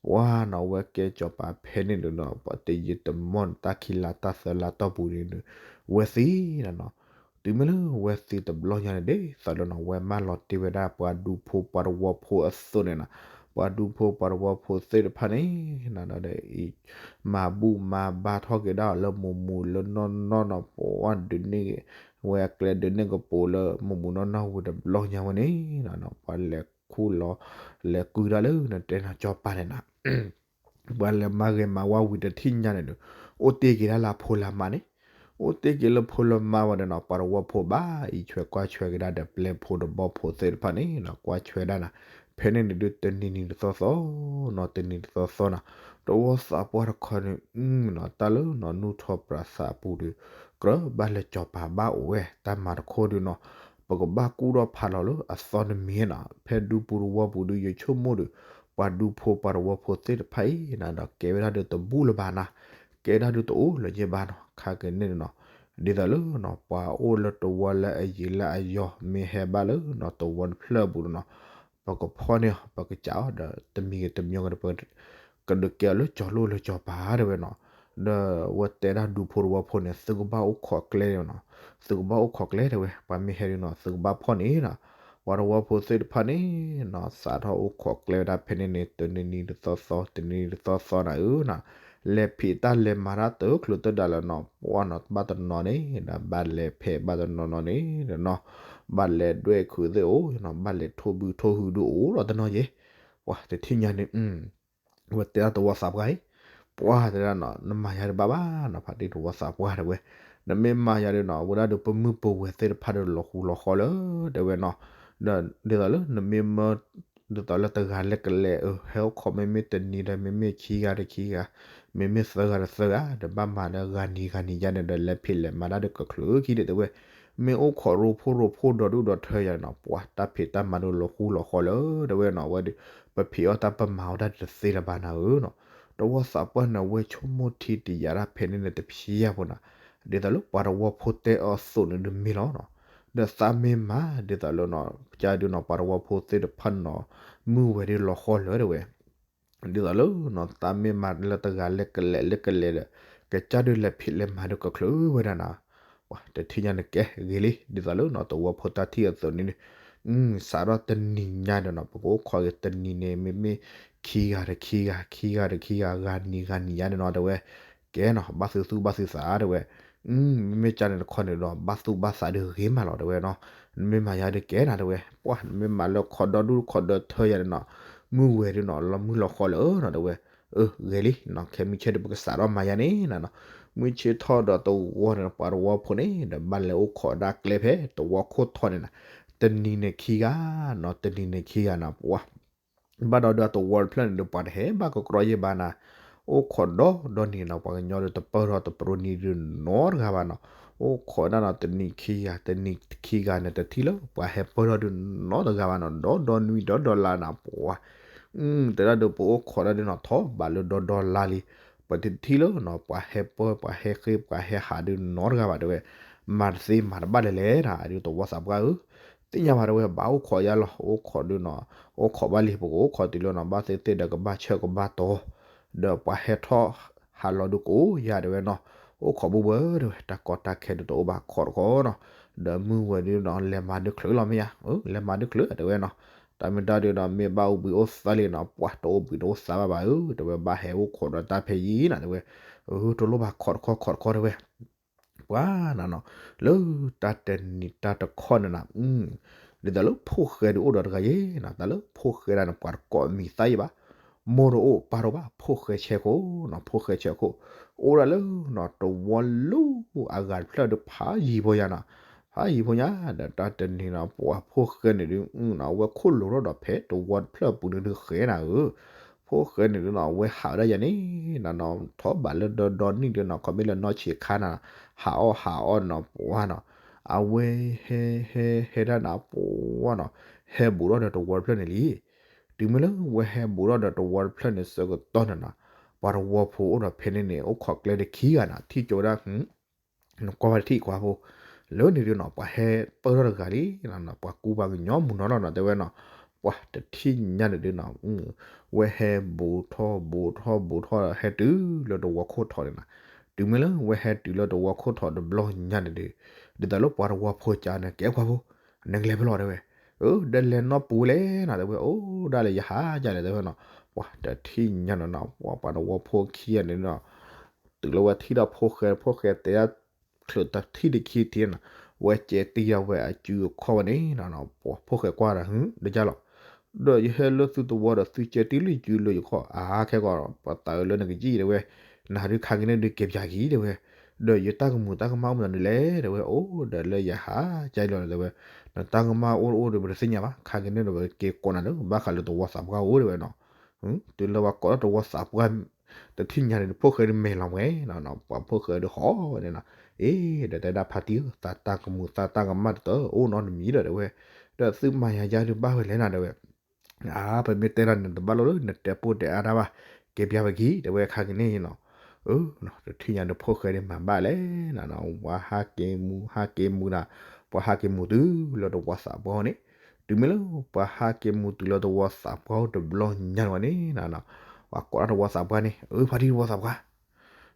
ပှၤနီၤ ဝဲကဲစီၤပၤဖဲန့ၣ်န့ၣ်နီၤ ပှၤတယံာ်တမီၢ်န့ၣ် တၢ်ခံလါတၢ်သၢလါတီၢ်ပူၤန့ၣ်န့ၣ် ဝဲသံနီၤနီၤ, တုၤမ့ၢ်လၢဝဲသံတဘျီညါန့ၣ် ဒ်သိးလၢနီၤ ဝဲမၢလီၤတ့ၢ်ဝဲဒၣ်ပှၤဒူဖိပှၤသဝီဖိအသိးန့ၣ်နီၤ, ပှၤဒူဖိပှၤသဝီဖိသ့ၣ်တဖၣ်န့ၣ်နီၤ ဒီးအံၤ မၤဘူၣ်မၤဘါထီၣ်က့ၤဒၣ်အီၤလၢမူၤမူၤလၢနီၢ်နီၢ်နီၤ, ပှၤဒုးန့ၢ် ဝဲအကျဲဒုးန့ၢ်ကပိာ်လၢမူၤမူၤနီၢ်နီၢ်ဝံၤတဘျီညါဝဲန့ၣ်နီၤ ပှၤလဲၤခူၣ်လီၤ လဲၤကုၢ်ဒၣ်လၢနတဲနီၤစီၤပၤန့ၣ်နီၤ ပှၤလဲၤမၤဂ့ၤမၤဝါဝံၤတထံၣ်ညါန့ၣ်ဒီး အိၣ်တ့ၢ်က့ၤဒၣ်လၢဖိလၢမါန့ၣ်, အိၣ်တ့ၢ်က့ၤလၢဖိလၢမါဝဲဒီးနီၤ ပှၤသဝီဖိဘၣ်အံးဆွဲကွၢ်ဆွဲက့ၤဒၣ်ဒီးပျဲၢ်ဖိဒီးဘီၣ်ဖိသ့ၣ်တဖၣ်န့ၣ်နီၤ ကွၢ်ဆွဲဒၣ်နီၤ, ဖဲန့ၣ်န့ၣ်ဒုးတနံၤနံၤတသီသီနီၤ တနံၤတသီသီနီၤ, တဝီသးပှၢ်တခီန့ၣ် နီၤ တၢ်လၢနီၤ နူၢ်ထီၣ်ပြးသးအပူၤဒီး ကြၢးဘၣ်လဲၤစီၤပၤဘၣ်အိၣ်ဝဲ တၢ်မၤတခီဒုးနီၤ, ပကဘၣ်ကူၣ်ထီၣ်ဖးလီၤလၢအသီတမံၤနီၤ, ဖဲဒူပူၤသဝီပူၤဒုး ယဆိကမိၣ်ဒီး ပှၤဒူဖိပှၤသဝီဖိသ့ၣ်တဖၣ်အံၤနီၤ ဒီးကဲဝဲဒၣ်ဒုးတဘူၣ်လၢၤဘၣ်နီၤ, ကဲဒၣ်ဒုးတအိၣ်လၢၤယဲၢ်ဘၣ်နီၤ, ခါက့ၤန့ၣ်နီၤ, ဒ်သိးလၢနီၤ ပှၤအိၣ်လၢတဝီလၢအယံာ်လၢအယီၤ မ့ၢ်ဟဲဘၣ်လၢနီၤ တဝီတဖျၢၣ်ပူၤနီၤ ပကဖီၣ်န့ၢ်အီၤ ပကစးအီၤဒီး တမံၤဂ့ၤတမံၤဂ့ၤ ကဒုးကဲအီၤလၢစီၤလိၣ်လၢစီၤပၤတဲဝဲနီၤ, ဒီးဝဲတဲဒၣ်ဒူဖိသဝီဖိန့ၣ် သုကဘၣ်အိၣ်ခိးကျဲနီၤ, သုကဘၣ်အိၣ်ခိးကျဲတဲဝဲ ပှၤမ့ၢ်ဟဲဒုးနီၤ သုကဘၣ်ဖီၣ်န့ၣ်နီၤ, ပှၤသဝီဖိသ့ၣ်တဖၣ်န့ၣ်နီၤ စးထီၣ်အိၣ်ခိးကျဲဝဲဒၣ်ဖဲန့ၣ်န့ၣ် တနံၤနံၤတသီသီ တနံၤနံၤတသီသီနၤဧၢနီၤ, လဲၤဖံးတၢ်လဲၤမၤတၢ်တချုးတဒါလၢၤနီၤ, ပှၤနီၤ ဘၣ်တနီၤန့ၣ်ဒီး ဘၣ်လဲၤဖဲး ဘၣ်တနီၤနီၤန့ၣ်ဒီးနီၤ ဘၣ်လဲၤဒွဲၣ်ခုးသ့ၣ်အိၣ်နီၤ ဘၣ်လဲၤထိၣ်ဘုထိၣ်ဟုဒုးအိၣ်ဒီးတနီၤယဲၢ်, ပှၤတထံၣ်ညါန့ၣ် ဝဲတဲဒၣ်သဝီသးပှၢ်အံၤ, ပှၤတဲဒၣ်နီၤ နမၤယၤတဘၣ်ဘၣ်နီၤ ဖါတံၢ်သဝီသးပှၢ်တဲဝဲ, နမ့ၢ်မၤယၤဒုးနီၤ ဝဲဒၣ်ဒုးပမုၢ်ပဝဲၤသ့ၣ်တဖၣ်ဒီးလီၤဃူလီၤဃီလၢတဲဝဲနီၤ, ဒီးဒ်သိးလၢနမ့ၢ်မၢ ဒ်သိးလၢတဂၤလဲၤကလဲၤ အဟဲအိၣ်ခိးမ့မ့ၢ်တနံၤဒီး မ့မ့ၢ်ခံဂၤဒီးခံဂၤ, မ့မ့ၢ်သၢဂၤဒီးသၢဂၤ ဒီးဘၣ်မၤဒီးဂၤနံၤဂၤနံၤယါန့ၣ်ဒီး လဲၤဖံးလဲၤမၤတၢ်ဒုးကချုးခံဒုးတဲဝဲ, မ့ၢ်အိၣ်ခိးရိဖှိၣ်ရိဖှိၣ်ဒီးဒူၣ်ဒီးထၢယၤန့ၣ်နီၤ ပှၤတၢ်ဖံးတၢ်မၤဒုးလီၤဃူလီၤဃီလၢတဲဝဲနီၤ ဝဲဒုး ပဖံးအီၣ်တၢ်ပမၤအီၣ်တၢ်ဒုးတသ့လၢၤဘၣ်နၤဧၢနီၤ, သဝီသးပှၢ်န့ၣ် ဝဲဆိကမိၣ်ထံတယာ်ဒၣ်ဖဲန့ၣ်န့ၣ်တဖျၢၣ်ဖိနီၤ, ဒ်သိးလၢပှၤသဝီဖိတဲအီၤအသိးန့ၣ်ဒုးမ့ၢ်လီၤနီၤ, ဒီးသးမ့ၢ်မၤ ဒ်သိးလၢနီၤ ကစၢ်ဒုးနီၤ ပှၤသဝီဖိသ့ၣ်တဖၣ်နီၤ မုၢ်ဝဲၤဒုးလီၤဃီလၢတဲဝဲ ဒ်သိးလၢနီၤ သးမ့ၢ်မၤလၢတဂၤလဲၤကလဲၤလဲၤကလဲၤဒီး ကစၢ်ဒုးလဲၤဖံးလဲၤမၤဒုးကချုးဝဲဒၣ်နီၤ, ပှၤတထံၣ်ညါန့ၣ်ကဲဂ့ၤလံ ဒ်သိးလၢနီၤ သဝီဖိတၢ်ထံၣ်အသိးန့ၣ်န့ၣ်, စးထီၣ်တနံၤညါဒီးနီၤ ပကအိၣ်ခိးက့ၤတနံၤန့ၣ် မ့မ့ၢ်ခံဂၤဒီးခံဂၤ ခံဂၤဒီးခံဂၤ ဂၤနံၤဂၤနံၤယါန့ၣ်နီၤတဲဝဲ, ကဲနီၤ ဘၣ်သူသူၣ်ဘၣ်သူသးတဲဝဲ, မ့မ့ၢ်ကၢ်န့ၣ်တခီန့ၣ်ဒီး ဘၣ်သူၣ်ဘၣ်သးဒုးဂ့ၤမးလီၤတဲဝဲနီၤ, နမ့ၢ်မၤယၤဒုးကဲနၤတဲဝဲ, ပှၤနမ့ၢ်မၤလၢခိးဒီဒူၣ်ခိးဒီထၢယၤန့ၣ်နီၤ, မုၢ်ဝဲၤဒုးနီၤ လီၤမုၢ်လီၤဃီလၢနီၤတဲဝဲ, အၢ ဂ့ၤလံနီၤ ခဲမုၢ်ဆ့ၣ်ဒီးပကစးထီၣ်မၤယၤန့ၣ်နီၤ, မုၢ်ဆ့ၣ်ထီၣ်ဒီးတဝီန့ၣ် ပှၤသဝီဖိန့ၣ်ဒီး ဘၣ်လဲၤအိၣ်ခိးဒၣ်ကျဲဖဲသဝီခိၣ်ထီၣ်န့ၣ်နီၤ, တနံၤန့ၣ်ခံဂၤနီၤ တနံၤန့ၣ်ခံဂၤနီၤ ပှၤ ဘၣ်ဒီးဒုးအသဝီတဖျၢၣ်န့ၣ်ဒီး ပှၤတဟဲဘၣ်ကကြီယဲၢ်ဘၣ်နၤ, အိၣ်ခိးဒီဒီနံၤနီၤ ပှၤကညီဒီးတပၢၢ်ထီၣ်တပရူနံၤဒုးနီတဂၤဘၣ်နီၤ, အိၣ်ခိးဒၣ်နီၤ တနံၤခံဂၤ တနံၤခံဂၤန့ၣ် တထံၣ်လၢပှၤဟဲပၢၢ်ထီၣ်ဒုးနီတဂၤဘၣ်နီၤ, ဒီဒီနွံဒီဒီလါနီၤ ပှၤ တဲဒၣ်ဒီးပအိၣ်ခိးဒၣ်ဒုးနီၤ ထီၣ်ဘးလၢဒီဒီလါလံ, ပတထံၣ်လၢနီၤ ပှၤဟဲပၢၢ် ပှၤဟဲဃ့ ပှၤဟဲဟးဒုးနီတဂၤဘၣ်တဲဝဲ, မၤတသ့မၤတဘၣ်လဲၣ်လဲၣ်နီၤ ဒုးသဝီသးပှၢ်ဧၢ, သ့ၣ်ညါဘၣ်တဲဝဲ ဘၣ်အိၣ်ခိးယါလီၤ အိၣ်ခိးဒုးနီၤ, အိၣ်ခိးဘၣ်လံ ပကအိၣ်ခိးတုၤလၢနီၤ ဘၣ်သ့ၣ်သ့ၣ်ဒီးကဘၣ်ဆၢကဘၣ်တီၤ, ဒီးပှၤဟဲထီၣ်ဟးလီၤဒုးကအိၣ်ယၤတဲဝဲနီၤ, အိၣ်ခိးဘၣ်ဝဲတဲဝဲ တၢ်ကီတၢ်ခဲဒုးတအိၣ်ဘၣ်ခီတခီနီၤ, ဒီးမုၢ်ဝဲၤဒုးနီၤ လဲၤမၤဒုးချုးလီၤမ့ၢ်ယါ, လဲၤမၤဒုးချုးတဲဝဲနီၤ, တၢ်မ့ၢ်တၢ်ဒုးနီၤ မ့ၢ်ဘၣ်အိၣ်ဘှံးအိၣ်သါလံနီၤ ပှၤတအိၣ်ဘှံးတအိၣ်သါဘၣ်ဘၣ်ဧၢ, တဲဝဲဘၣ်ဟဲအိၣ်ခိးဒီးတၢ်ဖဲယံၤနီၤတဲဝဲ, တလိၣ်ဘၣ်ခီတခီခီတခီတဲဝဲ ပှၤနၤနီၤ, လၢတၢ်တနံၤတၢ်တခီန့ၣ်နီၤ, ဒ်သိးလၢဖိၣ်ဃဲဒုးအိၣ်ဒီးတဂၤယဲနီၤ, တၢ်လၢဖိၣ်ဃဲဒၣ်န့ၣ် ပှၤတကိးမံၤသၣ်ယဲဘၣ်, မိၢ်တအိၣ်ပၢ်တအိၣ်ဘၣ် ဖိၣ်ဃဲဆဲခိၣ်နီၤ ဖိၣ်ဃဲဆဲခိၣ် အိၣ်ဒၣ်လၢနီၤ တဝီလူၤအဂၤတဖျၢၣ်ဒီးဖးယံၤဖိညါနီၤ, ဖးယံၤဖိညါ ဒီးတၢ်တနံၤနီၤ ပှၤဖိၣ်ဃဲန့ၣ်ဒုး အဝဲခိၣ်လိၤထီၣ်ဒီးဖဲတဝီတဖျၢၣ်ပူၤန့ၣ်ဒုးဃဲနၤဧၢ, ဖိၣ်ဃဲန့ၣ်ဒုးနီၤ အဝဲဟးဝဲဒၣ်ယၤန့ၣ်နီၤ ထီၣ်ဘးလၢဒီဒီနံၣ်ဒုးနီၤ ခီမ့ၢ်လၢနီၢ်ဆံးခါနီၤ ဟးအီၣ်ဟးအီၣ်နီၤ ပှၤနီၤ အဝဲဟဲဟဲဟဲဒၣ်နၤ ပှၤနီၤ ဟဲဘူးထီၣ်ဒီးတဝီတဖျၢၣ်န့ၣ်လံ တုၤမ့ၢ်လၢဝဲဟဲဘူးထီၣ်ဒီးတဝီတဖျၢၣ်န့ၣ်ဆၢကတီၢ်န့ၣ်နီၤ ပှၤတဝီဖိအိၣ်ဒီးဖဲန့ၣ်န့ၣ် အိၣ်ခိးကျဲတခံဂၤနီၤ ထံၣ်ကၠိဝဲဒၣ် နကွၢ်ဝဲတထံၣ်ကွၢ်ဖိ လၢန့ၣ်ဒုးနီၤ ပှၤဟဲပၢၢ်ထီၣ်တဂၤလံ ပှၤကူပှၤကညီမုၢ်နီၤလီၤနီၤ တဲဝဲနီၤ ပှၤတထံၣ်ညါန့ၣ်ဒုးနီၤ ဝဲဟဲဘူးထီၣ်ဘူးထီၣ်ဘူးထီၣ် ဟဲတုၤလၢတဝီခိၣ်ထီၣ်န့ၣ်နီၤ တုၤမ့ၢ်လၢဝဲဟဲတုၤလၢတဝီခိၣ်ထီၣ်တဘျီညါန့ၣ်ဒုး ဒ်သိးလၢပှၤတဝီဖိကန့ၣ် ကဲကွၢ်ဖိ နကလဲၤဖဲလဲၣ်တဲဝဲ အၢ ဒီးလဲၤနီၢ်ပူၤလဲၣ်နီၤ တဲဝဲ အိၣ်ဒၣ်လဲာ်ယဟးကလဲၣ်တဲဝဲနီၤ ပှၤတထံၣ်ညါန့ၣ်နီၤ ပှၤပှၤတဝီဖိခံဂၤန့ၣ်နီၤ တုၤလၢဝဲထံၣ်ဒီးဖိၣ်ဃဲ ဖိၣ်ဃဲတဲဒၣ် ချုးတထံၣ်တခံထံၣ်နီၤ ဝဲကဲတံၢ်ဒီးဝဲအစုအခီၣ်ဝဲန့ၣ်နီၤ ပှၤဖိၣ်ဃဲကွၢ်ဒီး ဟ့ၣ် ဒီးကၢ်လီၤ ဒီးယဟဲလၢသုသဝီဒီးသုကဲတံၢ်လၢယစုလၢယခီၣ် အါ ခဲကီး ပှၤသးအၢလၢနကယံာ်တဲဝဲ နဟးဒုးခါက့ၤန့ၣ်ဒုးက့ၤပၠးက့ၤတဲဝဲ ဒီးယတၢ်ကမူၤတၢ်ကမၣ်အိၣ်မနုၤလဲၣ်တဲဝဲ အိၣ်ဒီးလၢယဟးကလီၤတဲဝဲ နတၢ်ကမၣ်အိၣ်အိၣ်ဒီးပတသ့ၣ်ညါဘၣ် ခါက့ၤန့ၣ်ဒီးပက့ၤကိးနၤလၢဘၣ်ဃးလၢသဝီသးပှၢ်အိၣ်တဲဝဲနီၤ တုၤလၢပှၤကိးထီၣ်သဝီသးပှၢ် တထံၣ်ညါန့ၣ် ဖိၣ်ဃဲဒုးမဲာ်လီၤဝဲနီၤ ပှၤဖိၣ်ဃဲဒုးဟီၣ်ဝဲန့ၣ်နီၤ အ့ ဒီးတဲဒၣ်ဖါတံၢ်ဧၢ သးတၢ်ကမူၤသးတၢ်ကမၣ်တတၢၢ် အိၣ်နီတမံၤဒီးတဲဝဲ ဒီးသုမၤယၤယါဒုးဘၣ်ဝဲလဲၣ်နၤတဲဝဲ အါ ပမ့ၢ်တဲဒၣ်န့ၣ် တဘၣ်လိာ်လၢနတဲပိၢ်တဲအါတၢ်ဘၣ် က့ၤပၠးပက့ၤ တဲဝဲခါက့ၤန့ၣ်နီၤ အၢ တထံၣ်ညါန့ၣ်ဖိၣ်ဃဲဒုးမၤဘၣ်လဲၣ်နီၤ ပှၤဟးက့ၤမူၤ ဟးက့ၤမူၤနၤ ပှၤဟးက့ၤမူၤတုၤလၢသဝီသးပှၢ်န့ၣ် တုၤမ့ၢ်လၢ ပှၤဟးက့ၤမူၤတုၤလၢသဝီသးပှၢ်တဘျီညါန့ၣ်ဝဲန့ၣ်နီၤ ပှၤကိးထီၣ်သဝီသးပှၢ်န့ၣ် အၢ ဖါတံၢ်သဝီသးပှၢ် အၢ တံၢ်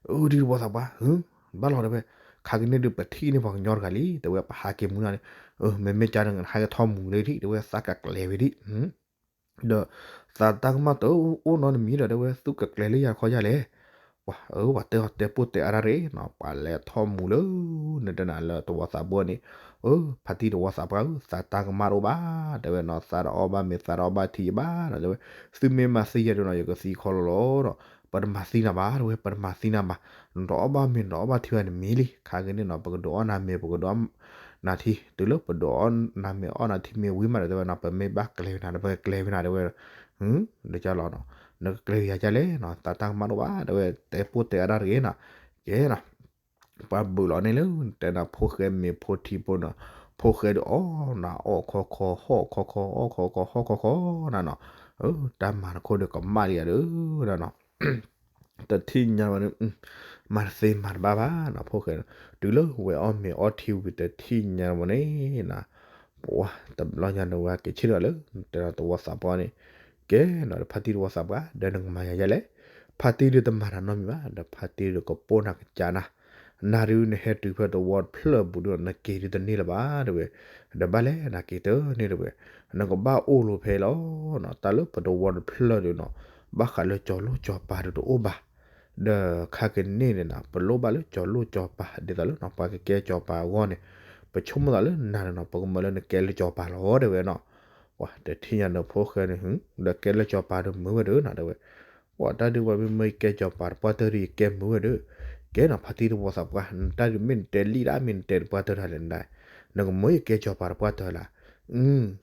သဝီသးပှၢ် ဟ့ၣ် ဘၣ်လီၤတဲဝဲ ခါက့ၤန့ၣ်ဒုးပထံၣ်န့ၢ်ပှၤကညီတဂၤလံ တဲဝဲပဟးက့ၤမူၤနၤန့ၣ် အၢ မ့မ့ၢ်ကန့ၣ် ဟဲက့ၤထီၣ်မူၤလၢထံၣ် တဲဝဲသးကကျဲၤဝဲဒံး ဒီးသးတၢ်ကမၣ်တအိၣ်နီတမံၤဒီး တဲဝဲသုကကျဲၤလၢယၤခီယၤလဲၣ် ပှၤအၢ ပှၤတဲအီၤတဲပိၢ်တဲအါတၢ်ရ့ၣ်နီၤ ပှၤလဲၤထီၣ်မူၤလၢ နတဲနၤလၢသဝီသးပှၢ်န့ၣ် အၢ ဖါတံၢ်သဝီသးပှၢ်ဧၢ သးတၢ်ကမၣ်တအိၣ်ဘၣ် တဲဝဲနီၤ သးတအီၣ်ဘၣ်မ့ၤ သးတအီၣ်ဘၣ်ထံယဘၣ်နီၤ တဲဝဲ သုမ့ၢ်မၤသံယၤဒုးနီၤ ယကသံခီလီၤလီၤနီၤ ပတမၤသံနၤဘၣ် တဲဝဲ ပတမၤသံနၤဘၣ် နတအီၣ်ဘၣ်မ့ၤ နတအီၣ်ဘၣ်ထံဘၣ်န့ၣ်မ့ၢ်လံ ခါက့ၤန့ၣ်နီၤ ပကဒုးအီၣ်နၤမ့ၤ ပကဒုးအီၣ်နၤထံ တုၤလၢပဒုးအီၣ်နၤမ့ၤအီၣ်နၤထံမ့ၤဝံၤမးဒီး တဲဝဲနီၤ ပမ့ၢ်ဘၣ်ကျဲၤဝဲနၤ ပကကျဲၤဝဲနၤ တဲဝဲ ဟ့ၣ် ဒီးကၢ်လီၤနီၤ နကကျဲၤယၤကလဲၣ်နီၤ သးတၢ်ကမၣ်တအိၣ်ဘၣ် တဲဝဲ တဲပိၢ်တဲအါတၢ်တဂ့ၤနီၤ ကဲနီၤ ပှၤဘုးလီၤန့ၣ်လၢ တဲနၤဖိၣ်ဃဲမ့ၤဖိထံဖိနီၤ ဖိၣ်ဃဲဒုးအီၣ်နၤအီၣ်ခီခီ ဟီၣ်ခီခီ အီၣ်ခီခီ ဟီၣ်ခီခီနၤနီၤ အၢ တၢ်မၤတခိၣ်ဒုးကမၣ်လံယၤဒုးနီၤ တထံၣ်ညါဝဲန့ၣ် မၤတသ့မၤတဘၣ်ဘၣ်နီၤ ဖိၣ်ဃဲ တုၤလၢဝဲအီၣ်မ့ၤအီၣ်ထံဝံၤတထံၣ်ညါဝဲန့ၣ်နီၤ ပှၤတဘျီညါန့ၣ်ဝဲက့ၤဆ့ၣ်နီၤလၢ တဲနၤသဝီသးပှၢ်န့ၣ် ကဲနီၤ ဒီးဖါတံၢ်သဝီသးပှၢ် ဒီးနကမၤယၤယဲလဲၣ် ဖါတံၢ်ဒုးတမၤနၤနီတမံၤဘၣ် ဒီးဖါတံၢ်ဒုးကပိၢ်နၤကစၢ်နၤ နၤဒုးနဟဲတုၤဖဲသဝီတဖျၢၣ်ပူၤဒုး နက့ၤဒုးတန့ၢ်လၢၤဘၣ်တဲဝဲ ဒီးဘၣ်လဲၣ်နက့ၤတန့ၢ်တဲဝဲ နကဘၣ်အိၣ်လိၤဖဲလီၤနီၤ တၢ်လၢပသဝီတဖျၢၣ်ဒုးနီၤ ဘၣ်ဃးလၢကၠီၤလိၣ်ကၠီၤပၤဒုးတအိၣ်ဘၣ် ဒီးခါကန့ၣ်န့ၣ်နီၤ ပလိၣ်ဘၣ်လၢကၠီၤလိၣ်ကၠီၤပၤ ဒ်သိးလၢနီၤ ပှၤကကဲကၠီၤပၤအဂီၢ်န့ၣ် ပဆိကမိၣ်သးလၢနၤန့ၣ်နီၤ ပကမၢလၢနကဲလၢကၠီၤပၤလီၤတဲဝဲနီၤ ပှၤတထံၣ်ညါန့ၣ်ဖိၣ်ဃဲန့ၣ် ဒီးကဲလၢကၠီၤပၤဒုးမုာ်ဝဲဒုးနီၤတဲဝဲ ပှၤတၢ်ဒုးပှၤမ့မ့ၢ်ကဲကၠီၤပၤတပှၢ်တၢၢ်ဒုးယကဲမုာ်ဝဲဒုး ကဲနီၤ ဖါတံၢ်သဝီသးပှၢ် နတၢ်ဒုးမ့ၢ်နတဲလံဒၣ် မ့ၢ်နတဲတပှၢ်တၢၢ်တၢ်လဲၣ်နဒၣ် နကမၢယကဲကၠီၤပၤတပှၢ်တၢၢ်လၢ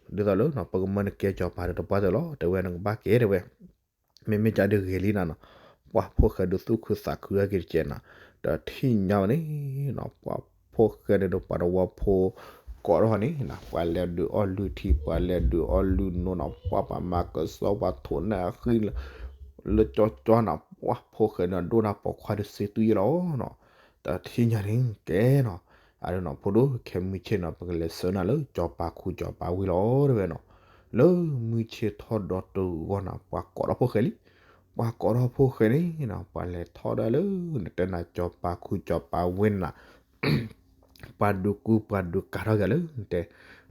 ဒ်သိးလၢနီၤ ပကမၢနကဲကၠီၤပၤဒုးတပှၢ်တၢၢ်လီၤ တဲဝဲနကဘၣ်ကဲတဲဝဲ မ့မ့ၢ်ကၠီဒုးဂ့ၤလံနၤနီၤ ပှၤဖိၣ်ဃဲဒုးသူၣ်ခုသးခုအဂ့ၤတကဲးနီၤ ဒီးထံၣ်ညါဝဲန့ၣ်နီၤ ပှၤဖိၣ်ဃဲန့ၣ်ဒီးပှၤတဝီဖိ ကိးထီၣ်န့ၣ်နီၤ ပှၤလဲၤဒုးအီၣ်လုၢ်ထံ ပှၤလဲၤဒုးအီၣ်လုၢ်နိနီၤ ပှၤပှၤမၤကစီၣ် ပှၤထိးနၢ်အဃံ လၢကၠီကၠီနီၤ ပှၤဖိၣ်ဃဲန့ၣ်ဒိၣ်နၤပိာ်ခွါဒုးစ့သွံၣ်ယဲလီၤနီၤ ဒီးထံၣ်ညါန့ၣ်ကဲနီၤ အဒိနီၤ ဖိဒိၣ်ခဲမုၢ်ဆ့ၣ်နီၤ ပကလဲၤဆှၢနၤလၢကၠီၤပၤခူကၠီၤပၤဝ့ၢ်လီၤတဲဝဲနီၤ လၢမုၢ်ဆ့ၣ်ထီၣ်ဒီတုၤအဂီၢ်နီၤ ပှၤကိးထီၣ်ဖိၣ်ဃဲလံ ပှၤကိးထီၣ်ဖိၣ်ဃဲန့ၣ်နီၤ ပှၤလဲၤထီၣ်ဒၣ်လၢ နတဲနၤကၠီၤပၤခူကၠီၤပၤဝ့ၢ်နၤ ပှၤဒုးကူပှၤဒုးကၤထီၣ်က့ၤလၢ နတဲ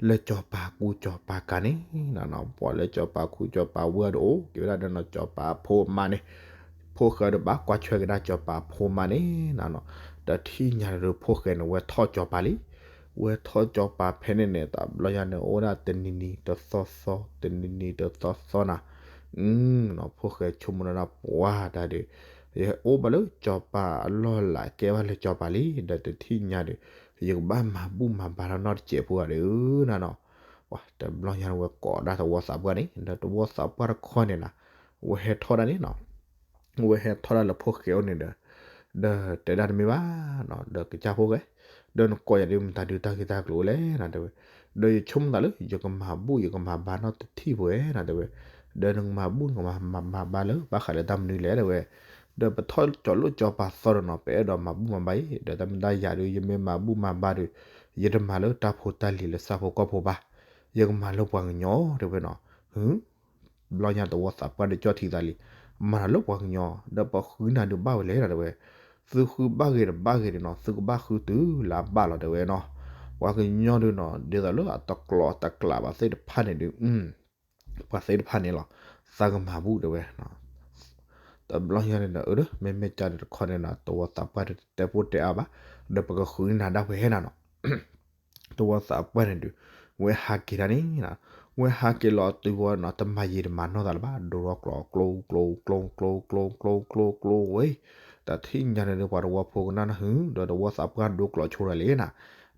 လၢကၠီၤပၤကူကၠီၤပၤကၤန့ၣ်နီၤ ပှၤလၢကၠီၤပၤခူကၠီၤပၤဝ့ၢ်ဒီးအိၣ်က့ၤဝဲဒၣ်ဒီးနီၤ ကၠီၤပၤဖိမါန့ၣ် ဖိၣ်ဃဲဒီးဘၣ်ကွၢ်ထွဲက့ၤဒၣ်ကၠီၤပၤဖိမါန့ၣ်နီၤ ဒီးထံၣ်ညါဒီးဖိၣ်ဃဲန့ၣ် ဝဲထီၣ်ကၠီၤပၤလံ ဝဲထီၣ်ကၠီၤပၤဖဲန့ၣ်န့ၣ် တဘျီညါန့ၣ် အိၣ်ဝဲဒၣ်တနံၤနံၤတသီသီ တနံၤနံၤတသီသီနၤ အဖိဃဲဆိကမိၣ်ဒၣ်ပှၢ်တၢ်ဒီး ယအိၣ်ဘၣ်လၢစီၤပၤအလီၢ်လၤ ကဲဘၣ်လၢစီၤပၤလံ ဒီးတထံၣ်ညါဒီး ယကဘၣ်မၤဘူၣ်မၤဘါထီၣ်နီတစဲးဖိဧါဒီးနၤနီၤ. တဘျီညါဝဲကိးဒၣ်သဝီသးပှၢ်န့ၣ် ဒီးသဝီသးပှၢ်တခီန့ၣ်နီၤ ဝဲဟဲထီၣ်ဒၣ်န့ၣ်နီၤ ဝဲဟဲထီၣ်ဒၣ်လၢဖိဃဲအိၣ်န့ၣ်ဒီး ဒီးတဲဒၣ်တမ့ၢ်ဘၣ်နီၤ ဒီးကစၢ်ဖိဃဲ ဒီးနကိးယၤဒုးမတၤဒုးတၢ်ဂ့ၢ်တၢ်ကျိၤလဲၣ်နၤတဲဝဲ, ဒီးယဆိကမိၣ်သးလၢ ယကမၤဘူၣ်ယကမၤဘါနီတထံၣ်ဖိဧါနၤတဲဝဲ, ဒီးနကမၤဘူၣ်နကမၤဘါလၢဘၣ်ဃးလၢတၢ်မနုၤလဲၣ်တဲဝဲ, ဒီးပထီၣ်ကၠီၤလိၣ်ကၠီၤပၤသီဒီးနီၤ ပအဲၣ်ဒိးမၤဘူၣ်မၤဘါအံၤ ဒီးတၢ်မ့ၢ်တၢ်ယၤဒုး ယမ့ၢ်မၤဘူၣ်မၤဘါဒီး ယတမၤလၢတၢ်ဖိတၢ်လံၤလၢဆၣ်ဖိကီၢ်ဖိဘၣ်, ယကမၤလၢပှၤကညီတဲဝဲနီၤ, ဘျီညါသဝီသးပှၢ်ဒီးကၠီၣ်ထံသးလံ, မၤတၢ်လၢပှၤကညီ ဒီးပဃုနၤဒုးဘၣ်ဝဲလဲၣ်နၤတဲဝဲ, သုဃုဘၣ်ဂ့ၤတဘၣ်ဂ့ၤဒုးနီၤ သုကဘၣ်ဃုတုၤလၢအဘၣ်လီၤတဲဝဲနီၤ, ပှၤကညီဒုးနီၤ ဒ်သိးလၢအတကျိးတကျးဘၣ်သ့ၣ်တဖၣ်န့ၣ်ဒုး ပှၤသ့ၣ်တဖၣ်န့ၣ်လီၤ သးကမၤဘူၣ်တဲဝဲ, တဘျီညါန့ၣ်ဒီး အၢ မ့မ့ၢ်ကၢ်ဒုးတခီန့ၣ်နီၤ သဝီသးပှၢ်ဒုးတတဲပိၢ်တဲအါဘၣ်, ဒီးပကဃုနၤဒၣ်ဝဲနၤနီၤ သဝီသးပှၢ်န့ၣ်ဒုး ဝဲဟးက့ၤတၢ်န့ၣ်, ဝဲဟးက့ၤလီၤတုၤဝဲနီၤ တမၤယံာ်တမၤနီၢ်သးလၢၤဘၣ် ဒိထီၣ်ကျိး ကျိ ကျိ ကျိ ကျိ ကျိ ကျိ ကျိ ကျိ ဝဲ, တထံၣ်ညါန့ၣ်ဒုး ပှၤသဝီဖိကနၣ်နၢ်ဟု ဒီးသဝီသးပှၢ်ဒိကျိးဆိတၢ်လံနၤ,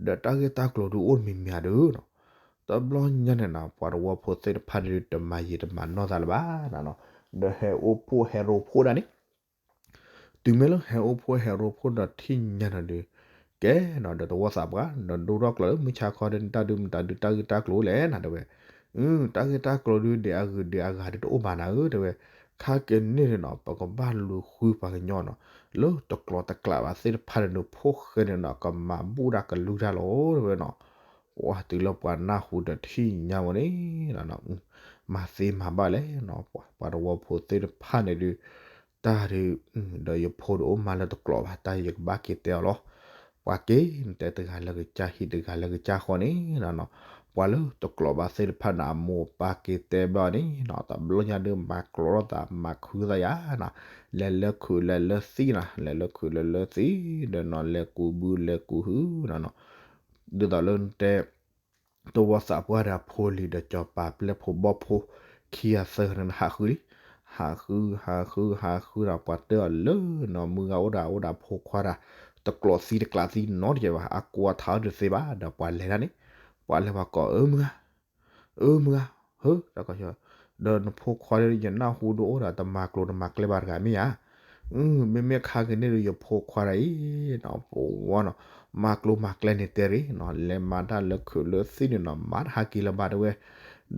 ဒီးတၢ်ဂ့ၢ်တၢ်ကျိၤဒုးအိၣ်တမံၤမံၤဧါဒုးနီၤ, တဘျီညါန့ၣ်နီၤ ပှၤသဝီဖိသ့ၣ်တဖၣ်န့ၣ်ဒုး တမၤယံာ်တမၤနီၢ်သးလၢၤဘၣ်နၤနီၤ, ဒီးဟဲအိၣ်ဖှိၣ်ဟဲရိဖှိၣ်ဒၣ်န့ၣ် တုၤမ့ၢ်လၢဟဲအိၣ်ဖှိၣ်ဟဲရိဖှိၣ်ဒီးထံၣ်ညါန့ၣ်ဒုး, ကဲနီၤ ဒီးသဝီသးပှၢ် ဒီးဒိထီၣ်ကျိးလၢမုၢ်ဆါခီဒီး နတၢ်ဒုးမတၤဒုးတၢ်ဂ့ၢ်တၢ်ကျိၤလဲၣ်နၤတဲဝဲ, တၢ်ဂ့ၢ်တၢ်ကျိၤဒုး ဒ်အဂ့ၤဒ်အဂၤဒုးတအိၣ်ဘၣ်နၤဧၢတဲဝဲ, ခါက့ၤန့ၣ်ဒုးနီၤ ပကဘၣ်လူၤဃုပှၤကညီနီၤ, လၢတကျိးတကျးဘၣ်သ့ၣ်တဖၣ်န့ၣ်ဒုး ဖိဃဲန့ၣ်နီၤ ကမၤဘူၣ်တၢ်ကလုၢ်တၢ်လီၤတဲဝဲနီၤ, ပှၤတုၤလၢပှၤနၢ်ဟူဒီးထံၣ်ညါဝဲန့ၣ် မၤသ့မၤဘၣ်လဲၣ်နီၤ, ပှၤသဝီဖိသ့ၣ်တဖၣ်န့ၣ်ဒုး, တၢ်ဒုး, ဒီးယဖိဒုးအိၣ်မးလၢတကျိးဘၣ် တၢ်ယကဘၣ်က့ၤတဲအီၤလီၤ, ပှၤက့ၤ နတဲတဂၤလၢကစၢ်ဟံၣ်တဂၤလၢကစၢ်ဃီန့ၣ်နီၤ, ပှၤလၢတကျိးဘၣ်သ့ၣ်တဖၣ်န့ၣ် အမိၢ်အပၢ်က့ၤတဲဘၣ်အီၤန့ၣ်နီၤ တဘျီညါဒုးမၤကျိးထီၣ်သး မၤခုသးယါနီၤ, လဲၤလၢခုးလဲၤလၢသံနီၤ လဲၤလၢခုးလဲၤလၢသံ, ဒီးနီၤ လဲၤကူးဘုလဲၤကူးဟုနီၤနီၤ, ဒ်သိးလၢနတဲ သဝီသးပှၢ်ဒီးအဖိလံၤဒီးစီၤပၤပျဲၢ်ဖိဘီၣ်ဖိ ခံဂၤသၢဂၤန့ၣ် ဟးဃုလံ, ဟးဃု ဟးဃု ဟးဃုဒီး ပှၤတဲအီၤလၢနီၤ မုၢ်ဂၤအိၣ်ဒၣ် အိၣ်ဒၣ်ဖိခွါဒၣ် တကျိးသံတကျးသံနီတစဲးဘၣ် အကိးအထးအီၤတသ့ဘၣ် ဒီးပှၤလဲၤဒၣ်န့ၣ်, ပှၤလဲၤပှၤကိး အၢ မုၢ်ဂၤ အၢ မုၢ်ဂၤ, ဟၢ တၢ်ကီၢ် ဒီးနဖိခွါဒီး ယနၢ်ဟူဒုးအိၣ်ဒီး တမၤကျိၤတမၤကျဲဘၣ်တဂၤမ့ၢ်ဧါ, မ့မ့ၢ်ခါက့ၤန့ၣ်ဒီး ယဖိခွါဒၣ်အံၤနီၤ ပဝီနီၤ မၤကျိၤမၤကျဲန့ၣ်တဲရ့ၣ်နီၤ လဲၤမၤတၢ်လၢခုးလၢသံန့ၣ်နီၤ မၤတဟးက့ၤလၢၤဘၣ်တဲဝဲ,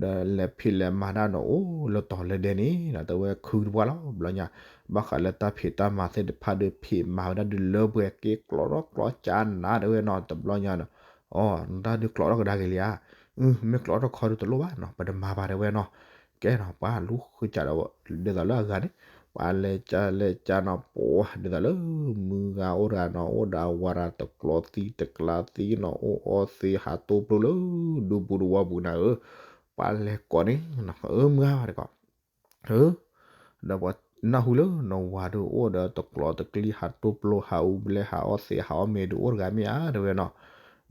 ဒီးလဲၤဖံးလဲၤမၤတၢ်ဒီး အိၣ်လၢတီၤလၢဒဲန့ၣ်နီၤ တဲဝဲခုတပှၢ်လီၤ ဘျီညါ, ဘၣ်ဃးလၢတၢ်ဖံးတၢ်မၤသ့ၣ်တဖၣ်ဒီး ဖံးမၤဝဲဒၣ်ဒုးလၢပှဲၤက့ၤကျိးထီၣ်ကျိးကၠါနၤတဲဝဲနီၤ တဘျီညါနီၤ, အီ နတၢ်ဒုးကျိးထီၣ်ကဒါက့ၤလံဧါ, မ့ၢ်ကျိးထီၣ်ခီဒုးတလိၣ်ဘၣ်နီၤ ပတမၤဘၣ်တဲဝဲနီၤ, ကဲနီၤ ပှၤလူၤဃုစးဒီး ဒ်သိးလၢအဂၤန့ၣ်, ပှၤလဲၤကၠါလဲၤကၠါနီၤ ပှၤဒ်သိးလၢ မုၢ်ဂၤအိၣ်တဂၤနီၤ အိၣ်ဒီးအဝၤတဂၤ တကျိးသံတကျးသံနီၤ အိၣ်အီသံးဟးတိပျိလၢ ဒူပူၤတဝီပူၤနၤဧၢ, ပှၤလဲၤကိးန့ၣ်နီၤ အၢ မုၢ်ဂၤဘၣ်တကိး ဒီးပှၤနၢ်ဟူလၢနဝၤဒုးအိၣ်ဒီးတကျိးတကျံဟးတိပျိဟးအူဘျဲဟးအီသံးဟးအီမ့ၤဒုးအိၣ်တဂၤမ့ၢ်ဧါတဲဝဲနီၤ,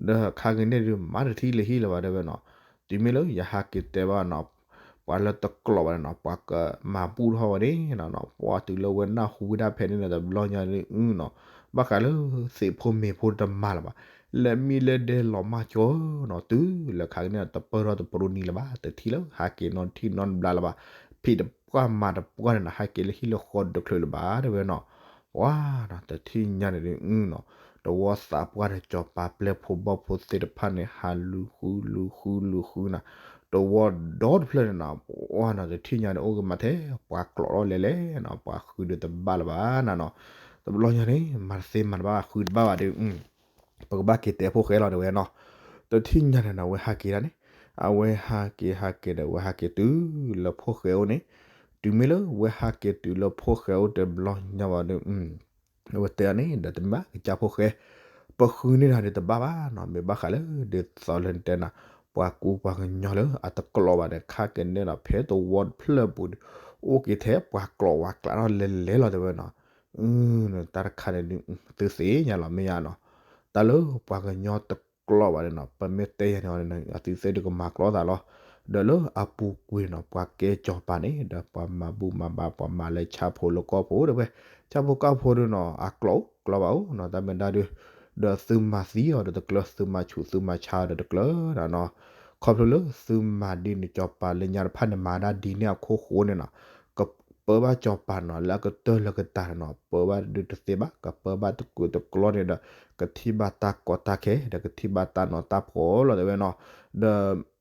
ဒီးခါက့ၤန့ၣ်ဒုးမၤတထံၣ်လၢဟံၣ်လၢၤဘၣ်တဲဝဲနီၤ, တုၤမ့ၢ်လၢယဟးက့ၤတဲဘၣ်နီၤ ပှၤလၢတကျိးဘၣ်န့ၣ်နီၤ ပှၤကမၤဘူၣ်ထီၣ်ဝဲန့ၣ်နီၤ ပှၤတုၤလၢဝဲနၢ်ဟူဝဲဒၣ်ဖဲန့ၣ်ဒီး တဘျီညါန့ၣ်နီၤ, ဘၣ်ဃးလၢသ့ၣ်ဖိမ့ၤဖိတမၤလၢၤဘၣ်, လဲၤမံလဲၤဒဲးလီၤမၢ်ကၠီနီၤ တုၤလၢခါက့ၤန့ၣ် တပၢၢ်ထီၣ်တပရူနံၤလၢၤဘၣ် တထံၣ်လၢဟးက့ၤနီတထံၣ်နီတဘျါလၢၤဘၣ်, ဖံးတပှၢ်မၤတပှၢ်န့ၣ်နီၤ ဟးက့ၤလၢဟံၣ်လၢဃီတချုးလၢၤဘၣ်တဲဝဲနီၤ, ပှၤနီၤ တထံၣ်ညါန့ၣ်ဒုးနီၤ သဝီသးပှၢ်ဒီးစီၤပၤပျဲၢ်ဖိဘီၣ်ဖိသ့ၣ်တဖၣ်န့ၣ် ဟးလူၤဃုလူၤဃုလူၤဃုနီၤ, သဝီဒီတဖျၢၣ်န့ၣ်နီၤ ပှၤနီၤ တထံၣ်ညါန့ၣ် အိၣ်က့ၤမးထဲ ပှၤကျိးထီၣ်လဲၤလဲၣ်နီၤ ပှၤဃုဒုးတဘၣ်လၢၤဘၣ်နၤနီၤ, တဘျီညါန့ၣ် မၤတသ့မၤတဘၣ်ဃုတဘၣ်ဘၣ်ဒီး ပကဘၣ်က့ၤတဲဖိၣ်ဃဲလီၤတဲဝဲနီၤ, တထံၣ်ညါန့ၣ်နီၤ အဝဲဟးက့ၤဒၣ်န့ၣ်, အဝဲဟးက့ၤဟးက့ၤဒီး အဝဲဟးက့ၤတုၤလၢဖိၣ်ဃဲအိၣ်န့ၣ်, တုၤမ့ၢ်လၢဝဲဟးက့ၤတုၤလၢဖိၣ်ဃဲအိၣ်တဘျီညါဘၣ်ဒီး အဝဲတဲအီၤန့ၣ် ဒီးတမ့ၢ်ဘၣ်ကစၢ်ဖိၣ်ဃဲ, ပဃုန့ၢ်နၤဒီးတဘၣ်ဘၣ်နီၤ မ့ၢ်ဘၣ်ဃးလၢ ဒ်သိးလၢနတဲနၤ, ပှၤကူပှၤကညီလၢအတကျိးဘၣ်ဒီး ခါက့ၤန့ၣ်နီၤ ဖဲသဝီတဖျၢၣ်ပူၤဒီး အိၣ်က့ၤထဲပှၤကျိးဝဲကျးထီၣ်လဲၤလဲၤလီၤတဲဝဲနီၤ, တၢ်တခါန့ၣ်ဒုး သုသ့ၣ်ညါလီၤမ့ၢ်ဧါနီၤ, တၢ်လၢပှၤကညီတကျိးဘၣ်န့ၣ်နီၤ ပမ့ၢ်တဲယၤန့ၣ်အီၤန့ၣ် အသုသ့ၣ်ဒုးကမၤကျိးသးလီၤ, ဒီးလၢအပူၤကွံာ်နီၤ ပှၤကဲစီၤပၤန့ၣ် ဒီးပှၤမၤဘူၣ်မၤဘါ ပှၤမၤလၢဆၣ်ဖိလၢကီၢ်ဖိတဲဝဲ, ဆၣ်ဖိကီၢ်ဖိဒုးနီၤ အကျိၤအိၣ်ကျိၤဘၣ်အိၣ်နီၤ တၢ်မ့ၢ်ဒၣ်ဒုး, ဒီးသုမၤသံအီၤဒီးတကျၢၤ သုမၤဆူးသုမၤဆါအီၤဒီးတကျၢၤနီၤ, ခီဖျိလၢသုမၤဒ်န့ၣ် စီၤပၤလၢညါတဖၣ်န့ၣ် မၤဒၣ်ဒ်န့ၣ်အခိၣ်ဃိန့ၣ်နီၤ, ကပၢဘၣ်စီၤပၤနီၤ လၢအကတၢၢ်လၢကတၢၢ်နီၤ ပၢဘၣ်ဒုးတသ့ဘၣ် ကပၢဘၣ်တကူးတကျီန့ၣ်ဒီး ကထံၣ်ဘၣ်တၢ်ကီတၢ်ခဲ ဒီးကထံၣ်ဘၣ်တၢ်နီၤတၢ်ဖှီၣ်လီၤတဲဝဲနီၤ, ဒီး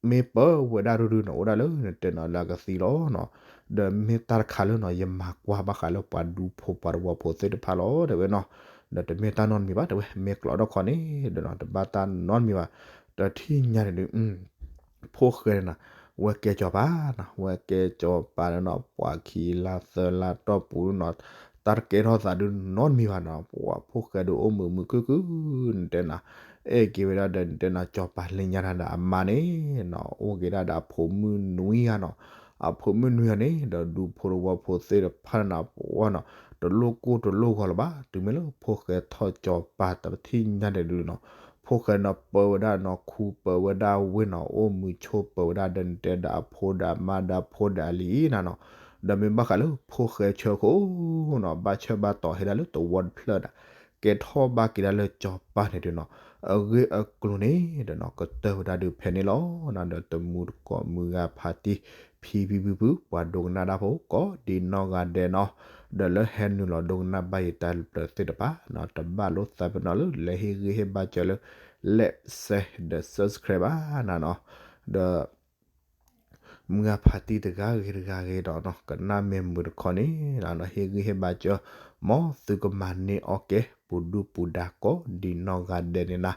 မ့ၢ်ပၢဝဲဒၣ်ဒုးဒုးနီၤ အိၣ်ဒၣ်လၢနတဲနီၤလၢအကသံလီၤနီၤ, ဒီးမ့ၢ်တၢ်တခါလၢနီၤ ယမၤကွၢ်ဘၣ်ဃးလၢပှၤဒူဖိပှၤတဝီဖိသ့ၣ်တဖၣ်လီၤတဲဝဲနီၤ, ဒီးတမ့ၢ်တၢ်နီတမံၤဘၣ်တဲဝဲ မ့ၢ်ကျိးထီၣ်ခီန့ၣ်ဒီးနီၤ တဘၣ်တၢ်နီတမံၤဘၣ်, ဒီးထံၣ်ညါန့ၣ်ဒုး ဖိၣ်ဃဲန့ၣ်နီၤ ဝဲကဲစီၤပၤနီၤ ဝဲကဲစီၤပၤန့ၣ်နီၤ ပှၤခံလါသၢလါတီၢ်ပူၤနီၤ တၢ်တကဲထီၣ်သးဒုးနီတမံၤဘၣ်နီၤ ပှၤဖိၣ်ဃဲဒုးအိၣ်မုာ်မုာ်ခုၣ်ခုၣ် နတဲနီၤ အဲၣ်က့ၤဝဲဒၣ်ဒီးနတဲနီၤ စီၤပၤလၢညါတၢ်ဒီးအမါန့ၣ်နီၤ အိၣ်က့ၤဒၣ်ဒီးအဖိမုၣ်နွံဂၤနီၤ, အဖိမုၣ်နွံဂၤန့ၣ် ဒီးဒူဖိတဝီဖိသ့ၣ်တဖၣ်န့ၣ်နီၤ ပှၤနီၤ တလိၣ်ကိၢ်တလိၣ်ဂီၤလၢၤဘၣ် တုၤမ့ၢ်လၢဖိၣ်ဃဲထီၣ်စီၤပၤတထံၣ်ညါန့ၣ်ဒုးနီၤ ဖိၣ်ဃဲနီၤ ပၢဝဲဒၣ်နီၤ ခူပၢဝဲဒၣ်ဝ့ၢ်နီၤ အိၣ်မုာ်ဆိးပၢဝဲဒၣ်ဒီးနတဲဒီးအဖိဒီးအမါဒီးအဖိဒီးအလံၤနီၤ, ဒီးမ့ၢ်ဘၣ်ဃးလၢဖိၣ်ဃဲဆၢခိၣ်နီၤ ဘၣ်ဆၢဘၣ်တီၤဟဲဒၣ်လၢတဝီတဖျၢၣ်ဒီး ကဲထီၣ်ဘၣ်က့ၤဒၣ်လၢစီၤပၤန့ၣ်ဒုးနီၤ အဂ့ၢ်အကျိၤန့ၣ်ဒီးနီၤ ကတၢၢ်ဝဲဒၣ်ဒုးဖဲန့ၣ်လီၤနီၤ, ဒီးတမူတကိးမုၢ်ဂၤဖးတံၢ် ဖံဖံဖုဖု ပှၤဒိကနၣ်တၢ်ဖိကိးဒံနီၢ်ဂၤဒဲးနီၤ, ဒီးလၢဟဲနုာ်လီၤဒိကနၣ်ဘၣ်ယတၢ်ပျၢၤသ့ၣ်တဖၣ်နီၤ တဘၣ်လိာ်သးပ့ၤနီၣ်လၢ လဲၤဟ့ၣ်ဂံၢ်ဟ့ၣ်ဘါစၢၤလၢ like share ဒီး subscribe ဘၣ်နၤနီၤ, ဒီး မုၢ်ဂၤဖးတံၢ်တဂၤဂ့ၤတဂၤဂ့ၤဒီးနီၤ ကနၣ်မ့ၢ်မုာ်တခီန့ၣ်နီၤ ဟ့ၣ်ဂံၢ်ဟ့ၣ်ဘါစၢၤ မ်သုကမၤန့ၢ်အီၣ်ကဲ ပူၤဒူပူၤဒါကိးဒံနီၢ်ဂၤဒဲးန့ၣ်နၤ,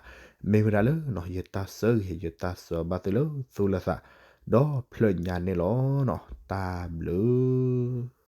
မ့ၢ်ဝဲဒၣ်လၢနီၤ ယတၢ်ဆၢဂ့ၤ ယတၢ်ဆၢဘၣ်သုလၢသူၣ်လၢသး ဒီးဖျၢၣ်ညါန့ၣ်လီၤနီၤ တၢ်ဘျုး